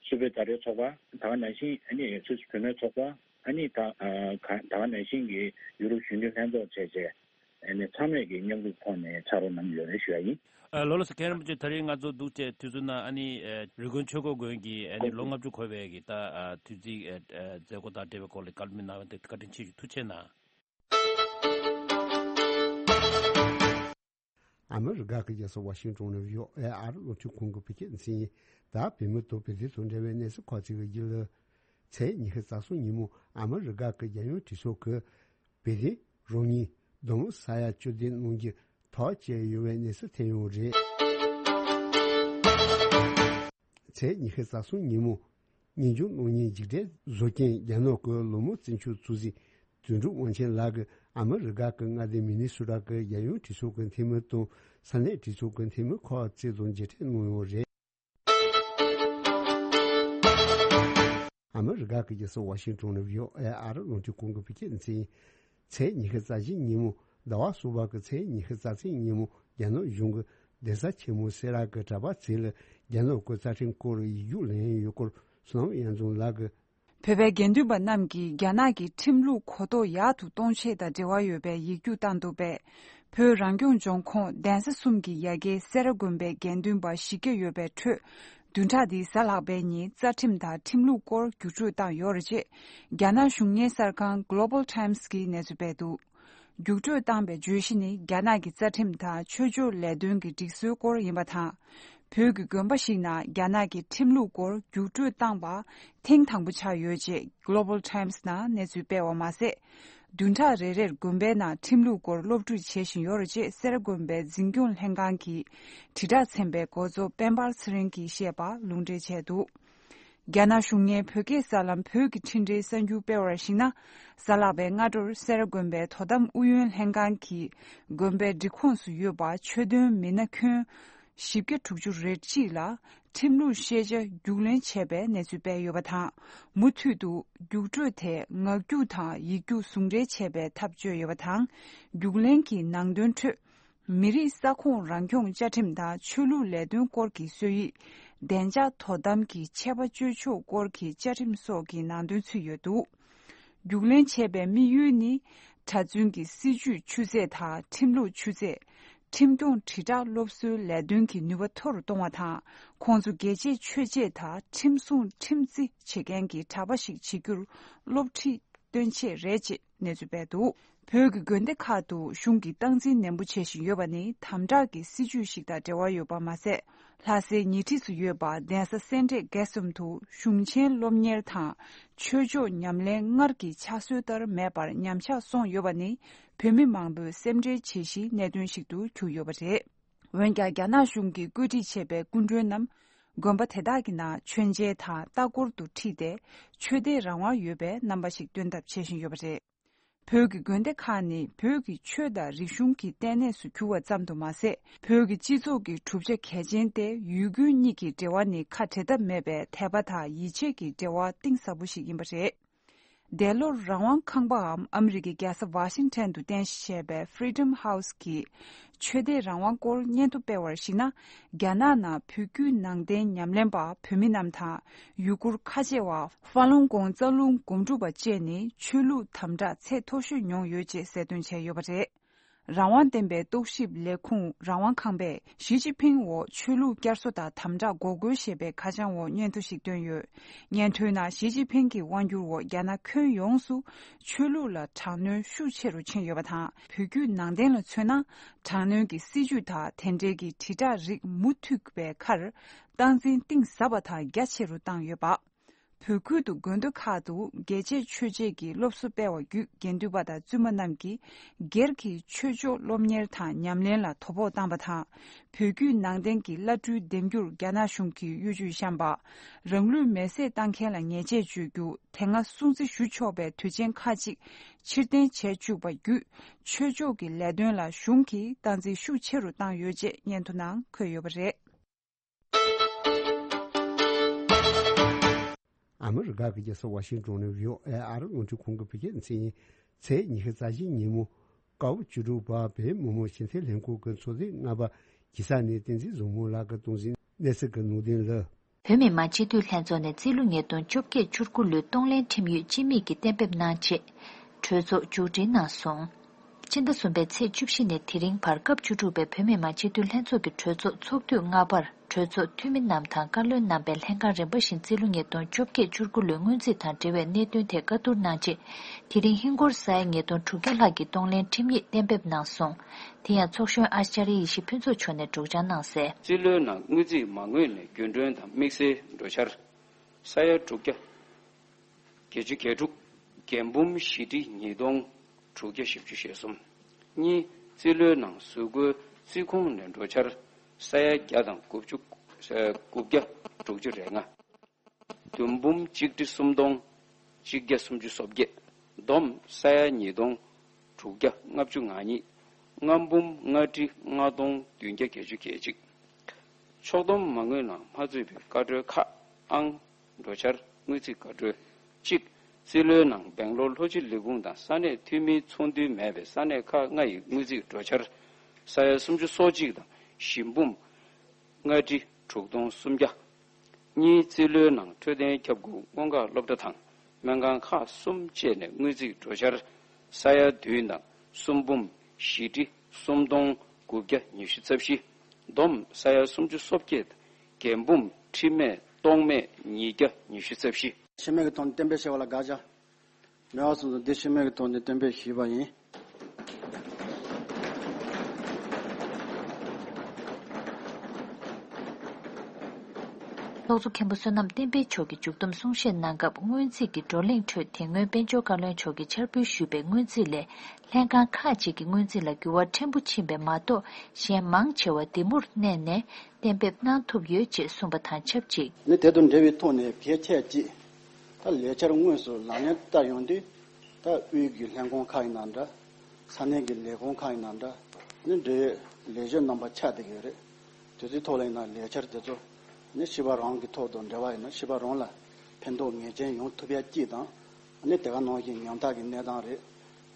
སུད་བོད་མཛའ་འབྲེལ་ཚོགས་པ། ད་ག་ནང་བཞིན་ཨ་ནི་སུད་སི་བོད་མིའི་ཚོགས་པ། ཨ་ནི་ད་ཨ་ག་ད་ག་ནང་བཞིན་གྱི་ཡུ་རོབ་གཞོན་ནུ་ལྷན་ཚོགས་བྱས་བྱས། ཨ་ནི་ཚང་མས་ཀྱི་མཉམ་རུབ་ཐོག་ནས་ཕྱག་རོགས་གནང་གི་ཡོད་རེད་ཞུ་ཡ་ཡིན། ཨ་ལགས་ལགས་སོ། མཁན་རིན་པོ་ཆེ། ད་རེས་ང་ཚོ་འདུག་སེ་དུས་ཚོད་ནང་ཨ་ནི་ཨ་རི་ཀོན་ཆོས་འཁོར་དགོན་གྱི་ཨ་ནི་ལོ་ལྔ་བཅུ་འཁོར་བའི་གི་ད་ཨ་དུས་ཚིགས་ཨ་ཨ་མཛད་སྒོ་དང་འབྲེལ་བའི་སྐོར་ལ་བཀའ་སློབ་གནང་བ་དེ་བཀའ་དྲིན་ཆེ་ཞུ། ཐུགས་རྗེ་གནང་། ཨ་མི་རི་ཀ་གི་རྒྱལ་ས་ཝ་ཤིང་ཏོན་ནས་བྷི་ཨོ་ཨེ་ཨ་རི་རླུང་འཕྲིན་ཁང་གི་བོད་སྐད་སྡེ་ཚན་ཡིན། ད་བོད་མི་དང་བོད་དོན་དང་འབྲེལ་བའི་གནས་ཚུལ་ཁག་ཅིག་གི་རྒྱུད་ལ། ཚེས་ཉི་ཤུ་རྩ་གསུམ་ཉིན་མོ་ཨ་མི་རི་ཀ་གི་རྒྱལ་ཡོངས་གྲོས་ཚོགས་ཀྱི་བོད་དོན་རོགས་དངུལ་བསྡོམས་ས་ཡ་བཅུ་བདུན་གནང་རྒྱུ་ཐག་བཅད་ཡོད་པའི་གནས་ཚུལ་ཐོན་ཡོད་རེད། ཚེས་ཉི་ཤུ་རྩ་གསུམ་ཉིན་མོ་ཉིན་རྒྱུན་གནང་མཁན་འཇིགས་བྲལ་བཟོ་མཁན་རྒྱ་ནག་གི་ལོ་མང་བཙན་བྱོལ་གཙོ་འཛིན་དོན་གྲུབ་དབང་ཆེན་ལགས་ཀྱིས་ཨ་མི་རི་ཀ་གི་མངའ་སྡེ་མི་ནི་སོ་ཊ་གི་རྒྱལ་ཡོངས་གྲོས་ཚོགས་ཀྱི་འཐུས་མི་དང་ས་གནས་གྲོས་ཚོགས་ཀྱི་འཐུས་མི་ཁག་བཅས་དང་མཇལ་འཕྲད་གནང་ཡོད་རེད། ཨ་མི་རི་ཀ་གི་རྒྱལ་ས་ཝ་ཤིང་ཏོན་ནས་བྷི་ཨོ་ཨེ་ཨ་རི་རླུང་འཕྲིན་ཁང་གི་བོད་སྐད་སྡེ་ཚན་ཡིན། ཚེས་ཉི་ཤུ་རྩ་བཞི་ཉིན་མོ་ཟླ་བ་གསུམ་པ་གི་ཚེས་ཉི་ཤུ་རྩ་གཅིག་ཉིན་མོ་རྒྱ་ནག་གཞུང་གི་གདན་ས་ཆེན་མོ་སེ་ར་གི་གྲྭ་པ་ཚོ་ལ་རྒྱ་ནག་གི་རྩ་ཁྲིམས་སྐོར་ཡིག་རྒྱུགས་ལེན་ཡོད་སྐོར་བསོད་ནམས་དབྱངས་འཛོམས་ལགས་ཀྱིས། བོད་པའི་དགེ་འདུན་པ་རྣམས་ཀྱིས་རྒྱ་ནག་གི་ཁྲིམས་ལུགས་གོ་རྟོགས་ཡག་ཏུ་གཏོང་ཆེད་དང་འབྲེལ་བ་ཡོད་པའི་ཡིག་རྒྱུགས་བཏང་འདུག་པས། བོད་རང་སྐྱོང་ལྗོངས་ཁོངས་གདན་ས་གསུམ་གྱི་ཡ་གྱལ་སེ་ར་དགོན་པའི་དགེ་འདུན་པ་བཞི་བརྒྱ་ཡོད་པའི་ཁྲོད། བདུན་ཕྲག་འདིའི་གཟའ་ལྷག་པའི་ཉིན་རྩ་ཁྲིམས་དང་ཁྲིམས་ལུགས་སྐོར་རྒྱུགས་སྤྲོད་བཏང་ཡོད་རེད་ཅེས། རྒྱ་ནག་གཞུང་གཉེར་གསར་ཁང་Global Times་གིས་གནས་ཚུལ་སྤེལ་འདུག་རྒྱུགས་སྤྲོད་བཏང་པའི་བརྗོད་གཞི་ནི་རྒྱ་ནག་གི་རྩ་ཁྲིམས་དང་ཆོས་ཕྱོགས་ལས་དོན་གྱི་སྒྲིག་སྲོལ་སྐོར་ཡིན་པ་དང་། བོད་ཀྱི་དགོན་པ་ཞིག་ནང་རྒྱ་ནག་གི་ཁྲིམས་ལུགས་སྐོར་རྒྱུགས་སྤྲོད་བཏང་པ་ཐེངས་དང་པོ་ཆགས་ཡོད་ཅེས་Global Times ནང་གནས་ཚུལ་སྤེལ་བ་མ་ཟད། བདུན་ཕྲག་རེ་རེར་དགོན་པའི་ནང་ཁྲིམས་ལུགས་སྐོར་སློབ་ཁྲིད་བྱེད་བཞིན་ཡོད་རེད་ཅེས་སེ་ར་དགོན་པའི་འཛིན་སྐྱོང་ལྷན་ཁང་གི་དྲིལ་བསྒྲགས་ཚན་པའི་འགོ་གཙོ་དཔལ་འབར་ཚེ་རིང་གིས་བཤད་པ་ལུང་འདྲེན་བྱས་འདུག་རྒྱ་ནག་གཞུང་ངོས་བོད་སྐད་གསར་ལམ་བོད་ཀྱི་འཕྲིན་སྦྲེལ་གསར་འགྱུར་སྤེལ་བར་གཞིགས་ན། གཟའ་ལྷག་པའི་སྔ་དྲོར་སེ་ར་དགོན་པའི་དོ་དམ་ཨུ་ཡོན་ལྷན་ཁང་གིས་དགོན་པའི་སྒྲིག་ཁོངས་སུ་ཡོད་པ་ཆོས་དོན་མི་སྣ་ཁྱོན་བཞི་བརྒྱ་དྲུག་ཅུ་རེ་གཅིག་ལ་ཁྲིམས་ལུགས་ཤེས་བྱ་རྒྱུགས་ལེན་བྱས་པའི་གནས་ཚུལ་སྤེལ་ཡོད་པ་དང་། མུ་མཐུད་དུ་རྒྱུགས་སྤྲོད་དེ་ངག་རྒྱུགས་དང་ཡིག་རྒྱུགས་ཟུང་འབྲེལ་བྱས་པའི་ཐབས་སྤྱོད་ཡོད་པ་དང་། རྒྱུགས་ལེན་གྱི་ནང་དོན་ཁྲོད། མི་རིགས་ས་ཁོངས་རང་སྐྱོང་བཅའ་ཁྲིམས་དང་ཆོས་ལུགས་ལས་དོན་སྐོར་གྱི་སྲོལ་ཡིག་བདེ་འཇགས་དོ་དམ་གྱི་ཆད་པ་གཅོད་ཕྱོགས་སྐོར་གྱི་བཅའ་ཁྲིམས་སོགས་ཀྱི་ནང་དོན་ཚུད་ཡོད་འདུག་རྒྱུགས་ལེན་བྱས་པའི་དམིགས་ཡུལ་ནི། གྲྭ་བཙུན་གྱི་སྲིད་བྱུས་ཆུ་ཚད་དང་ཁྲིམས་ལུགས་ཆུ་ཚད། ཁྲིམས་སྐྱོང་དྲིལ་བསྒྲགས་སློབ་གསོའི་ལས་དོན་གྱི་ནུས་པ་མཐོ་རུ་གཏོང་བ་དང་། ཁོང་ཚོ་རྒྱལ་གཅེས་ཆོས་གཅེས་དང་ཁྲིམས་སྲུང་ཁྲིམས་བརྩི་བྱེད་མཁན་གྱི་གྲྭ་པ་ཞིག་བྱེད་རྒྱུར་སློབ་ཁྲིད་སྟོན་ཆེད་རེད་ཅེས་གནས་ཚུལ་སྤེལ་འདུག་བོད་ཀྱི་དགོན་སྡེ་ཁག་ཏུ་གཞུང་གིས་སྟངས་འཛིན་ནན་པོ་བྱེད་བཞིན་ཡོད་པ་ནི་དམ་དྲག་གི་སྲིད་བྱུས་ཤིག་དང་འབྲེལ་བ་ཡོད་པ་མ་ཟད། ལྷ་སའི་ཉེ་འཁྲིས་སུ་ཡོད་པ་གདན་ས་སེ་འབྲས་དགེ་གསུམ་དུ་གཞུང་ཆེན་སློབ་གཉེར་དང་ཆོས་ཕྱོགས་ཉམས་ལེན་སྔར་གྱི་ཕྱག་སྲོལ་ལྟར་མེད་པར་ཉམས་ཆག་སོང་ཡོད་པ་ནི་བོད་མི་མང་པོས་སེམས་ཁྲལ་བྱེད་གཞིའི་གནད་དོན་ཞིག་ཏུ་གྱུར་ཡོད་པ་རེད། འོན་ཀྱང་རྒྱ་ནག་གཞུང་གིས་བཀོད་སྒྲིག་བྱས་པའི་སྐུ་མགྲོན་རྣམས་དགོན་པ་དེ་དག་གི་ནང་མཆོད་མཇལ་དང་ལྟ་སྐོར་དུ་ཁྲིད་དེ་ཆོས་དད་རང་དབང་ཡོད་པའི་རྣམ་པ་ཞིག་སྟོན་ཐབས་བྱེད་བཞིན་ཡོད་པ་རེད། བོད་ཀྱི་དགོན་སྡེ་ཁག་ནི་བོད་ཀྱི་ཆོས་དང་རིག་གཞུང་གི་ལྟེ་གནས་སུ་གྱུར་བ་ཙམ་དུ་མ་ཟད། བོད་ཀྱི་སྤྱི་ཚོགས་ཀྱི་གྲུབ་ཆ་གལ་ཆེན་ཏེ་ཡུལ་དགོན་གཉིས་ཀྱི་འབྲེལ་བ་ནི་ཁ་བྲལ་ཐབས་མེད་པའི་དད་པ་དང་ཡིད་ཆེས་ཀྱི་འབྲེལ་བ་གཏིང་ཟབ་པོ་ཞིག་ཡིན་པ་རེད། འདས་ལོར་རང་དབང་ཁང་པའམ་ཨ་མི་རི་ཀའི་རྒྱལ་ས་ཝ་ཤིང་ཊོན་དུ་རྟེན་གཞི་བྱས་པའི་Freedom House གིས་ཆོས་དད་རང་དབང་སྐོར་སྙན་ཐོ་སྤེལ་བར་གཞིགས་ན། རྒྱ་ནག་ནང་བོད་བརྒྱུད་ནང་བསྟན་ཉམས་ལེན་པ་བོད་མི་རྣམས་དང་ཡུ་གུར་ཁ་ཆེ་བ་ཧྥ་ལུན་གོང་རྩ་རླུང་སྒོམ་སྒྲུབ་པ་བཅས་ནི་ཆོས་ལུགས་དམ་དྲག་ཚད་མཐོ་ཤོས་མྱོང་ཡོད་ཅེས་གསལ་སྟོན་བྱས་ཡོད་པ་རེད། རང་དབང་ལྡན་པའི་རྟོག་ཞིབ་ལས་ཁུངས་རང་དབང་ཁང་པས་ཞི་ཅིན་ཕིང་འོག་ཆོས་ལུགས་བསྐྱར་གསོ་དང་དམ་དྲག་འགོག་རྒོལ་ཞེས་པའི་ཁ་བྱང་འོག་སྙན་ཐོ་ཞིག་བཏོན་ཡོད། སྙན་ཐོའི་ནང་ཞི་ཅིན་ཕིང་གི་དབང་སྒྱུར་འོག་རྒྱ་ནག་ཁྱོན་ཡོངས་སུ་ཆོས་ལུགས་ལ་དྲག་གནོན་ཤུགས་ཆེ་རུ་ཕྱིན་ཡོད་པ་དང་། བོད་བརྒྱུད་ནང་བསྟན་ལ་མཚོན་ན། དྲག་གནོན་གྱི་སྲིད་བྱུས་དང་དེ་འབྲེལ་གྱི་དྲིལ་བསྒྲགས་རིགས་མུ་མཐུད་པའི་ཁར་སྟངས་འཛིན་གཏིང་ཟབ་པ་དང་རྒྱ་ཆེ་རུ་བཏང་ཡོད་པ། བོད་ཁུལ་དུ་དགོན་སྡེ་ཁག་ཏུ་རྒྱལ་གཅེས་ཆོས་གཅེས་ཀྱི་སློབ་གསོ་སྤེལ་བ་བརྒྱུད་དགེ་འདུན་པ་དང་བཙུན་མ་རྣམས་ཀྱིས་སྒེར་གྱི་ཆོས་ཕྱོགས་སློབ་གཉེར་དང་ཉམས་ལེན་ལ་དོ་ཕོག་བཏང་བ་དང་། བོད་བརྒྱུད་ནང་བསྟན་གྱི་བླ་སྤྲུལ་འདེམས་རྒྱུར་རྒྱ་ནག་གཞུང་གིས་གཡོ་ཇུས་བཤམས་པ། རང་ལུས་མེར་སྲེག་བཏང་མཁན་ལ་ཉེས་ཆད་གཅོད་རྒྱུ། དེ་སྔ་སྲུང་བརྩི་ཞུ་ཆོག་པའི་དུས་ཆེན་ཁག་ཅིག་ཕྱིར་འཐེན་བྱས་བཅུག་པ་བརྒྱུད། ཆོས་ཕྱོགས་ཀྱི་ལས་དོན་ལ་གཞུང་གིས་སྟངས་འཛིན་ཤུགས་ཆེ་རུ་བཏང་ཡོད་ཅེས་སྙན་ཐོ་ནང་འཁོད་ཡོད་པ་རེད། ཨ་མི་རི་ཀ་གི་རྒྱལ་ས་ཝ་ཤིང་ཏོན་ནས་བྷི་ཨོ་ཨེ་ཨ་རི་རླུང་འཕྲིན་ཁང་གི་བོད་སྐད་སྡེ་ཚན་ཡིན། ཚེས་ཉི་ཤུ་རྩ་བཞིའི་ཉིན་མོ། དཀར་པོ་བཅུ་དྲུག་པ་བོད་མི་མང་སྤྱི་འཐུས་ལྷན་ཁང་གི་ཚོགས་ཐེངས་ལྔ་པ་གི་ས་ནས་བསྟན་འཛིན་བཟང་མོ་ལགས་ཀྱིས་སྟངས་འཛིན་གནས་ཚུལ་གྱི་ནང་དོན་ལ། བོད་མི་མང་སྤྱི་འཐུས་ལྷན་ཚོགས་ནས་རྩིས་ལོ་ཉིས་སྟོང་བཅོ་བརྒྱད་བཅུ་དགུ་ལོའི་གཏོང་ལེན་ཁྲིམས་ཡིག་སྤྱི་མིང་གི་གཏན་འབེབས་གནང་ཆེད་གྲོས་ཚོགས་མཇུག་སྒྲིལ་གནང་སོང་། ཕྱི་ཟླ་གསུམ་པའི་ཚེས་བཅུ་བཞི་ནས་དེ་རིང་བར་སྐབས་བཅུ་དྲུག་པའི་བོད་མི་མང་སྤྱི་འཐུས་ལྷན་ཚོགས་ཀྱི་གྲོས་ཚོགས་ཚོགས་དུས་ལྔ་པར་གྲོས་ཚོགས་འཐུས་མི་རྣམས་དང་བཀའ་བློན་རྣམ་པས་ལྷན་ཁང་རིམ་པ་བཞིན་རྩིས་ལོ་ཉིས་སྟོང་བཅོ་བརྒྱད་བཅུ་དགུ་ལོའི་སྔོན་རྩིས་དང་འབྲེལ་བའི་གནད་དོན་ཐད་བཀའ་བསྡུར་གནང་རྗེས། དེ་རིང་ཧིན་སྒོར་ས་ཡ་ཉིས་སྟོང་དྲུག་བརྒྱ་ལྷག་གི་གཏོང་ལེན་ཁྲིམས་ཡིག་གཏན་འབེབས་གནང་སོང་། དེ་ཡང་ཚོགས་གཞོན་ཨཱ་ཅཱ་རི་ཡེ་ཤེས་ཕུན་ཚོགས་མཆོག་ནས་སྒྲོག་སྦྱང་གནང་གསལ། རྩིས་ལོའི་ནང་དངུལ་རྩིས་མ་དངུལ་ནས་རྒྱུན་གྲོན་དང་དམིགས་བསལ་འགྲོ་འཆར། ས་ཡ་དྲུག་བརྒྱ། བརྒྱད་ཅུ་གྱ་དྲུག་རྒྱན་འབུམ་བཞི་ཁྲི་ཉིས་སྟོང་དྲུག་བརྒྱ་བཞི་བཅུ་ཞེ་གསུམ། གཉིས། རྩིས་ལོའི་ནང་གཟུགས་པོའི་རྩིས་ཁོངས་ནས་འགྲོ་འཆར་ས་ཡ་བརྒྱ་དང་དགུ་བཅུ། དགུ་བརྒྱ་དྲུག་ཅུ་རེ་ལྔ། བདུན་འབུམ་གཅིག་ཁྲི་སུམ་སྟོང་གཅིག་བརྒྱ་སུམ་ཅུ་སོ་བརྒྱད། བསྡོམས་ས་ཡ་ཉིས་སྟོང་དྲུག་བརྒྱ་ལྔ་བཅུ་ང་གཉིས། ལྔ་འབུམ་ལྔ་ཁྲི་ལྔ་སྟོང་བདུན་བརྒྱ་བརྒྱད་ཅུ་གྱ་གཅིག། ཕྱོགས་བསྡོམས་མ་དངུལ་ནང་མ་ཚུད་པའི་བཀའ་འཁྲོལ་ཁག་ཨང་། འགྲོ་འཆར་དངུལ་རྩིས་བཀའ་འཁྲོལ། གཅིག་རྩིས་ལོའི་ནང་སྦེང་ལོར་ལྷོ་སྤྱི་ལས་ཁུངས་དང་ས་གནས་འཐུས་མིའི་ཚོགས་འདུ་མེད་པའི་ས་གནས་ཁག་ལྔ་ཡི་དངུལ་རྩིས་འགྲོ་འཆར་ས་ཡ་སུམ་ཅུ་སོ་གཅིག་དང་བཞི་འབུམ་ལྔ་ཁྲི་དྲུག་སྟོང་སུམ་བརྒྱ། གཉིས་རྩིས་ལོའི་ནང་འཕྲོད་བསྟེན་ཁྱབ་ཁོངས་སྔོན་འགོག་སློབ་གྲྭ་དང་སྨན་ཁང་ཁག་གསུམ་བཅས་ནས་དངུལ་རྩིས་འགྲོ་འཆར་ས་ཡ་བདུན་དང་གསུམ་འབུམ་བཞི་ཁྲི་གསུམ་སྟོང་དགུ་བརྒྱ་ཉི་ཤུ་རྩ་བཞི། བསྡོམས་ས་ཡ་སུམ་ཅུ་སོ་བརྒྱད་དང་རྒྱན་འབུམ་ཁྲི་མེད་སྟོང་མེད་ཉིས་བརྒྱ་ཉི་ཤུ་རྩ་བཞི། ཤི་རྨས་ཀྱི་ཐོག་ནས་གཏན་འབེབས་བྱས་པ་ལ་དགག་བྱ་མེད་པ་སོང་ཙང་འདི་ཤི་རྨས་ཀྱི་ཐོག་ནས་གཏན་འབེབས་ཞུས་པ་ཡིན། ཚོགས་གཙོ་མཁན་པོ་བསོད་ནམས་བསྟན་འཕེལ་མཆོག་གིས་མཇུག་བསྡོམས་གསུང་བཤད་གནང་སྐབས། སྔོན་རྩིས་ཀྱི་བགྲོ་གླེང་ཁྲོད་དེ་སྔོན་དཔལ་འབྱོར་བཀའ་བློན་མཆོག་གིས་འཆར་འབུལ་ཞུས་པའི་སྔོན་རྩིས་ལས་ལྷན་ཁང་ཁག་ཅིག་གི་སྔོན་རྩིས་ལ་འགྱུར་བ་ཕྲན་བུ་ཕྱིན་པ་མ་གཏོགས། གཞན་མང་ཆེ་བ་འདེམས་ངོར་གནས་ནས་གཏན་འབེབས་གནང་ཐུབ་ཡོད་ཅེས་གསུངས་པ་དང་ཆབས་ཅིག་ནི་དེ་དང་འབྲེལ་བའི་ཐོག་ནས་གལ་ཆེ་ཅིག་ད་ལས་འཆར་དངོས་སུ་ལག་ལེན་བསྟར་ཡོང་དུས། ད་དབུས་ཀྱི་ལྷན་ཁང་ཁག་ཡིན་ན་འདྲ། ས་གནས་ཀྱི་ལས་ཁུངས་ཁག་ཡིན་ན་འདྲ། ནི་འབྲེལ་ཡོད་ལས་བྱེད་རྣམ་པ་ཆགས་བསྡད་ཀྱི་ཡོད་རེད། དེ་ཚོའི་ཐོག་ལ་ཡིན་ན་ལས་འཆར་དེ་ཚོ་ནི་ཕྱི་པ་རང་གི་ཐོག་ཏུ་འབྲེལ་བ་ཡིན་ན་ཕྱི་པ་རང་ལ་ཕན་ཐོགས་ངེས་ཅན་ཡོང་ཐུབ་ཡ་གཅིག་དང་། ནི་དེ་ག་ནང་བཞིན་ཉམ་ཐག་གི་གནས་སྟངས་རེད།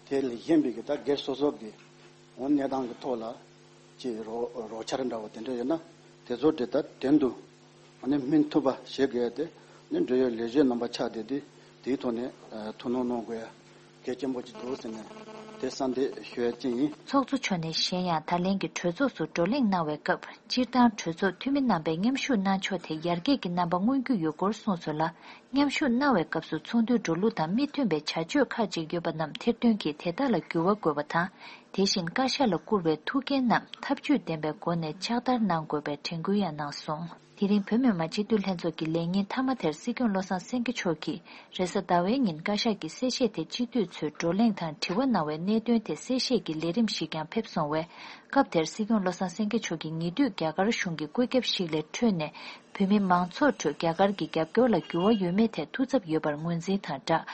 དེ་ལས་གཞན་པའི་གི་ད་སྒེར་སོ་སོ་གི་འོང་གནས་སྟངས་ཀྱི་ཐོག་ལ་ཅིག་རོགས་རོགས་འཆར་འདྲ་བོ་དེ་འདྲ་ཡོད་ན་དེ་ཚོ་དེ་ལྟར་དོན་དུ་ཨ་ནི་སྨིན་ཐུབ་པ་བྱེད་དགོས་ཏེ། ནི་འབྲེལ་ཡོད་ལས་བྱེད་རྣམ་པ་ཆགས་བསྡད་དེ་དེའི་ཐོག་ནས་ཐུགས་སྣང་གནང་དགོས་ཡ་གལ་ཆེན་པོ་ཅིག་འདུག་ཟེར་ནས་དེ་གསལ་འདེབས་ཞུ་ཡ་ཅིག་ཡིན། ཚོགས་གཙོ་མཆོག་ནས་གཞན་ཡང་ད་ལན་གྱི་གྲོས་ཚོགས་སུ་བགྲོ་གླེང་གནང་བའི་སྐབས། སྤྱིར་བཏང་གྲོས་ཚོགས་འཐུས་མི་རྣམ་པས་མཉམ་ཞུགས་གནང་ཕྱོགས་དེ་ཡར་རྒྱས་ཀྱི་རྣམ་པ་མངོན་རྒྱུ་ཡོད་སྐོར་གསུངས་སོང་ལ། མཉམ་ཞུགས་གནང་བའི་སྐབས་སུ་ཚོགས་འདུའི་འགྲོ་ལུགས་དང་མི་མཐུན་པའི་བྱ་སྤྱོད་ཁག་ཅིག་ཡོད་པ་རྣམས་ཐེར་འདོན་གྱིས་དེ་དག་ལ་འགྱུར་བ་དགོས་པ་དང་། དེ་བཞིན་བཀའ་ཤག་ལ་བསྐུར་བའི་ཐུགས་འགན་རྣམས་ཐབས་ཇུས་ལྡན་པའི་སྒོ་ནས་ཕྱག་བསྟར་གནང་དགོས་པའི་དྲན་སྐུལ་ཡང་གནང་སོང་། དེ་རིང་བོད་མི་མང་སྤྱི་འཐུས་ལྷན་ཚོགས་ཀྱི་ལས་ཉིན་མཐའ་མ་དེར་སྲིད་སྐྱོང་བློ་བཟང་སེང་གེ་མཆོག་གིས་རེས་གཟའ་ཟླ་བའི་ཉིན་བཀའ་ཤག་གི་གསལ་བཤད་དེ་སྤྱི་འཐུས་ཚོས་བགྲོ་གླེང་དང་དྲི་བ་གནང་བའི་གནད་དོན་དེ་གསལ་བཤད་ཀྱི་ལས་རིམ་ཞིག་ཀྱང་ཕེབས་སོང་བས། སྐབས་དེར་སྲིད་སྐྱོང་བློ་བཟང་སེང་གེ་མཆོག་གིས་ཉེ་དུས་རྒྱ་གར་གཞུང་གི་བཀོད་ཁྱབ་ཞིག་ལས་འཕྲོས་ནས་བོད་མི་མང་ཚོགས་ཁྲོད་རྒྱ་གར་གྱི་རྒྱབ་སྐྱོར་ལ་འགྱུར་བ་ཡོད་མེད་ཐད་ཐུགས་འཚབ་ཡོད་པར་ངོས་འཛིན་དང་སྦྲགས།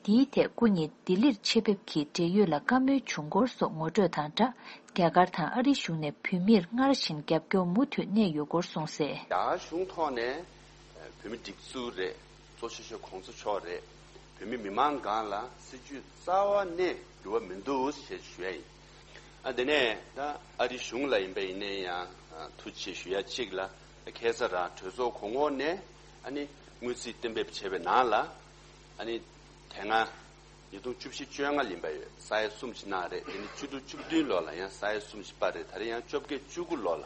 འདིའི་ཐད་སྐུ་ཉིད་ལྡི་ལིར་ཆེད་ཕེབས་ཀྱིས་འབྲེལ་ཡོད་ལ་བཀའ་མོལ་བྱུང་སྐོར་སོགས་ངོ་སྤྲོད་དང་སྦྲགས། རྒྱ་གར་དང་ཨ་རིའི་གཞུང་ནས་བོད་མིར་སྔར་བཞིན་རྒྱབ་སྐྱོར་མུ་མཐུད་གནས་ཡོད་སྐོར་གསུངས་གསལ། རྒྱ་གར་གཞུང་ཐོག་ནས་བོད་མི་སྒྲིག་འཛུགས་རེད། གཙོ་ཆེ་ཤོས་གོང་ས་མཆོག་རེད། བོད་མི་མི་མང་སྒང་ལ་སྲིད་ཇུས་རྩ་བ་ནས་འགྱུར་བ་མི་འདུག་ཞེས་ཞུ་ཡ་ཡིན། ཨ་དེ་ནས་ད་ཨ་རིའི་གཞུང་ལ་ཡིན་པ་ཡིན་ནའི་ཡང་ཐུགས་རྗེ་ཆེ་ཞུ་ཡ་གཅིག་ལ། ཁ་སང་རང་གྲོས་ཚོགས་གོང་འོག་ནས་ཨ་ནི་སྔོན་རྩིས་གཏན་འབེབས་བྱས་པའི་ནང་ལ། ཨ་ནི་དེ་སྔ་ཉིས་སྟོང་བཅུ་བཞི་བཅོ་ལྔ་ལ་ཡིན་པ་ཡོད། ས་ཡ་གསུམ་ཞིག་གནང་རེད། དེ་ནི་བཅུ་དྲུག་བཅུ་བདུན་ལོ་ལ་ཡང་ས་ཡ་གསུམ་ཞིག་སྤར་རེད། ད་རེས་ཡང་བཅོ་བརྒྱད་བཅུ་དགུ་ལོ་ལ་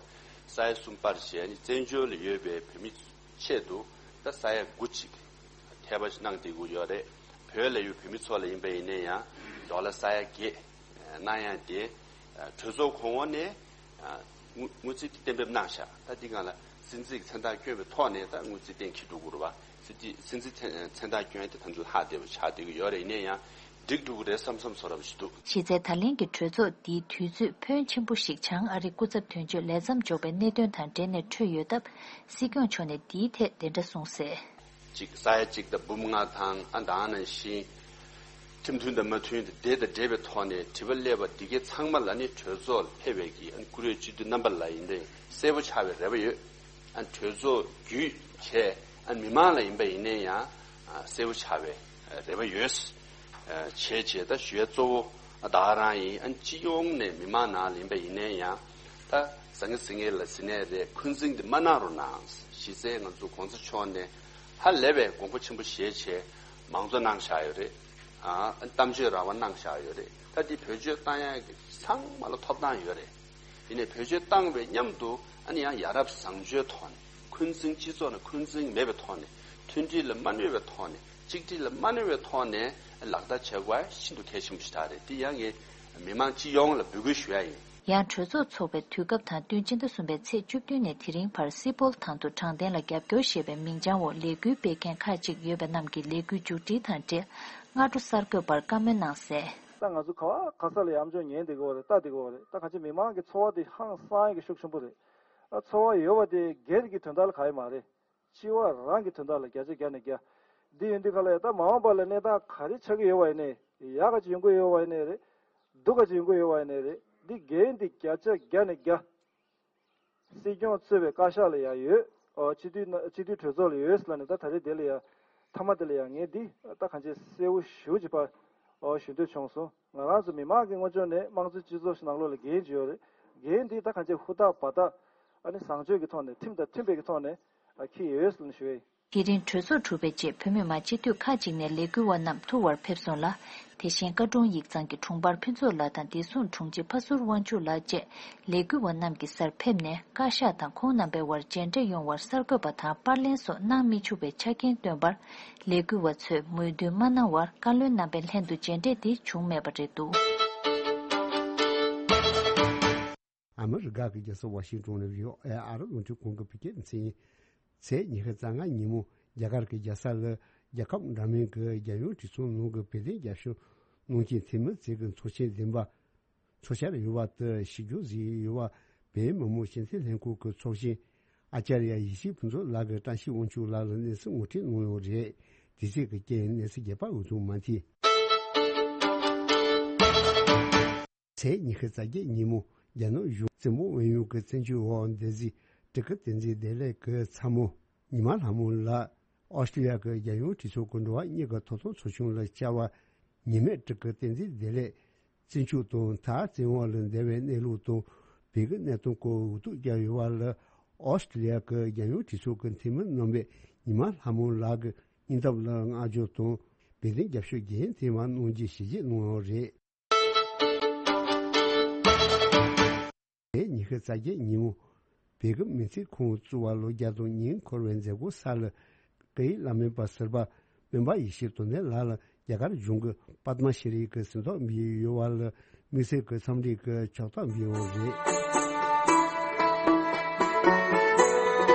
ས་ཡ་གསུམ་སྤར་བྱས། ཨ་ནི་བཙན་བྱོལ་ལ་ཡོད་པའི་བོད་མི་ཆེད་དུ་ད་ས་ཡ་དགུ་ཅིག་ཐེ་བ་ཞིག་གནང་བསྡད་ཀྱི་ཡོད་རེད། བོད་ལ་ཡོད་བོད་མི་ཚོ་ལ་ཡིན་པ་ཡིན་ནའི་ཡང་ཌོ་ལར་ས་ཡ་བརྒྱད་གནང་ཡ་དེ་གྲོས་ཚོགས་གོང་འོག་ནས་དངུལ་དངུལ་རྩིས་གཏན་འབེབས་གནང་ཤག་ད་འདི་སྒང་ལ་སྲིད་འཛིན་གྱི་མཚན་རྟགས་བསྐྱོན་པའི་ཐོག་ནས་ད་དངུལ་རྩིས་གཏན་འཁེལ་འགྲོ་གི་རེད་བ། སྲིད་འཛིན་སྲིད་འཛིན་མཚན་མཚན་རྟགས་བསྐྱོན་ཡ་དེ་ད་ཚོད་ལྷག་བསྡད་པ་ཆགས་བསྡད་ཀྱི་ཡོད་རེད། ཡིན་ནའི་ཡང་འགྲིག་འགྲོ་གི་རེད་བསམ་བསམ་བཟོ་འདྲ་བ་ཞིག་འདུག་གཞི་རྩའི་ད་ལན་གྱི་གྲོས་ཚོགས་འདིའི་དུས་ཚོད་ཕོན་ཆེན་པོ་ཞིག་བྱང་ཨ་རིའི་སྐུ་ཚབ་དོན་གཅོད་ལས་མཚམས་འཇོག་པའི་གནད་དོན་དང་འབྲེལ་ནས་འཕྲོད་ཡོད་སྟབས། སྲིད་སྐྱོང་མཆོག་ནས་འདིའི་ཐད་དེ་འདྲ་གསུངས་གསལ། གཅིག་ས་ཡ་གཅིག་དང་འབུམ་ལྔ་དང་ཨ་ད་ནང་བཞིན་ཁྲིམས་མཐུན་དང་མ་མཐུན་དེ་དང་འབྲེལ་བའི་ཐོག་ནས་དྲི་བ་སླེབས་པ་འདི་གའི་ཚང་མ་ལ་ནི་གྲོས་ཚོགས་ལ་ཕེབས་པའི་གི་ཨ་བཀུར་འོས་སྤྱི་འཐུས་རྣམ་པ་ལ་ཡིན་ཏེ་གསལ་པོ་ཆགས་པའི་རེ་བ་ཡོད། ཨ་གྲོས་ཚོགས་བརྒྱུད་བྱས་ཨ་མི་མང་ལ་ཡིན་པ་ཡིན་ནའི་ཡང་གསལ་པོ་ཆགས་པའི་རེ་བ་ཡོད། བྱས་བྱས་ད་ཞུ་ཡ་གཙོ་བོ་ད་ག་རང་ཡིན། ཨ་སྤྱི་ཡོངས་ནས་མི་མང་ནང་ལ་ཡིན་པ་ཡིན་ནའི་ཡང་ད་ཟང་ངེ་ཟིང་ངེ་ལ་ཟིན་ནའི་རེད། འཁོན་འཛིང་འདི་མ་གནང་རོགས་གནང་། གཞི་རྩའི་ང་ཚོ་གོང་ས་མཆོག་ནས་ཧ་ལས་པའི་དགོངས་པ་ཆེན་པོ་བཞེས་བྱས་མང་གཙོ་གནང་བཞག་ཡོད་རེད། ཨ་གཏམ་བརྗོད་རང་དབང་གནང་བཞག་ཡོད་རེད། ད་འདི་བེད་སྤྱོད་བཏང་ཡ་གི་ཚང་མ་ལ་ཐོབ་ཐང་ཡོད་རེད། ཡིན་ནའི་བེད་སྤྱོད་བཏང་བའི་མཉམ་དུ་ཨ་ནི་ཡང་ཡ་རབས་བཟང་སྤྱོད་ཐོག་ནས་འཁོན་འཛིང་སྤྱི་ཚོགས་ནང་འཁོན་འཛིང་མེད་པའི་ཐོག་ནས་མཐུན་སྒྲིལ་ལ་མ་གནོད་པའི་ཐོག་ནས་གཅིག་སྒྲིལ་ལ་མ་གནོད་པའི་ཐོག་ནས་ལག་བསྟར་བྱེད་དགོས་པ་ཤིན་ཏུ་གལ་ཆེན་པོ་ཞིག་ཆགས་རེད། དེ་ཡང་ངས་མི་མང་སྤྱི་ཡོངས་ལ་འབོད་སྐུལ་ཞུ་ཡ་ཡིན། ཡང་གྲོས་ཚོགས་ཚོགས་པའི་དུས་སྐབས་དང་བསྟུན་སྤྱི་ཟླ་གསུམ་པའི་ཚེས་བཅུ་བདུན་ནས་དེ་རིང་བར་སི་པོལ་ཐང་དུ་དྲང་བདེན་ལ་རྒྱབ་སྐྱོར་ཞེས་པའི་མིང་བྱང་འོག་ལས་འགུལ་སྤེལ་མཁན་ཁག་ཅིག་ཡོད་པ་རྣམས་ཀྱི་ལས་འགུལ་མཇུག་སྒྲིལ་དང་འབྲེལ་སྔ་དྲོ་གསར་འགོད་པར་བཀའ་མོལ་གནང་གསལ། ད་ང་ཚོ་ག་བ་ག་ས་ལ་ཡང་ཅུང་ཉན་བསྡད་ཀྱི་ཡོད་རེད། ལྟ་བསྡད་ཀྱི་ཡོད་རེད། ད་གང་ཅི་མི་མང་གི་འཚོ་བ་དེ་ཧང་སང་ཡ་གི་ཤུགས་ཆེན་པོ་རེད། ཨ་འཚོ་བ་ཡོད་པ་དེ་སྒེར་གྱི་དོན་དག་ལ་ག་ཡི་མ་རེད། སྤྱི་བ་རང་གི་དོན་དག་ལ་བརྒྱ་ཆ་བརྒྱ་ནས་བརྒྱ། འདི་ཡིན་དུས་ག་ལ་ཡ་ད་མ་འོངས་པ་ལ་གནས་སྟངས་ག་རེ་ཆགས་ཀྱི་ཡོད་པ་ཡིན་ནའི་ཡག་ག་ཅིག་ཡོང་གི་ཡོད་པ་ཡིན་ནའི་རེད། སྡུག་ག་ཅིག་ཡོང་གི་ཡོད་པ་ཡིན་ནའི་རེད། འདི་འགན་འདི་བརྒྱ་ཆ་བརྒྱ་ནས་བརྒྱ། སྲིད་སྐྱོང་གཙོས་པའི་བཀའ་ཤག་ལ་ཡང་ཡོད། ཨོ་སྤྱི་འཐུས་ན་སྤྱི་འཐུས་གྲོས་ཚོགས་ལ་ཡོད་ཟེར་ལབ་ནས་ད་ད་རེས་དེ་ལ་ཡང་མཐའ་མ་དེ་ལ་ཡང་ངས་འདི་ད་གང་ཅི་གསལ་བོ་ཞེ་པོ་ཅིག་ཕར་ཨོ་ཞུ་འདོད་བྱུང་སོང་། ང་རང་ཚོ་མི་མང་གི་ངོས་ཕྱོགས་ནས་དམངས་གཙོའི་སྤྱི་ཚོགས་ཤིག་ནང་ལོགས་ལ་འགན་ཅིག་ཡོད་རེད། འགན་འདི་ད་གང་ཅི་ཧུར་ཐག་འབད་ཐག་ཨ་ནི་བཟང་སྤྱོད་ཀྱི་ཐོག་ནས་ཁྲིམས་དང་མཐུན་པའི་གི་ཐོག་ནས་ཨ་འཁྱེར་ཡོད་ཟེར་ནས་ཞུ་ཡ་ཡིན། དེ་རིང་གྲོས་ཚོགས་གྲུབ་པའི་རྗེས་བོད་མི་མང་སྤྱི་འཐུས་ཁག་ཅིག་ནས་ལས་འགུལ་བ་རྣམས་ཐུག་བར་ཕེབས་སོང་ལ། དེ་བཞིན་བཀའ་དྲུང་ཡིག་ཚང་གི་དྲུང་འཕར་ཕུན་ཚོགས་ལགས་དང་བདེ་སྲུང་དྲུང་ཆེ་ཕ་ཟུར་དབང་ཕྱུག་ལགས་བཅས་ལས་འགུལ་བ་རྣམས་ཀྱི་སར་ཕེབས་ནས་བཀའ་ཤག་དང་ཁོང་རྣམ་པའི་དབར་མཇལ་འཕྲད་ཡོང་བར་གསར་འགོད་པ་དང་པར་ལེན་སོགས་གནང་མི་ཆུག་པའི་ཆ་རྐྱེན་བཏོན་པར། ལས་འགུལ་བ་ཚོས་མོས་མཐུན་མ་གནང་བར་བཀའ་བློན་རྣམ་པའི་ལྷན་དུ་མཇལ་འཕྲད་དེ་བྱུང་མེད་པ་རེད་འདུག། ཨ་མི་རི་ཀ་གི་རྒྱལ་ས་ཝ་ཤིང་ཏོན་ནས་བྷི་ཨོ་ཨེ་ཨ་རི་རླུང་འཕྲིན་ཁང་གི་བོད་སྐད་སྡེ་ཚན་ཡིན། ཚེས་ཉི་ཤུ་རྩ་ལྔ་ཉིན་མོ་རྒྱ་གར་གྱི་རྒྱལ་ས་ལ་རྒྱལ་ཁབ་འདྲ་མིན་གྱི་རྒྱལ་ཡོངས་གྲོས་ཚོགས་ནང་གི་བོད་དོན་རྒྱབ་སྐྱོར་གནང་མཁན་འཐུས་མི་ཚོ་གི་ཚོགས་ཆེན་བདུན་པ་ཚོགས་འཆར་ཡོད་པ་དེ་ཞིབ་འཇུག་གཟིགས་ཡོད་པ། བོད་མི་མང་སྤྱི་འཐུས་ལྷན་ཁང་གི་ཚོགས་གཞོན་ཨ་ཅཱརྱ་ཡེ་ཤེས་ཕུན་ཚོགས་ལགས་ཀྱིས་བཀྲ་ཤིས་དབང་ཕྱུག་ལགས་ལ་གནས་ཚུལ་ངོ་སྤྲོད་གནང་ཡོད་རེད། དེ་ཚོ་གི་རྐྱེན་གནས་ཚུལ་རྒྱས་པ་འོད་སྟོང་མ་མཐིལ། ཚེས་ཉི་ཤུ་རྩ་བརྒྱད་ཉིན་མོ་རྒྱ་ནག་གཞུང་བཙན་པོ་དབང་ཡོད་ཀྱི་བཙན་བྱོལ་འོག་འདས་གཟིགས་སྤྲུལ་སྐུ་བསྟན་འཛིན་བདེ་ལེགས་ཀྱི་ཚ་མོ་ཉི་མ་ལྷ་མོ་ལགས་ཨོ་སི་ཀྲི་ལི་ཡ་གི་རྒྱལ་ཡོངས་གྲོས་ཚོགས་ཀྱི་འགྲོ་བ་མིའི་གི་ཐོབ་ཐང་ཚོགས་ཆུང་ལ་བཅར་བ། ཉེས་མེད་སྤྲུལ་སྐུ་བསྟན་འཛིན་བདེ་ལེགས་བཙོན་འཇུག་དང་ད་བཙོན་འོག་ལ་བསྡད་པའི་གནས་ལུགས་དང་བོད་ཀྱི་གནད་དོན་སྐོར་འུར་སྒྲོག་བརྒྱབ་ཡོད་པ་ལ་ཨོ་སི་ཀྲི་ལི་ཡ་གི་རྒྱལ་ཡོངས་གྲོས་ཚོགས་ཀྱི་འཐུས་མི་རྣམ་པས་ཉི་མ་ལྷ་མོ་ལགས་ཀྱི་སྙིང་སྟོབས་ལ་བསྔགས་བརྗོད་དང་བོད་དོན་རྒྱབ་སྐྱོར་རྒྱུན་མཐུད་པ་གནང་རྒྱུའི་ཞལ་བཞེས་གནང་ཡོད་རེད། ཉི་ཤུ་རྩ་བརྒྱད་ཉིན་མོ། བོད་ཀྱི་མི་ཚེ་ཁོངས་གཙོ་བོ་ལོ་བརྒྱ་དང་ཉིན་འཁོར་བའི་མཛད་སྒོ་ས་ལ་སྐུའི་བླ་སྨན་པ་ཟུར་པ་སྨན་པ་ཡེ་ཤེས་དོན་ལྡན་ལགས་ལ་རྒྱ་གར་གཞུང་གིས་པདྨ་ཤྲི་རི་གི་གཟེངས་རྟགས་འབུལ་ཡོད་པ་ལ་དམིགས་བསལ་གྱི་འཚམས་འདྲི་གི་ཕྱག་རྟགས་འབུལ་ཡོད་རེད།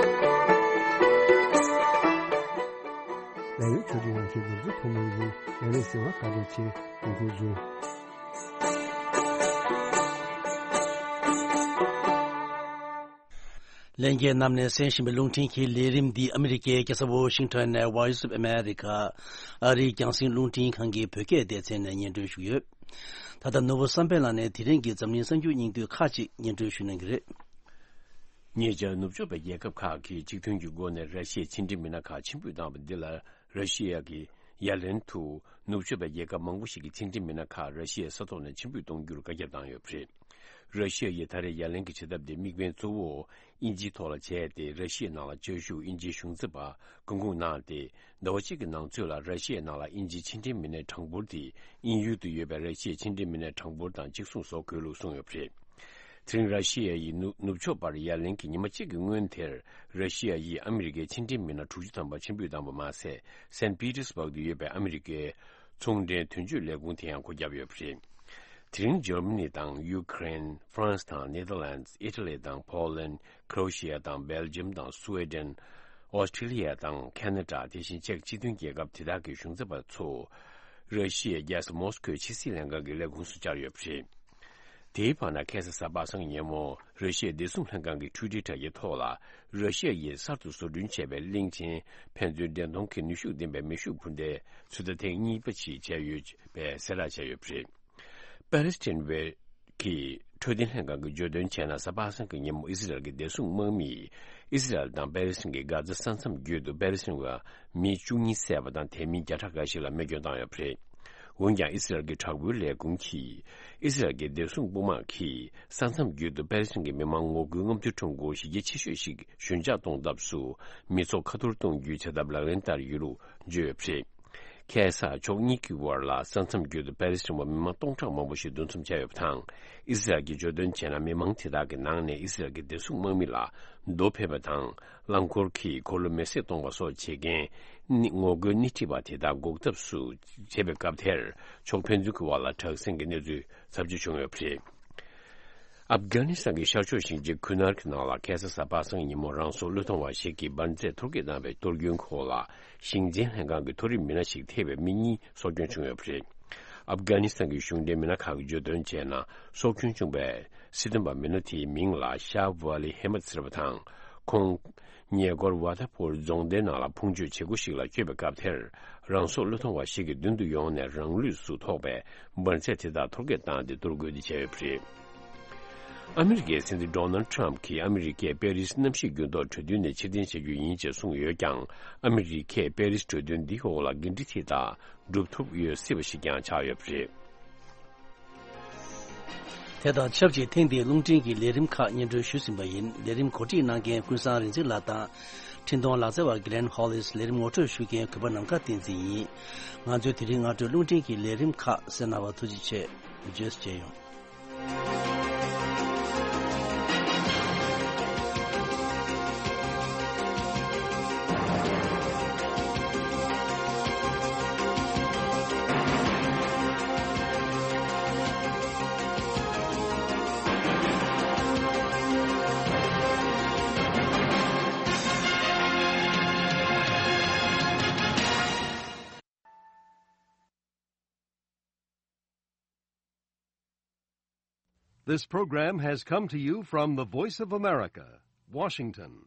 ལས་ཡུལ་ཆོས་སྒྲོན་དབང་ཆེན་རྡོ་རྗེ་ཕོ་མོ་ཡིན། ལས་རིམ་གསན་པར་བཀའ་དྲིན་ཆེ། ཐུགས་རྗེ་ཆེ། ལྷན་རྒྱས་རྣམས་ནས་གསན་བཞིན་པའི་རླུང་འཕྲིན་གྱི་ལས་རིམ་འདི་ཨ་མི་རི་ཀའི་རྒྱལ་ས་ཝོ་ཤིང་ཊོན་ནས་Voice of America ཨ་རིའི་རྒྱང་སྲིང་རླུང་འཕྲིན་ཁང་གི་བོད་སྐད་སྡེ་ཚན་ནས་སྙན་སྒྲོན་ཞུས་ཡོད། ད་ལྟ་ནོར་བུ་བསམ་འཕེལ་ལགས་ནས་དེ་རིང་གི་འཛམ་གླིང་གསར་འགྱུར་སྙིང་བསྡུས་ཁག་ཅིག་སྙན་སྒྲོན་ཞུ་གནང་གི་རེད། ཉེ་ཆར་ནུབ་ཕྱོགས་པའི་རྒྱལ་ཁབ་ཁག་གིས་གཅིག་མཐུན་གྱི་སྒོ་ནས་ར་ཤི་ཡའི་ཕྱི་འབྲེལ་མི་སྣ་ཁག་ཕྱིར་འབུད་བཏང་བ་འདི་ལ་ར་ཤི་ཡ་གིས་ཡ་ལན་དུ་ནུབ་ཕྱོགས་པའི་རྒྱལ་ཁབ་མང་པོ་ཞིག་གི་ཕྱི་འབྲེལ་མི་སྣ་ཁག་ར་ཤི་ཡའི་ས་ཐོག་ནས་ཕྱིར་འབུད་གཏོང་རྒྱུར་བཀའ་ཁྱབ་བཏང་ཡོད་པ་རེད། ར་ཤི་ཡ་ཡིས་ད་རེས་ཡ་ལན་གྱི་བྱེད་ཐབས་དེ་དམིགས་འབེན་གཙོ་བོ་དབྱིན་ཇིའི་ཐོག་ལ་བྱས་ཏེ། ར་ཤི་ཡའི་ནང་ལ་བཅའ་བཞུགས་དབྱིན་ཇིའི་གཞུང་ཚབ་པ་སྐུ་འཁོར་གནང་སྟེ། ཟླ་བ་གཅིག་གི་ནང་ཚུད་ལ་ར་ཤི་ཡའི་ནང་ལ་དབྱིན་ཇིའི་ཕྱི་འབྲེལ་མི་སྣའི་གྲངས་འབོར་དེ་དབྱིན་ཡུལ་དུ་ཡོད་པའི་ར་ཤི་ཡའི་ཕྱི་འབྲེལ་མི་སྣའི་གྲངས་འབོར་དང་གཅིག་མཚུངས་བཟོ་དགོས་ལུགས་གསུངས་ཡོད་པ་རེད། དེ་རིང་ར་ཤི་ཡ་ཡི་ནུབ་ནུབ་ཕྱོགས་པར་ཡ་ལན་གྱི་ཉི་མ་གཅིག་གི་སྔོན་དེར། ར་ཤི་ཡ་ཡིས་ཨ་མི་རི་ཀའི་ཕྱི་འབྲེལ་མི་སྣ་དྲུག་ཅུ་ཐམ་པ་ཕྱིར་འབུད་བཏང་བ་མ་ཟད། སན་པི་ཏེར་སྦུག་ཏུ་ཡོད་པའི་ཨ་མི་རི་ཀའི་ཚོང་འབྲེལ་དོན་གཅོད་ལས་ཁུངས་དེ་ཡང་སྒོ་བརྒྱབ་ཡོད་པ་རེད། དེ་རིང་འཇར་མ་ནི་དང་ཡུ་ཀེ་རེན། ཧྥ་རན་སི་དང་ནེ་དར་ལན་སི། ཨི་ཊ་ལི་དང་ཕོ་ལན། ཁྲོ་ཨེ་ཤི་ཡ་དང་སྦེལ་ཇམ་དང་སུ་ཝེ་ཌེན། ཨོ་སི་ཀྲི་ལི་ཡ་དང་ཁ་ན་ཌ། དེ་བཞིན་ཅེཀ་སྤྱི་མཐུན་རྒྱལ་ཁབ་དེ་དག་གི་གཞུང་ཚབ་པ་ཚོ་ར་ཤི་ཡའི་རྒྱལ་ས་མོ་སི་ཁོའི་ཕྱི་སྲིད་ལྷན་ཁང་གི་ལས་ཁུངས་སུ་བཅར་ཡོད་པ་རེད། དེའི་བར་ན་ཁ་སང་གཟའ་པ་སངས་ཉིན་མོ་ར་ཤི་ཡའི་བདེ་སྲུང་ལྷན་ཁང་གི་ཊུའི་ཊར་དྲ་རྒྱའི་ཐོག་ལ། ར་ཤི་ཡ་ཡིས་གསར་དུ་བཟོ་སྐྲུན་བྱས་པའི་གླིང་ཆེན་ཕན་ཚུན་འགྲན་གཏོང་གི་ནུས་ཤུགས་ལྡན་པའི་མེ་ཤུགས་འཕུར་མདེལ་ཚོད་ལྟ་ཐེངས་གཉིས་པ་ཞིག་བྱས་ཡོད་པའི་གསལ་བསྒྲགས་བྱས་ཡོད་པ་རེད། པ་ལི་སི་ཐན་བའི་གི་འཕྲོད་བསྟེན་ལྷན་ཁང་གིས་བརྗོད་དོན་བྱས་ན། གཟའ་པ་སངས་ཀྱི་ཉིན་མོ་ཨི་སི་རལ་གྱི་བདེ་སྲུང་དམག་མིས་ཨི་སི་རལ་དང་པ་ལི་སི་ཐན་གྱི་གྷ་ཛ་ས་མཚམས་བརྒྱུད་དུ་པ་ལི་སི་ཐན་བ་མི་བཅུ་གཉིས་བསད་པ་དང་། དེ་མིན་བརྒྱ་ཕྲག་འགའ་ཞིག་ལ་རྨས་སྐྱོན་བཏང་ཡོད་པ་རེད། འོན་ཀྱང་ཨི་སི་རལ་གྱི་དྲག་པོའི་ལས་ཁུངས་ཀྱིས་ཨི་སི་རལ་གྱི་བདེ་སྲུང་དཔུང་དམག་གིས་ས་མཚམས་བརྒྱུད་དུ་པ་ལི་སི་ཐན་གྱི་མི་མང་ངོ་རྒོལ་རྔམ་སྟོན་ཁྲོམ་སྐོར་གཞི་རྒྱ་ཆེ་ཤོས་ཤིག་ཞོད་འཇགས་གཏོང་ཐབས་སུ་མི་ཚོགས་ཁ་ཐོར་གཏོང་རྒྱུའི་བྱ་ཐབས་ལག་ལེན་བསྟར་ཡོད་ལུགས་བརྗོད་ཡོད་པ་རེད། ཁ་སང་ཕྱོགས་གཉིས་ཀྱི་དབར་ལ་ས་མཚམས་བརྒྱུད་དུ་པ་ལི་སི་ཐན་པ་མི་མང་སྟོང་ཕྲག་མང་པོ་ཞིག་འདུ་འཛོམས་བྱས་ཡོད་པ་དང་། ཨི་སི་རལ་གྱིས་བརྗོད་དོན་བྱས་ན། མི་མང་དེ་དག་གི་ནང་ནས་ཨི་སི་རལ་གྱི་བདེ་སྲུང་དམག་མི་ལ་རྡོ་ཕོག་པ་དང་། རླངས་འཁོར་གྱིས་འཁོར་ལོ་མེ་བསྲེགས་གཏོང་བ་སོགས་བྱེད་མཁན་ནི་ངོ་རྒོལ་སྣེ་ཁྲིད་པ་དེ་དག་འགོག་ཐབས་སུ་བྱེད་པའི་སྐབས་དེར། ཕྱོགས་ཕན་ཚུན་གྱི་དབར་ལ་དྲག་ཟིང་གི་གནས་ཚུལ་ཚབས་ཆེ་བྱུང་ཡོད་པ་རེད། ཨབ་གྷ་ནི་སི་ཐན་གྱི་ཤར་ཕྱོགས་ཞིང་ཆེན་ཁུ་ནར་གྱི་ནང་ལ་ཁ་སང་གཟའ་པ་སངས་ཉིན་མོ་རང་སྲོག་བློས་གཏོང་བ་ཞིག་གིས་འབར་རྫས་ཐོར་བསྐྱལ་བཏང་བའི་གཏོར་སྐྱོན་འོག་ལ་ཞིང་ཆེན་ལྷན་ཁང་གི་མཐོ་རིམ་མི་སྣ་ཞིག་ཐེ་བའི་མི་གཉིས་སྲོག་སྐྱོན་བྱུང་ཡོད་པ་རེད། ཨབ་གྷ་ནི་སི་ཐན་གྱི་གཞུང་འབྲེལ་མི་སྣ་ཁག་གིས་བརྗོད་དོན་བྱས་ན། སྲོག་སྐྱོན་བྱུང་བའི་སྲིད་དོན་པ་མི་སྣ་དེའི་མིང་ལ་ཤཱ་ཝ་ལི་ཧེ་མད་ཟེར་བ་དང་། ཁོང་ཉེ་འཁོར་ཝ་ཐ་ཕུར་རྫོང་སྡེའི་ནང་ལ་ཕུང་མཆོད་བྱེད་སྒོ་ཞིག་ལ་བསྐྱོད་པའི་སྐབས་དེར། རང་སྲོག་བློས་གཏོང་བ་ཞིག་གི་མདུན་དུ་ཡོང་ནས་རང་ལུས་སུ་ཐོགས་པའི་འབར་རྫས་དེ་དག་ཐོར་བསྐྱལ་བཏང་སྟེ་གཏོར་རྒོལ་དེ་བྱས་ཡོད་པ་རེད། ཨ་མི་རི་ཀའི་སྲིད་འཛིན་ཌོ་ནལ་ཌི་ཊརམ་ཕི་གྱིས་ཨ་མི་རི་ཀས་པེ་རིས་གནམ་གཤིས་འགྱུར་ལྡོག་གྲོས་མཐུན་ནས་ཕྱིར་འཐེན་བྱ་རྒྱུ་ཡིན་ཅེས་གསུངས་ཡོད་ཀྱང་། ཨ་མི་རི་ཀས་པེ་རིས་གྲོས་མཐུན་འདིའི་འོག་ལ་འགན་འཁྲི་དེ་དག་སྒྲུབ་ཐུབ་ཡོད་སྲིད་པ་ཞིག་ཀྱང་ཆགས་ཡོད་པ་རེད། དེ་དང་ཆབས་ཅིག་ཐེངས་འདིའི་རླུང་འཕྲིན་གྱི་ལས་རིམ་ཁག་སྙན་སྒྲོན་ཞུས་ཟིན་པ་ཡིན། ལས་རིམ་གོ་སྒྲིག་གནང་མཁན་ཀུན་བཟང་རིག་འཛིན་ལགས་དང་། འཕྲིན་གཏོང་ལག་རྩལ་བ་གྷི་ལེན་ཧོ་ལིས། ལས་རིམ་ངོ་སྤྲོད་ཞུ་མཁན་གུས་པ་ནམ་མཁའ་བསྟན་འཛིན་ཡིན། ང་ཚོའི་དེ་རིང་སྔ་དྲོའི་རླུང་འཕྲིན་གྱི་ལས་རིམ་ཁག་གསན་གནང་བར་ཐུགས་རྗེ་ཆེ། འོ་ཇོས་མཇལ་ཡོང་། This program has come to you from the Voice of America, Washington.